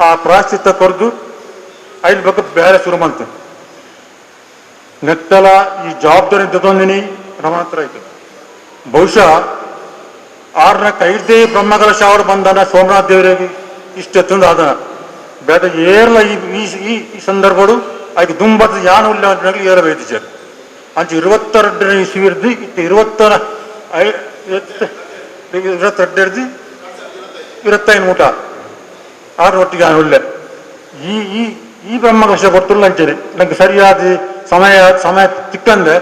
G: ಆ ಪ್ರಾಶ್ಚಿತ್ಯ ಕೊರ್ದು ಐದು ಬಕ್ಕ ಬೇರೆ ಶುರು ಮಾಡ್ತೇನೆ ನೆತ್ತಲ ಈ ಜವಾಬ್ದಾರಿ ತಗೊಂಡಿನಿ ರಮಣತ್ರ ಆಯ್ತು. ಬಹುಶಃ ಆರನ ಕೈದೇ ಬ್ರಹ್ಮಕಲಶ ಅವರು ಬಂದಾನ ಸೋಮನಾಥ ದೇವರಿಗೆ ಇಷ್ಟೆತ್ತಂದು ಆದನ ಬೇಡ ಏರ್ಲ ಈ ಈ ಈ ಸಂದರ್ಭಡು ಆಯ್ತು ದುಂಬದ ಯಾನು ಉಲ್ಲ ಅಂತ ಏರ ಬೈದಿದ್ದಾರೆ ಅಂಚೆ 22ನೇ ಇಸ್ವಿರ್ದು ಇತ್ತು 22 25 ಮೂಟ ಆರು ಒಟ್ಟಿಗೆ ಒಳ್ಳೆ ಈ ಈ ಈ ಬ್ರಹ್ಮಕಲಶ ಕೊಡ್ತಿಲ್ಲ ಅಂಚೇರಿ ನಂಗೆ ಸರಿಯಾದ ಸಮಯ ಸಮಯ ತಿಕ್ಕಂದೆ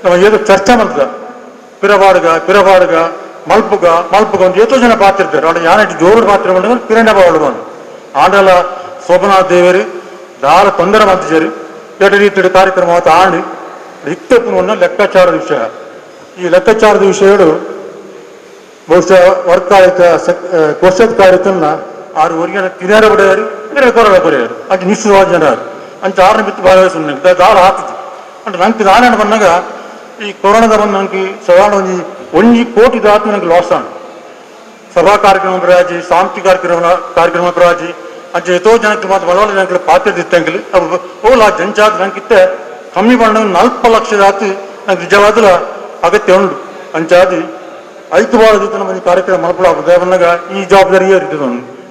G: ನಮ್ಮ ಏದೋ ಚರ್ಚೆ ಮಾಡ್ತದ ಪಿರಬಾಡುಗ ಪಿರಬಾಡುಗ ಮಲ್ಪುಗ ಮಲ್ಪುಗ ಒಂದು ಏತೋ ಜನ ಪಾತ್ರ ಇರ್ತಾರೆ ಅವಳು ಯಾನ ಜೋರು ಪಾತ್ರ ಬಂದ್ರೆ ಪಿರಂಡ ಬಾಳು ಬಂದು ಆಂಡಲ ಶೋಭನಾಥ ದೇವರು ದಾರ ತೊಂದರೆ ಮಾಡ್ತಿದ್ದಾರೆ ಎರಡು ರೀತಿಯ ಕಾರ್ಯಕ್ರಮ ಆಂಡಿ ಇತ್ತಪ್ಪನ ಲೆಕ್ಕಾಚಾರದ ವಿಷಯ. ಈ ಲೆಕ್ಕಾಚಾರದ ವಿಷಯಗಳು ಬಹುಶಃ ವರ್ಕ್ ಆಯ್ತ ಕೋಶಾಧಿಕಾರಿ ಆರು ಒರಿಯನ ತಿನೇರ ಬಿಡೆಯರು ಬೇರೆ ಕೊರಡ ಕೊರೆಯರು ಅಂಚ ನಿಶ್ಚಿತವಾದ ಜನರು ಅಂಚ ಆರನ ಬಿತ್ತು ಭಾಗವಹಿಸಿ ದಾಳ ಹಾಕಿದ್ದು ಅಂದ್ರೆ ನಂಗೆ ದಾನ ಬಂದಾಗ ಈ ಕೊರೋನಾದ ಬಂದು ನಂಗೆ ಸಾಧಾರಣ ಒಂಜಿ ಒಂಜಿ ಕೋಟಿ ದಾತು ನಂಗೆ ಲಾಸ್ ಆಂಡ್. ಸಭಾ ಕಾರ್ಯಕ್ರಮ ಪ್ರಾಜಿ, ಸಾಂಸ್ಕೃತಿಕ ಕಾರ್ಯಕ್ರಮ ಕಾರ್ಯಕ್ರಮ ಪ್ರಾಜಿ ಅಂಚ ಎತೋ ಜನಕ್ಕೆ ಮಾತ್ರ ಬಲವಲ ಜನಕ್ಕೆ ಪಾತ್ರ ದಿತ್ತಂಗಿಲ್ಲ. ಅವು ಓಲ ಜಂಜಾತ ನಂಗಿತ್ತೆ ಕಮ್ಮಿ ಬಣ್ಣ 40 ಲಕ್ಷ ದಾತು ನಂಗೆ ನಿಜವಾದಲ ಅಗತ್ಯ ಉಂಟು. ಅಂಚಾದಿ ಐದು ಬಾಳ ಜೊತೆ ನಮ್ಮ ಕಾರ್ಯಕ್ರಮ ಮನಪುಳ ಬಂದಾಗ ಈ ಜವಾಬ್ದಾರಿ ಇರ್ತದೆ,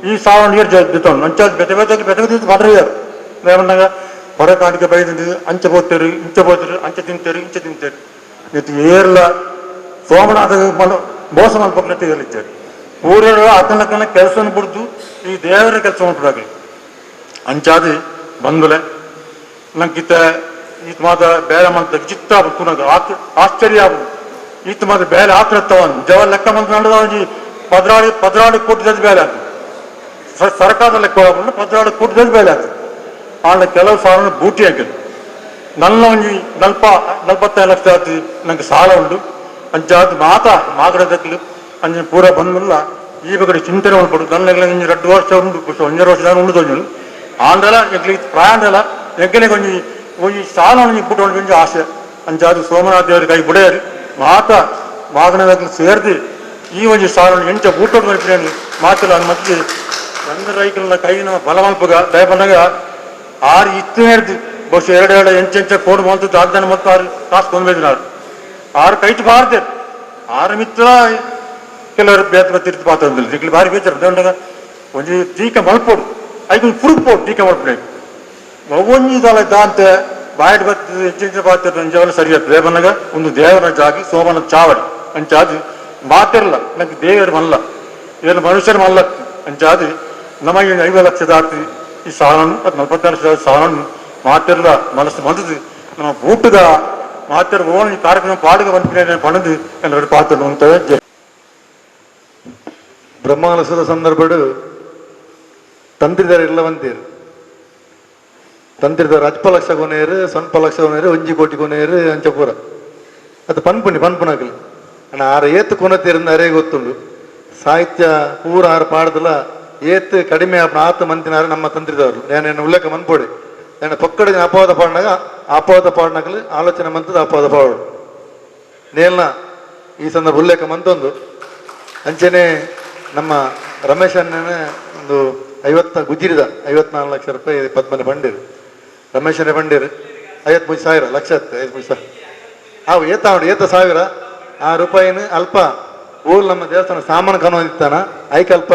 G: ಈ ಸಾವಿರ ನೀರು ಜೊತೆ ಅಂಚಾದ ಬೆತೆ ಬೆತೆ ಬೆತೆ ಬೆತೆ ಮಾಡ್ರಿಯಾರು ದೇವಣ್ಣಗ ಹೊರ ಕಾಣಿಕೆ ಬೈದು ಅಂಚ ಬೋತೇರಿ ಇಂಚ ಬೋತೇರಿ ಅಂಚ ತಿಂತೇರಿ ಇಂಚ ತಿಂತೇರಿ ಇದು ಏರ್ಲ ಸೋಮನಾಥ ಮೋಸ ಮಲ್ಪಕ್ಲತ್ತೆ ಹೇಳಿದ್ದಾರೆ. ಊರಲ್ಲ ಅತನಕನ ಕೆಲಸವನ್ನು ಬಿಡ್ದು ಈ ದೇವರ ಕೆಲಸ ಮಾಡ್ಬಿಡಾಗಲಿ ಅಂಚಾದಿ ಬಂದುಲೆ ನಂಗಿತ ಈತ ಮಾತ ಬೇರೆ ಮಂತ ವಿಚಿತ್ರ ಪುನಃ ಆಶ್ಚರ್ಯ ಈತ ಮಾತ ಬೇರೆ ಆತ್ರತ್ತವನ್ ಜವ ಲೆಕ್ಕ ಮಂತ ನಡೆದ ಪದ್ರಾಡಿ ಪದ್ರಾಡಿ ಕೋಟಿ ಬೇಲೆ ಆಗ್ತದೆ. ಸರ್ಕಾರದ ಲೆಕ್ಕ 14 ಕೋಟಿ ಬೇಲೆ ಆಗ್ತದೆ. ಆಂಡ ಕೆಲವು ಸಾವಿರ ಬೂಟಿ ಹಾಕಿದ್ರು ನನ್ನ ಒಂಜಿ 45 ಲಕ್ಷ ಆತು ನಂಗೆ ಸಾಲ ಉಂಟು. ಅಂಚಾದ ಮಾತಾ ಮಾಗಡದಕ್ಲು ಅಂಜ ಪೂರ ಬಂದಿಲ್ಲ ಈ ಬಗ್ಗೆ ಚಿಂತನೆ ಉಂಟು. ನನ್ನ 2 ವರ್ಷ ಉಂಟು, 1.5 ವರ್ಷ ಉಂಡು ತೊಂಜು ಆಂಡಲ ಎಂಕ್ಲಿಗೆ ಪ್ರಾಯಾಂಡಲ ಎಂಕಲಿಗೆ ಒಂಜಿ ಒಂಜಿ ಸಾಲ ಒಂಜಿ ಪುಟ್ಟ ಒಂಜಿ ಆಸೆ. ಅಂಚಾದ ಸೋಮನಾಥ ದೇವರ ಕೈ ಬುಡೆಯರು ಮಾತಾ ಮಾಗಣದಕ್ಲು ಸೇರ್ದು ಈ ಒಂಜಿ ಸಾಲ ಎಂಚ ಬೂಟೋಡು ಮಾತಲ್ಲ ಮತ್ತೆ ಚಂದ್ರ ರೈಕಲ್ನ ಕೈ ನಮ್ಮ ಬಲ ಮಲ್ಪಗ ದಯಪಂದಾಗ ಆರು ಇತ್ತು ಬಹುಶಃ ಎರಡು ಎರಡು ಎಂಚೆಂಚ ಕೋಡ್ ಮಂತು ದಾಗ್ದಾನ ಮತ್ತು ಆರು ಕಾಸು ಕೊಂದ್ಬೇದಿನಾರು ಆರು ಕೈಟ್ ಬಾರ್ದೆ ಆರು ಮಿತ್ರ ಕೆಲವರು ಬೇತ ತಿರ್ತು ಪಾತ್ರ ಇಕ್ಲಿ ಬಾರಿ ಬೇಚಾರ ದೇವಂಡಾಗ ಒಂಜಿ ಟೀಕೆ ಮಲ್ಪೋಡು ಐಕೊಂಜಿ ಪುರುಪೋಡು ಟೀಕೆ ಮಲ್ಪಡೆ ಒಂಜಿ ದಲ ದಾಂತೆ ಬಾಯಿಡ್ ಬತ್ತು ಎಂಚೆಂಚ ಪಾತ್ರ ಅಂಚವೆಲ್ಲ ಸರಿ ಆಗ್ತದೆ. ದೇವನಾಗ ಒಂದು ದೇವರ ಜಾಗಿ ಸೋಮನ ಚಾವಡಿ ಅಂಚಾದು ಮಾತಿರಲ್ಲ ನಂಗೆ ದೇವರು ಮಲ್ಲ ಇದನ್ನು ಮನುಷ್ಯರ ಮಲ್ಲ ಅಂಚಾದು ನಮಗೆ 50 ಲಕ್ಷ ದಾಟಿ ಈ ಸಾಲನ್ನು ಅದು 46 ಲಕ್ಷ ಸಾಲನ್ನು ಮಾತಿರಲ್ಲ ಮನಸ್ಸು ಬಂದದ್ದು ನಮ್ಮ ಬೂಟದ ಮಾತಿರ ಓಣಿ ಕಾರ್ಯಕ್ರಮ ಪಾಡುಗ ಬಂದ ಪಣದು ಎಲ್ಲರೂ ಪಾತ್ರ ಅಂತ.
C: ಬ್ರಹ್ಮಕಲಶದ ಸಂದರ್ಭಡು ತಂತ್ರಿದಾರ ಇಲ್ಲವಂತೀರು ತಂತ್ರಿದಾರ ಅಲ್ಪ ಲಕ್ಷ ಕೊನೆಯರು ಸ್ವಲ್ಪ ಲಕ್ಷ ಕೊನೆಯರು 1 ಕೋಟಿ ಕೊನೆಯರು ಅಂಚಪುರ ಅದು ಪನ್ಪುನಿ ಪನ್ಪುನಾಗಲಿ ಅಣ್ಣ ಆರ ಏತು ಕೊನತೀರಿಂದ ಅರೇ ಗೊತ್ತುಂಡು ಸಾಹಿತ್ಯ ಪೂರ ಆರು ಪಾಡ್ದಲ ಏತ್ ಕಡಿಮೆ ಆತ ಮಂತಿನಾರು ನಮ್ಮ ತಂತ್ರಿದವರು. ನಾನು ಉಲ್ಲೇಖ ಮನ್ಪೋಡಿ ನಾನು ಪಕ್ಕಡ ಅಪವಾದ ಪಾಡ್ನಾಗ ಅಪವಾದ ಪಾಡ್ನಾಗಲಿ ಆಲೋಚನೆ ಮಂತದ ಅಪವಾದ ಪಾಡು ನೇಲ್ನ ಈ ಸಂದರ್ಭ ಉಲ್ಲೇಖ ಮಂತೊಂದು. ಅಂಚೆನೆ ನಮ್ಮ ರಮೇಶ್ ಅಣ್ಣನೇ ಒಂದು 50 ಗುಜಿರಿದ 54 ಲಕ್ಷ ರೂಪಾಯಿ ಪದ್ಮನೆ ಬಂಡೀರು ರಮೇಶನೇ ಬಂಡೀರು 53,000 ಲಕ್ಷ 53,000 ಅವು ಏತ ಏತ ಸಾವಿರ ಆ ರೂಪಾಯಿನ ಅಲ್ಪ ಊರು ನಮ್ಮ ದೇವಸ್ಥಾನ ಸಾಮಾನು ಕಾಣೋದಿತ್ತಾನ ಐಕಲ್ಪ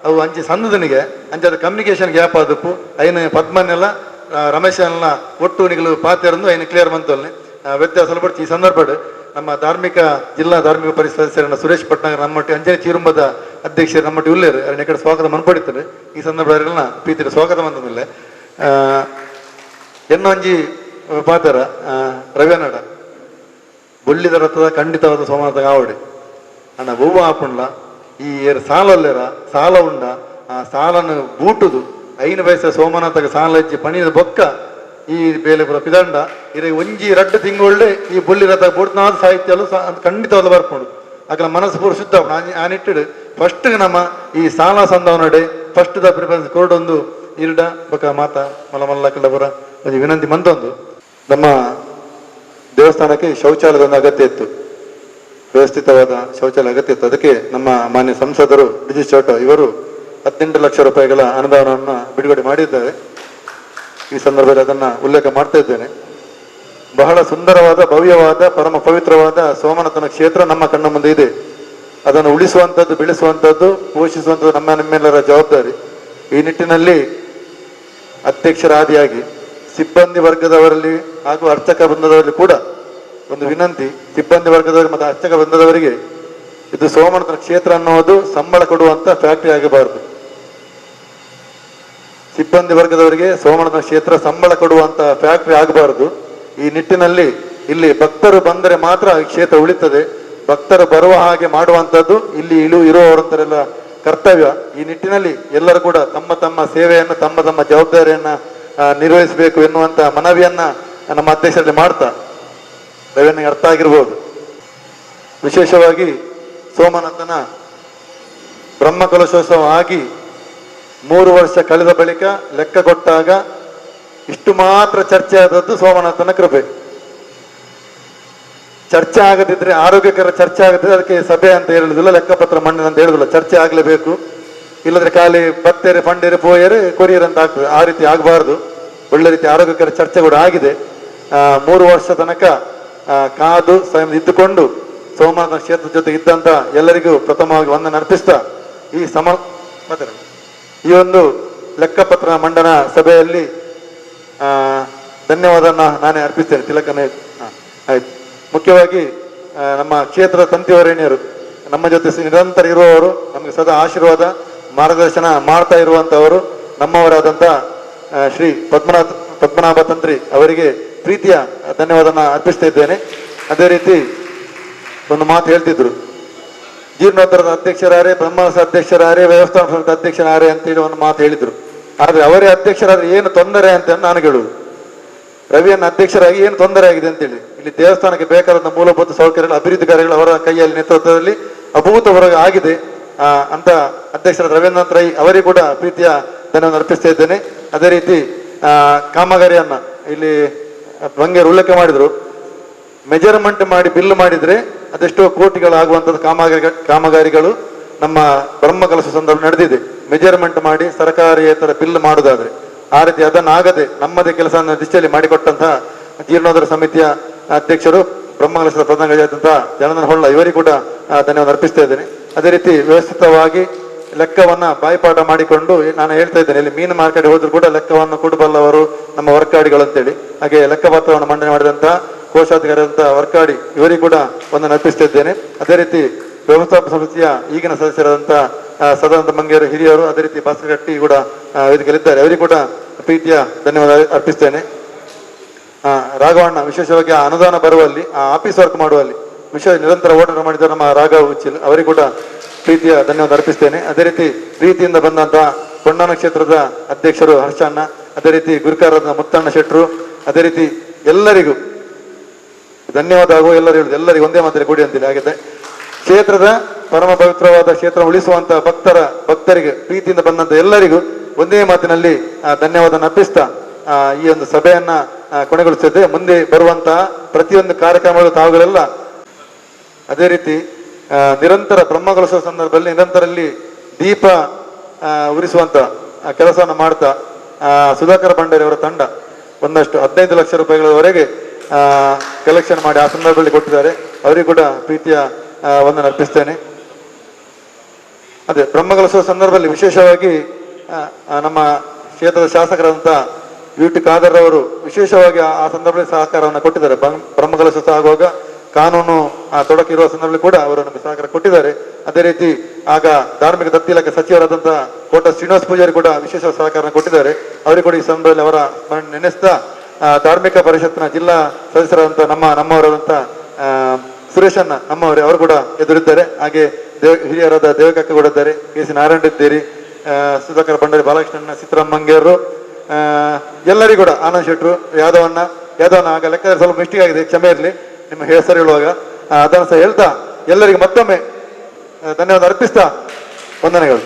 C: ಅವು ಅಂಚೆ ಸಣ್ಣದನಿಗೆ ಅಂಚೆ ಅದು ಕಮ್ಯುನಿಕೇಶನ್ ಗ್ಯಾಪ್ ಆದಪ್ಪು ಐನ ಪದ್ಮನೆಲ್ಲ ರಮೇಶನೆಲ್ಲ ಒಟ್ಟು ನಿಗಲು ಪಾತೆರಂದು ಐನ ಕ್ಲಿಯರ್ ಮಂತಲ್ಲಿ ವ್ಯತ್ಯಾಸ ಬಡ್ತಿ. ಈ ಸಂದರ್ಭ ನಮ್ಮ ಧಾರ್ಮಿಕ ಜಿಲ್ಲಾ ಧಾರ್ಮಿಕ ಪರಿಷತ್ ಸದಸ್ಯರನ್ನ ಸುರೇಶ್ ಪಟ್ನಾಗರ್ ನಮ್ಮೊಟ್ಟಿ ಅಂಜನೆ ಚೀರುಂಬದ ಅಧ್ಯಕ್ಷರು ನಮ್ಮೊಟ್ಟಿ ಉಲ್ಲೇರು ಅವರನ್ನ ಈ ಕಡೆ ಸ್ವಾಗತ ಮನ್ಪಡಿತಾರೆ. ಈ ಸಂದರ್ಭ ಪ್ರೀತಿಯ ಸ್ವಾಗತ ಮಂತಂದಿಲ್ಲ ಎನ್ನೊಂಜಿ ಪಾತರ ರವ್ಯನಾಡ ಬೊಳ್ಳಿದ ರಥದ ಖಂಡಿತವಾದ ಸೋಮನಾಥ ಕಾವಡಿ ಅಣ್ಣ ಒವ್ವ ಆಪುಂಡ್ಲ ಈ ಏರ್ ಸಾಲಲ್ಲೇರ ಸಾಲ ಉಂಡ ಆ ಸಾಲನ್ನು ಬೂಟುದು 5 ವಯಸ್ಸ ಸೋಮನಾಥಗ ಸಾಲ ಹಚ್ಚಿ ಪಣಿದ ಬೊಕ್ಕ ಈ ಬೇಲೆ ಪೂರ ಪಿದಂಡ ಇರೆ ಒಂಜಿ 2 ತಿಂಗೊಳ್ಳೆ ಈ ಬೊಳ್ಳಿ ರಥ ಬೂಟ್ನಾದ ಸಾಹಿತ್ಯ ಖಂಡಿತವಾದ ಬರ್ಪುಂಡು ಅಕಲ ಮನಸ್ಸು ಪೂರ ಶುದ್ಧ ಆ ನಿಟ್ಟಿಡು ಫಸ್ಟ್ ನಮ್ಮ ಈ ಸಾಲ ಸಂದವನಡೆ first the preference ಕೊರಡೊಂದು ಇರ್ಡ ಬೊಕ್ಕ ಮಾತಾ ಮಲ್ಲ ಮಲ್ಲ ಕಲ್ಲ ಪೂರ ಒಂಜಿ ವಿನಂತಿ ಮಂತೊಂದು. ನಮ್ಮ ದೇವಸ್ಥಾನಕ್ಕೆ ಶೌಚಾಲಯದ ಒಂದು ಅಗತ್ಯ ಇತ್ತು, ವ್ಯವಸ್ಥಿತವಾದ ಶೌಚಾಲಯ ಅಗತ್ಯ ಇತ್ತು. ಅದಕ್ಕೆ ನಮ್ಮ ಮಾನ್ಯ ಸಂಸದರು ಡಿ ಜಿ ಚೌಟ ಇವರು 18 ಲಕ್ಷ ರೂಪಾಯಿಗಳ ಅನುದಾನವನ್ನು ಬಿಡುಗಡೆ ಮಾಡಿದ್ದಾರೆ. ಈ ಸಂದರ್ಭದಲ್ಲಿ ಅದನ್ನು ಉಲ್ಲೇಖ ಮಾಡ್ತಾ ಇದ್ದೇನೆ. ಬಹಳ ಸುಂದರವಾದ ಭವ್ಯವಾದ ಪರಮ ಪವಿತ್ರವಾದ ಸೋಮನಾಥನ ಕ್ಷೇತ್ರ ನಮ್ಮ ಕಣ್ಣ ಮುಂದೆ ಇದೆ. ಅದನ್ನು ಉಳಿಸುವಂಥದ್ದು, ಬೆಳೆಸುವಂಥದ್ದು, ಪೋಷಿಸುವಂಥದ್ದು ನಮ್ಮ ನಿಮ್ಮೆಲ್ಲರ ಜವಾಬ್ದಾರಿ. ಈ ನಿಟ್ಟಿನಲ್ಲಿ ಅಧ್ಯಕ್ಷರಾದಿಯಾಗಿ ಸಿಬ್ಬಂದಿ ವರ್ಗದವರಲ್ಲಿ ಹಾಗೂ ಅರ್ಚಕ ವೃಂದದವರಲ್ಲಿ ಕೂಡ ಒಂದು ವಿನಂತಿ. ಸಿಬ್ಬಂದಿ ವರ್ಗದವರು ಮತ್ತು ಅರ್ಚಕ ವೃಂದದವರಿಗೆ ಇದು ಸೋಮನಾಥನ ಕ್ಷೇತ್ರ ಅನ್ನೋದು ಸಂಬಳ ಕೊಡುವಂತ ಫ್ಯಾಕ್ಟರಿ ಆಗಬಾರದು. ಸಿಬ್ಬಂದಿ ವರ್ಗದವರಿಗೆ ಸೋಮನಾಥನ ಕ್ಷೇತ್ರ ಸಂಬಳ ಕೊಡುವಂತ ಫ್ಯಾಕ್ಟರಿ ಆಗಬಾರದು. ಈ ನಿಟ್ಟಿನಲ್ಲಿ ಇಲ್ಲಿ ಭಕ್ತರು ಬಂದರೆ ಮಾತ್ರ ಈ ಕ್ಷೇತ್ರ ಉಳಿತದೆ. ಭಕ್ತರು ಬರುವ ಹಾಗೆ ಮಾಡುವಂಥದ್ದು ಇಲ್ಲಿ ಇರುವವರಂತರೆಲ್ಲ ಕರ್ತವ್ಯ. ಈ ನಿಟ್ಟಿನಲ್ಲಿ ಎಲ್ಲರೂ ಕೂಡ ತಮ್ಮ ತಮ್ಮ ಸೇವೆಯನ್ನು, ತಮ್ಮ ತಮ್ಮ ಜವಾಬ್ದಾರಿಯನ್ನ ನಿರ್ವಹಿಸಬೇಕು ಎನ್ನುವಂತ ಮನವಿಯನ್ನ ನಮ್ಮ ಅಧ್ಯಕ್ಷರಲ್ಲಿ ಮಾಡ್ತಾ ರವಿಯನಿಗೆ ಅರ್ಥ ಆಗಿರ್ಬೋದು. ವಿಶೇಷವಾಗಿ ಸೋಮನಾಥನ ಬ್ರಹ್ಮಕಲಶೋತ್ಸವ ಆಗಿ 3 ವರ್ಷ ಕಳೆದ ಬಳಿಕ ಲೆಕ್ಕ ಕೊಟ್ಟಾಗ ಇಷ್ಟು ಮಾತ್ರ ಚರ್ಚೆ ಆದದ್ದು ಸೋಮನಾಥನ ಕೃಪೆ. ಚರ್ಚೆ ಆಗದಿದ್ರೆ, ಆರೋಗ್ಯಕರ ಚರ್ಚೆ ಆಗದಿದ್ರೆ ಅದಕ್ಕೆ ಸಭೆ ಅಂತ ಹೇಳುದಿಲ್ಲ, ಲೆಕ್ಕಪತ್ರ ಮಂಡನೆ ಅಂತ ಹೇಳುದಿಲ್ಲ. ಚರ್ಚೆ ಆಗಲೇಬೇಕು, ಇಲ್ಲದ್ರೆ ಖಾಲಿ ಬತ್ತೇರೆ ಪಂಡೇರೆ ಪೋಯರೆ ಕೊರಿಯರ್ ಅಂತ ಆಗ್ತದೆ. ಆ ರೀತಿ ಆಗಬಾರ್ದು. ಒಳ್ಳೆ ರೀತಿ ಆರೋಗ್ಯಕರ ಚರ್ಚೆ ಕೂಡ ಆಗಿದೆ. 3 ವರ್ಷ ತನಕ ಕಾದು ಸ್ವಯಂ ಇದ್ದುಕೊಂಡು ಸೋಮನಾಥನ ಕ್ಷೇತ್ರದ ಜೊತೆ ಇದ್ದಂತ ಎಲ್ಲರಿಗೂ ಪ್ರಥಮವಾಗಿ ವಂದನೆ ಅರ್ಪಿಸ್ತಾ ಈ ಈ ಒಂದು ಲೆಕ್ಕಪತ್ರ ಮಂಡನಾ ಸಭೆಯಲ್ಲಿ ಧನ್ಯವಾದನ ನಾನೇ ಅರ್ಪಿಸ್ತೇನೆ. ತಿಲಕನ ಆಯ್ತು. ಮುಖ್ಯವಾಗಿ ನಮ್ಮ ಕ್ಷೇತ್ರದ ತಂತಿವರೇಣ್ಯರು ನಮ್ಮ ಜೊತೆ ನಿರಂತರ ಇರುವವರು, ನಮಗೆ ಸದಾ ಆಶೀರ್ವಾದ ಮಾರ್ಗದರ್ಶನ ಮಾಡ್ತಾ ಇರುವಂತವರು ನಮ್ಮವರಾದಂಥ ಶ್ರೀ ಪದ್ಮನಾಭ ತಂತ್ರಿ ಅವರಿಗೆ ಪ್ರೀತಿಯ ಧನ್ಯವಾದನ ಅರ್ಪಿಸ್ತಾ ಇದ್ದೇನೆ. ಅದೇ ರೀತಿ ಒಂದು ಮಾತು ಹೇಳ್ತಿದ್ರು, ಜೀರ್ಣೋದ್ಧಾರದ ಅಧ್ಯಕ್ಷರಾರೆ, ಬ್ರಹ್ಮಸ ಅಧ್ಯಕ್ಷರಾರೆ, ವ್ಯವಸ್ಥಾಪನ ಸಮಿತಿ ಅಧ್ಯಕ್ಷರಾರೆ ಅಂತೇಳಿ ಒಂದು ಮಾತು ಹೇಳಿದ್ರು. ಆದ್ರೆ ಅವರೇ ಅಧ್ಯಕ್ಷರಾದ್ರೆ ಏನು ತೊಂದರೆ ಅಂತ ನಾನು ಕೇಳುವುದು. ರವಿಯನ್ನ ಅಧ್ಯಕ್ಷರಾಗಿ ಏನು ತೊಂದರೆ ಆಗಿದೆ ಅಂತೇಳಿ, ಇಲ್ಲಿ ದೇವಸ್ಥಾನಕ್ಕೆ ಬೇಕಾದಂತ ಮೂಲಭೂತ ಸೌಕರ್ಯಗಳು, ಅಭಿವೃದ್ಧಿ ಕಾರ್ಯಗಳು ಅವರ ಕೈಯಲ್ಲಿ ನೇತೃತ್ವದಲ್ಲಿ ಅಭೂತಪೂರ್ವ ಆಗಿದೆ. ಅಂತ ಅಧ್ಯಕ್ಷರಾದ ರವೀಂದ್ರನಾಥ್ ರೈ ಅವರಿಗೂ ಕೂಡ ಪ್ರೀತಿಯ ಧನ್ಯವಾದ ಅರ್ಪಿಸ್ತಾ ಇದ್ದೇನೆ. ಅದೇ ರೀತಿ ಕಾಮಗಾರಿಯನ್ನ ಇಲ್ಲಿ ಬಂಗೇರು ಉಲ್ಲೇಖ ಮಾಡಿದ್ರು. ಮೆಜರ್ಮೆಂಟ್ ಮಾಡಿ ಬಿಲ್ ಮಾಡಿದ್ರೆ ಅದೆಷ್ಟೋ ಕೋಟಿಗಳಾಗುವಂಥದ್ದು ಕಾಮಗಾರಿಗಳು ನಮ್ಮ ಬ್ರಹ್ಮಕಲಶ ಸಂದರ್ಭ ನಡೆದಿದೆ. ಮೆಜರ್ಮೆಂಟ್ ಮಾಡಿ ಸರ್ಕಾರಿಯೇತರ ಬಿಲ್ ಮಾಡುವುದಾದ್ರೆ ಆ ರೀತಿ ಅದನ್ನಾಗದೆ ನಮ್ಮದೇ ಕೆಲಸ ಅನ್ನೋ ದಿಶೆಯಲ್ಲಿ ಮಾಡಿಕೊಟ್ಟಂತಹ ಜೀರ್ಣೋದ್ಧಾರ ಸಮಿತಿಯ ಅಧ್ಯಕ್ಷರು, ಬ್ರಹ್ಮಕಲಶದ ಪ್ರಧಾನಗಳಾದಂತಹ ಜನಾರ್ದನ ಹೊಳ್ಳ ಇವರಿಗೂ ಕೂಡ ಧನ್ಯವಾದ ಅರ್ಪಿಸ್ತಾ ಇದ್ದೇನೆ. ಅದೇ ರೀತಿ ವ್ಯವಸ್ಥಿತವಾಗಿ ಲೆಕ್ಕವನ್ನ ಬಾಯಿಪಾಠ ಮಾಡಿಕೊಂಡು ನಾನು ಹೇಳ್ತಾ ಇದ್ದೇನೆ, ಇಲ್ಲಿ ಮೀನು ಮಾರ್ಕೆಟ್ ಹೋದ್ರು ಕೂಡ ಲೆಕ್ಕವನ್ನು ಕೊಡಬಲ್ಲವರು ನಮ್ಮ ವರ್ಕಾಡಿಗಳು ಅಂತೇಳಿ. ಹಾಗೆ ಲೆಕ್ಕಪತ್ರವನ್ನು ಮಂಡನೆ ಮಾಡಿದಂತಹ ಕೋಶಾಧಿಕಾರಿಯಾದಂತಹ ವರ್ಕಾಡಿ ಇವರಿಗೂ ಕೂಡ ಒಂದನ್ನು ಅರ್ಪಿಸ್ತಾ ಇದ್ದೇನೆ. ಅದೇ ರೀತಿ ವ್ಯವಸ್ಥಾಪಕ ಸಮಿತಿಯ ಈಗಿನ ಸದಸ್ಯರಾದಂತಹ ಸದಾನಂದ ಮಂಗೇರು ಹಿರಿಯರು, ಅದೇ ರೀತಿ ಭಾಸ್ಕರ್ ಕಟ್ಟಿ ಕೂಡ ವೇದಿಕೆಯಲ್ಲಿದ್ದಾರೆ, ಅವರಿಗೂ ಕೂಡ ಪ್ರೀತಿಯ ಧನ್ಯವಾದ ಅರ್ಪಿಸ್ತೇನೆ. ರಾಘವಣ್ಣ ವಿಶೇಷವಾಗಿ ಆ ಅನುದಾನ ಬರುವಲ್ಲಿ, ಆ ಆಫೀಸ್ ವರ್ಕ್ ಮಾಡುವಲ್ಲಿ ವಿಶೇಷ ನಿರಂತರ ಓಡಾಟ ಮಾಡಿದ ನಮ್ಮ ರಾಘವ ಉಚ್ಚಿಲ್ ಅವರಿಗೂ ಕೂಡ ಪ್ರೀತಿಯ ಧನ್ಯವಾದ ಅರ್ಪಿಸ್ತೇನೆ. ಅದೇ ರೀತಿ ಪ್ರೀತಿಯಿಂದ ಬಂದಂತಹ ಕೊಂಡಾಣ ಕ್ಷೇತ್ರದ ಅಧ್ಯಕ್ಷರು ಹರ್ಷಣ್ಣ, ಅದೇ ರೀತಿ ಗುರುಕಾರದ ಮುತ್ತಣ್ಣ ಶೆಟ್ರು, ಅದೇ ರೀತಿ ಎಲ್ಲರಿಗೂ ಧನ್ಯವಾದ ಆಗುವ ಎಲ್ಲರೂ ಹೇಳುದು, ಎಲ್ಲರಿಗೂ ಒಂದೇ ಮಾತಲ್ಲಿ ಕೊಡಿ ಅಂತೇಳಿ. ಹಾಗೆ ಕ್ಷೇತ್ರದ ಪರಮ ಪವಿತ್ರವಾದ ಕ್ಷೇತ್ರ ಉಳಿಸುವಂತಹ ಭಕ್ತರಿಗೆ ಪ್ರೀತಿಯಿಂದ ಬಂದಂತ ಎಲ್ಲರಿಗೂ ಒಂದೇ ಮಾತಿನಲ್ಲಿ ಧನ್ಯವಾದ ಅರ್ಪಿಸ್ತಾ ಈ ಒಂದು ಸಭೆಯನ್ನ ಕೊನೆಗೊಳಿಸುತ್ತಿದ್ದೆ. ಮುಂದೆ ಬರುವಂತಹ ಪ್ರತಿಯೊಂದು ಕಾರ್ಯಕ್ರಮಗಳು ತಾವುಗಳೆಲ್ಲ ಅದೇ ರೀತಿ ನಿರಂತರ ಬ್ರಹ್ಮಕಲಶ ಸಂದರ್ಭದಲ್ಲಿ ನಿರಂತರಲ್ಲಿ ದೀಪ ಉರಿಸುವಂತ ಕೆಲಸವನ್ನು ಮಾಡ್ತಾ ಸುಧಾಕರ್ ಭಂಡಾರಿ ಅವರ ತಂಡ ಒಂದಷ್ಟು 15 ಲಕ್ಷ ರೂಪಾಯಿಗಳವರೆಗೆ ಕಲೆಕ್ಷನ್ ಮಾಡಿ ಆ ಸಂದರ್ಭದಲ್ಲಿ ಕೊಟ್ಟಿದ್ದಾರೆ. ಅವರಿಗೂ ಕೂಡ ಪ್ರೀತಿಯ ವಂದನೆ ಅರ್ಪಿಸ್ತೇನೆ. ಅದೇ ಬ್ರಹ್ಮಕಲಶ ಸಂದರ್ಭದಲ್ಲಿ ವಿಶೇಷವಾಗಿ ನಮ್ಮ ಕ್ಷೇತ್ರದ ಶಾಸಕರಾದಂಥ ಯು ಟಿ ಖಾದರ್ ಅವರು ವಿಶೇಷವಾಗಿ ಆ ಸಂದರ್ಭದಲ್ಲಿ ಸಹಕಾರವನ್ನು ಕೊಟ್ಟಿದ್ದಾರೆ. ಬ್ರಹ್ಮಕಲಶ ಆಗುವಾಗ ಕಾನೂನು ತೊಡಕಿರುವ ಸಂದರ್ಭದಲ್ಲಿ ಕೂಡ ಅವರು ನಮಗೆ ಸಹಕಾರ ಕೊಟ್ಟಿದ್ದಾರೆ. ಅದೇ ರೀತಿ ಆಗ ಧಾರ್ಮಿಕ ದತ್ತಿ ಇಲಾಖೆ ಸಚಿವರಾದಂತಹ ಕೋಟ ಶ್ರೀನಿವಾಸ ಪೂಜಾರಿ ಕೂಡ ವಿಶೇಷ ಸಹಕಾರ ಕೊಟ್ಟಿದ್ದಾರೆ. ಅವರಿಗೆ ಕೂಡ ಈ ಸಂದರ್ಭದಲ್ಲಿ ಅವರ ಸ್ಮರಣೆ ನೆನೆಸ್ತಾ ಧಾರ್ಮಿಕ ಪರಿಷತ್ನ ಜಿಲ್ಲಾ ಸದಸ್ಯರಾದಂತಹ ನಮ್ಮವರಾದಂತಹ ಸುರೇಶಣ್ಣ ನಮ್ಮವರೇ ಅವರು ಕೂಡ ಎದುರಿದ್ದಾರೆ. ಹಾಗೆ ಹಿರಿಯರಾದ ದೇವಕಕ್ಕ ಕೂಡ ಇದ್ದಾರೆ, ಕೆ ಸಿ ನಾರಾಯಣ ಇದ್ದೀರಿ, ಸುಧಾಕರ್ ಭಂಡಾರಿ, ಬಾಲಕೃಷ್ಣಣ್ಣ, ಸೀತಾರಾಮ್ ಮಂಗೇರು, ಎಲ್ಲರಿಗೂ ಕೂಡ ಆನಂದ್ ಶೆಟ್ರು, ಯಾದವಣ್ಣ ಆಗ ಲೆಕ್ಕದಲ್ಲಿ ಸ್ವಲ್ಪ ಮಿಸ್ಟೇಕ್ ಆಗಿದೆ, ಕ್ಷಮೆ ಇರಲಿ ನಿಮ್ಮ ಹೆಸರು ಹೇಳುವಾಗ. ಅದನ್ನು ಸಹ ಹೇಳ್ತಾ ಎಲ್ಲರಿಗೂ ಮತ್ತೊಮ್ಮೆ ಧನ್ಯವಾದ ಅರ್ಪಿಸ್ತಾ ವಂದನೆಗಳು.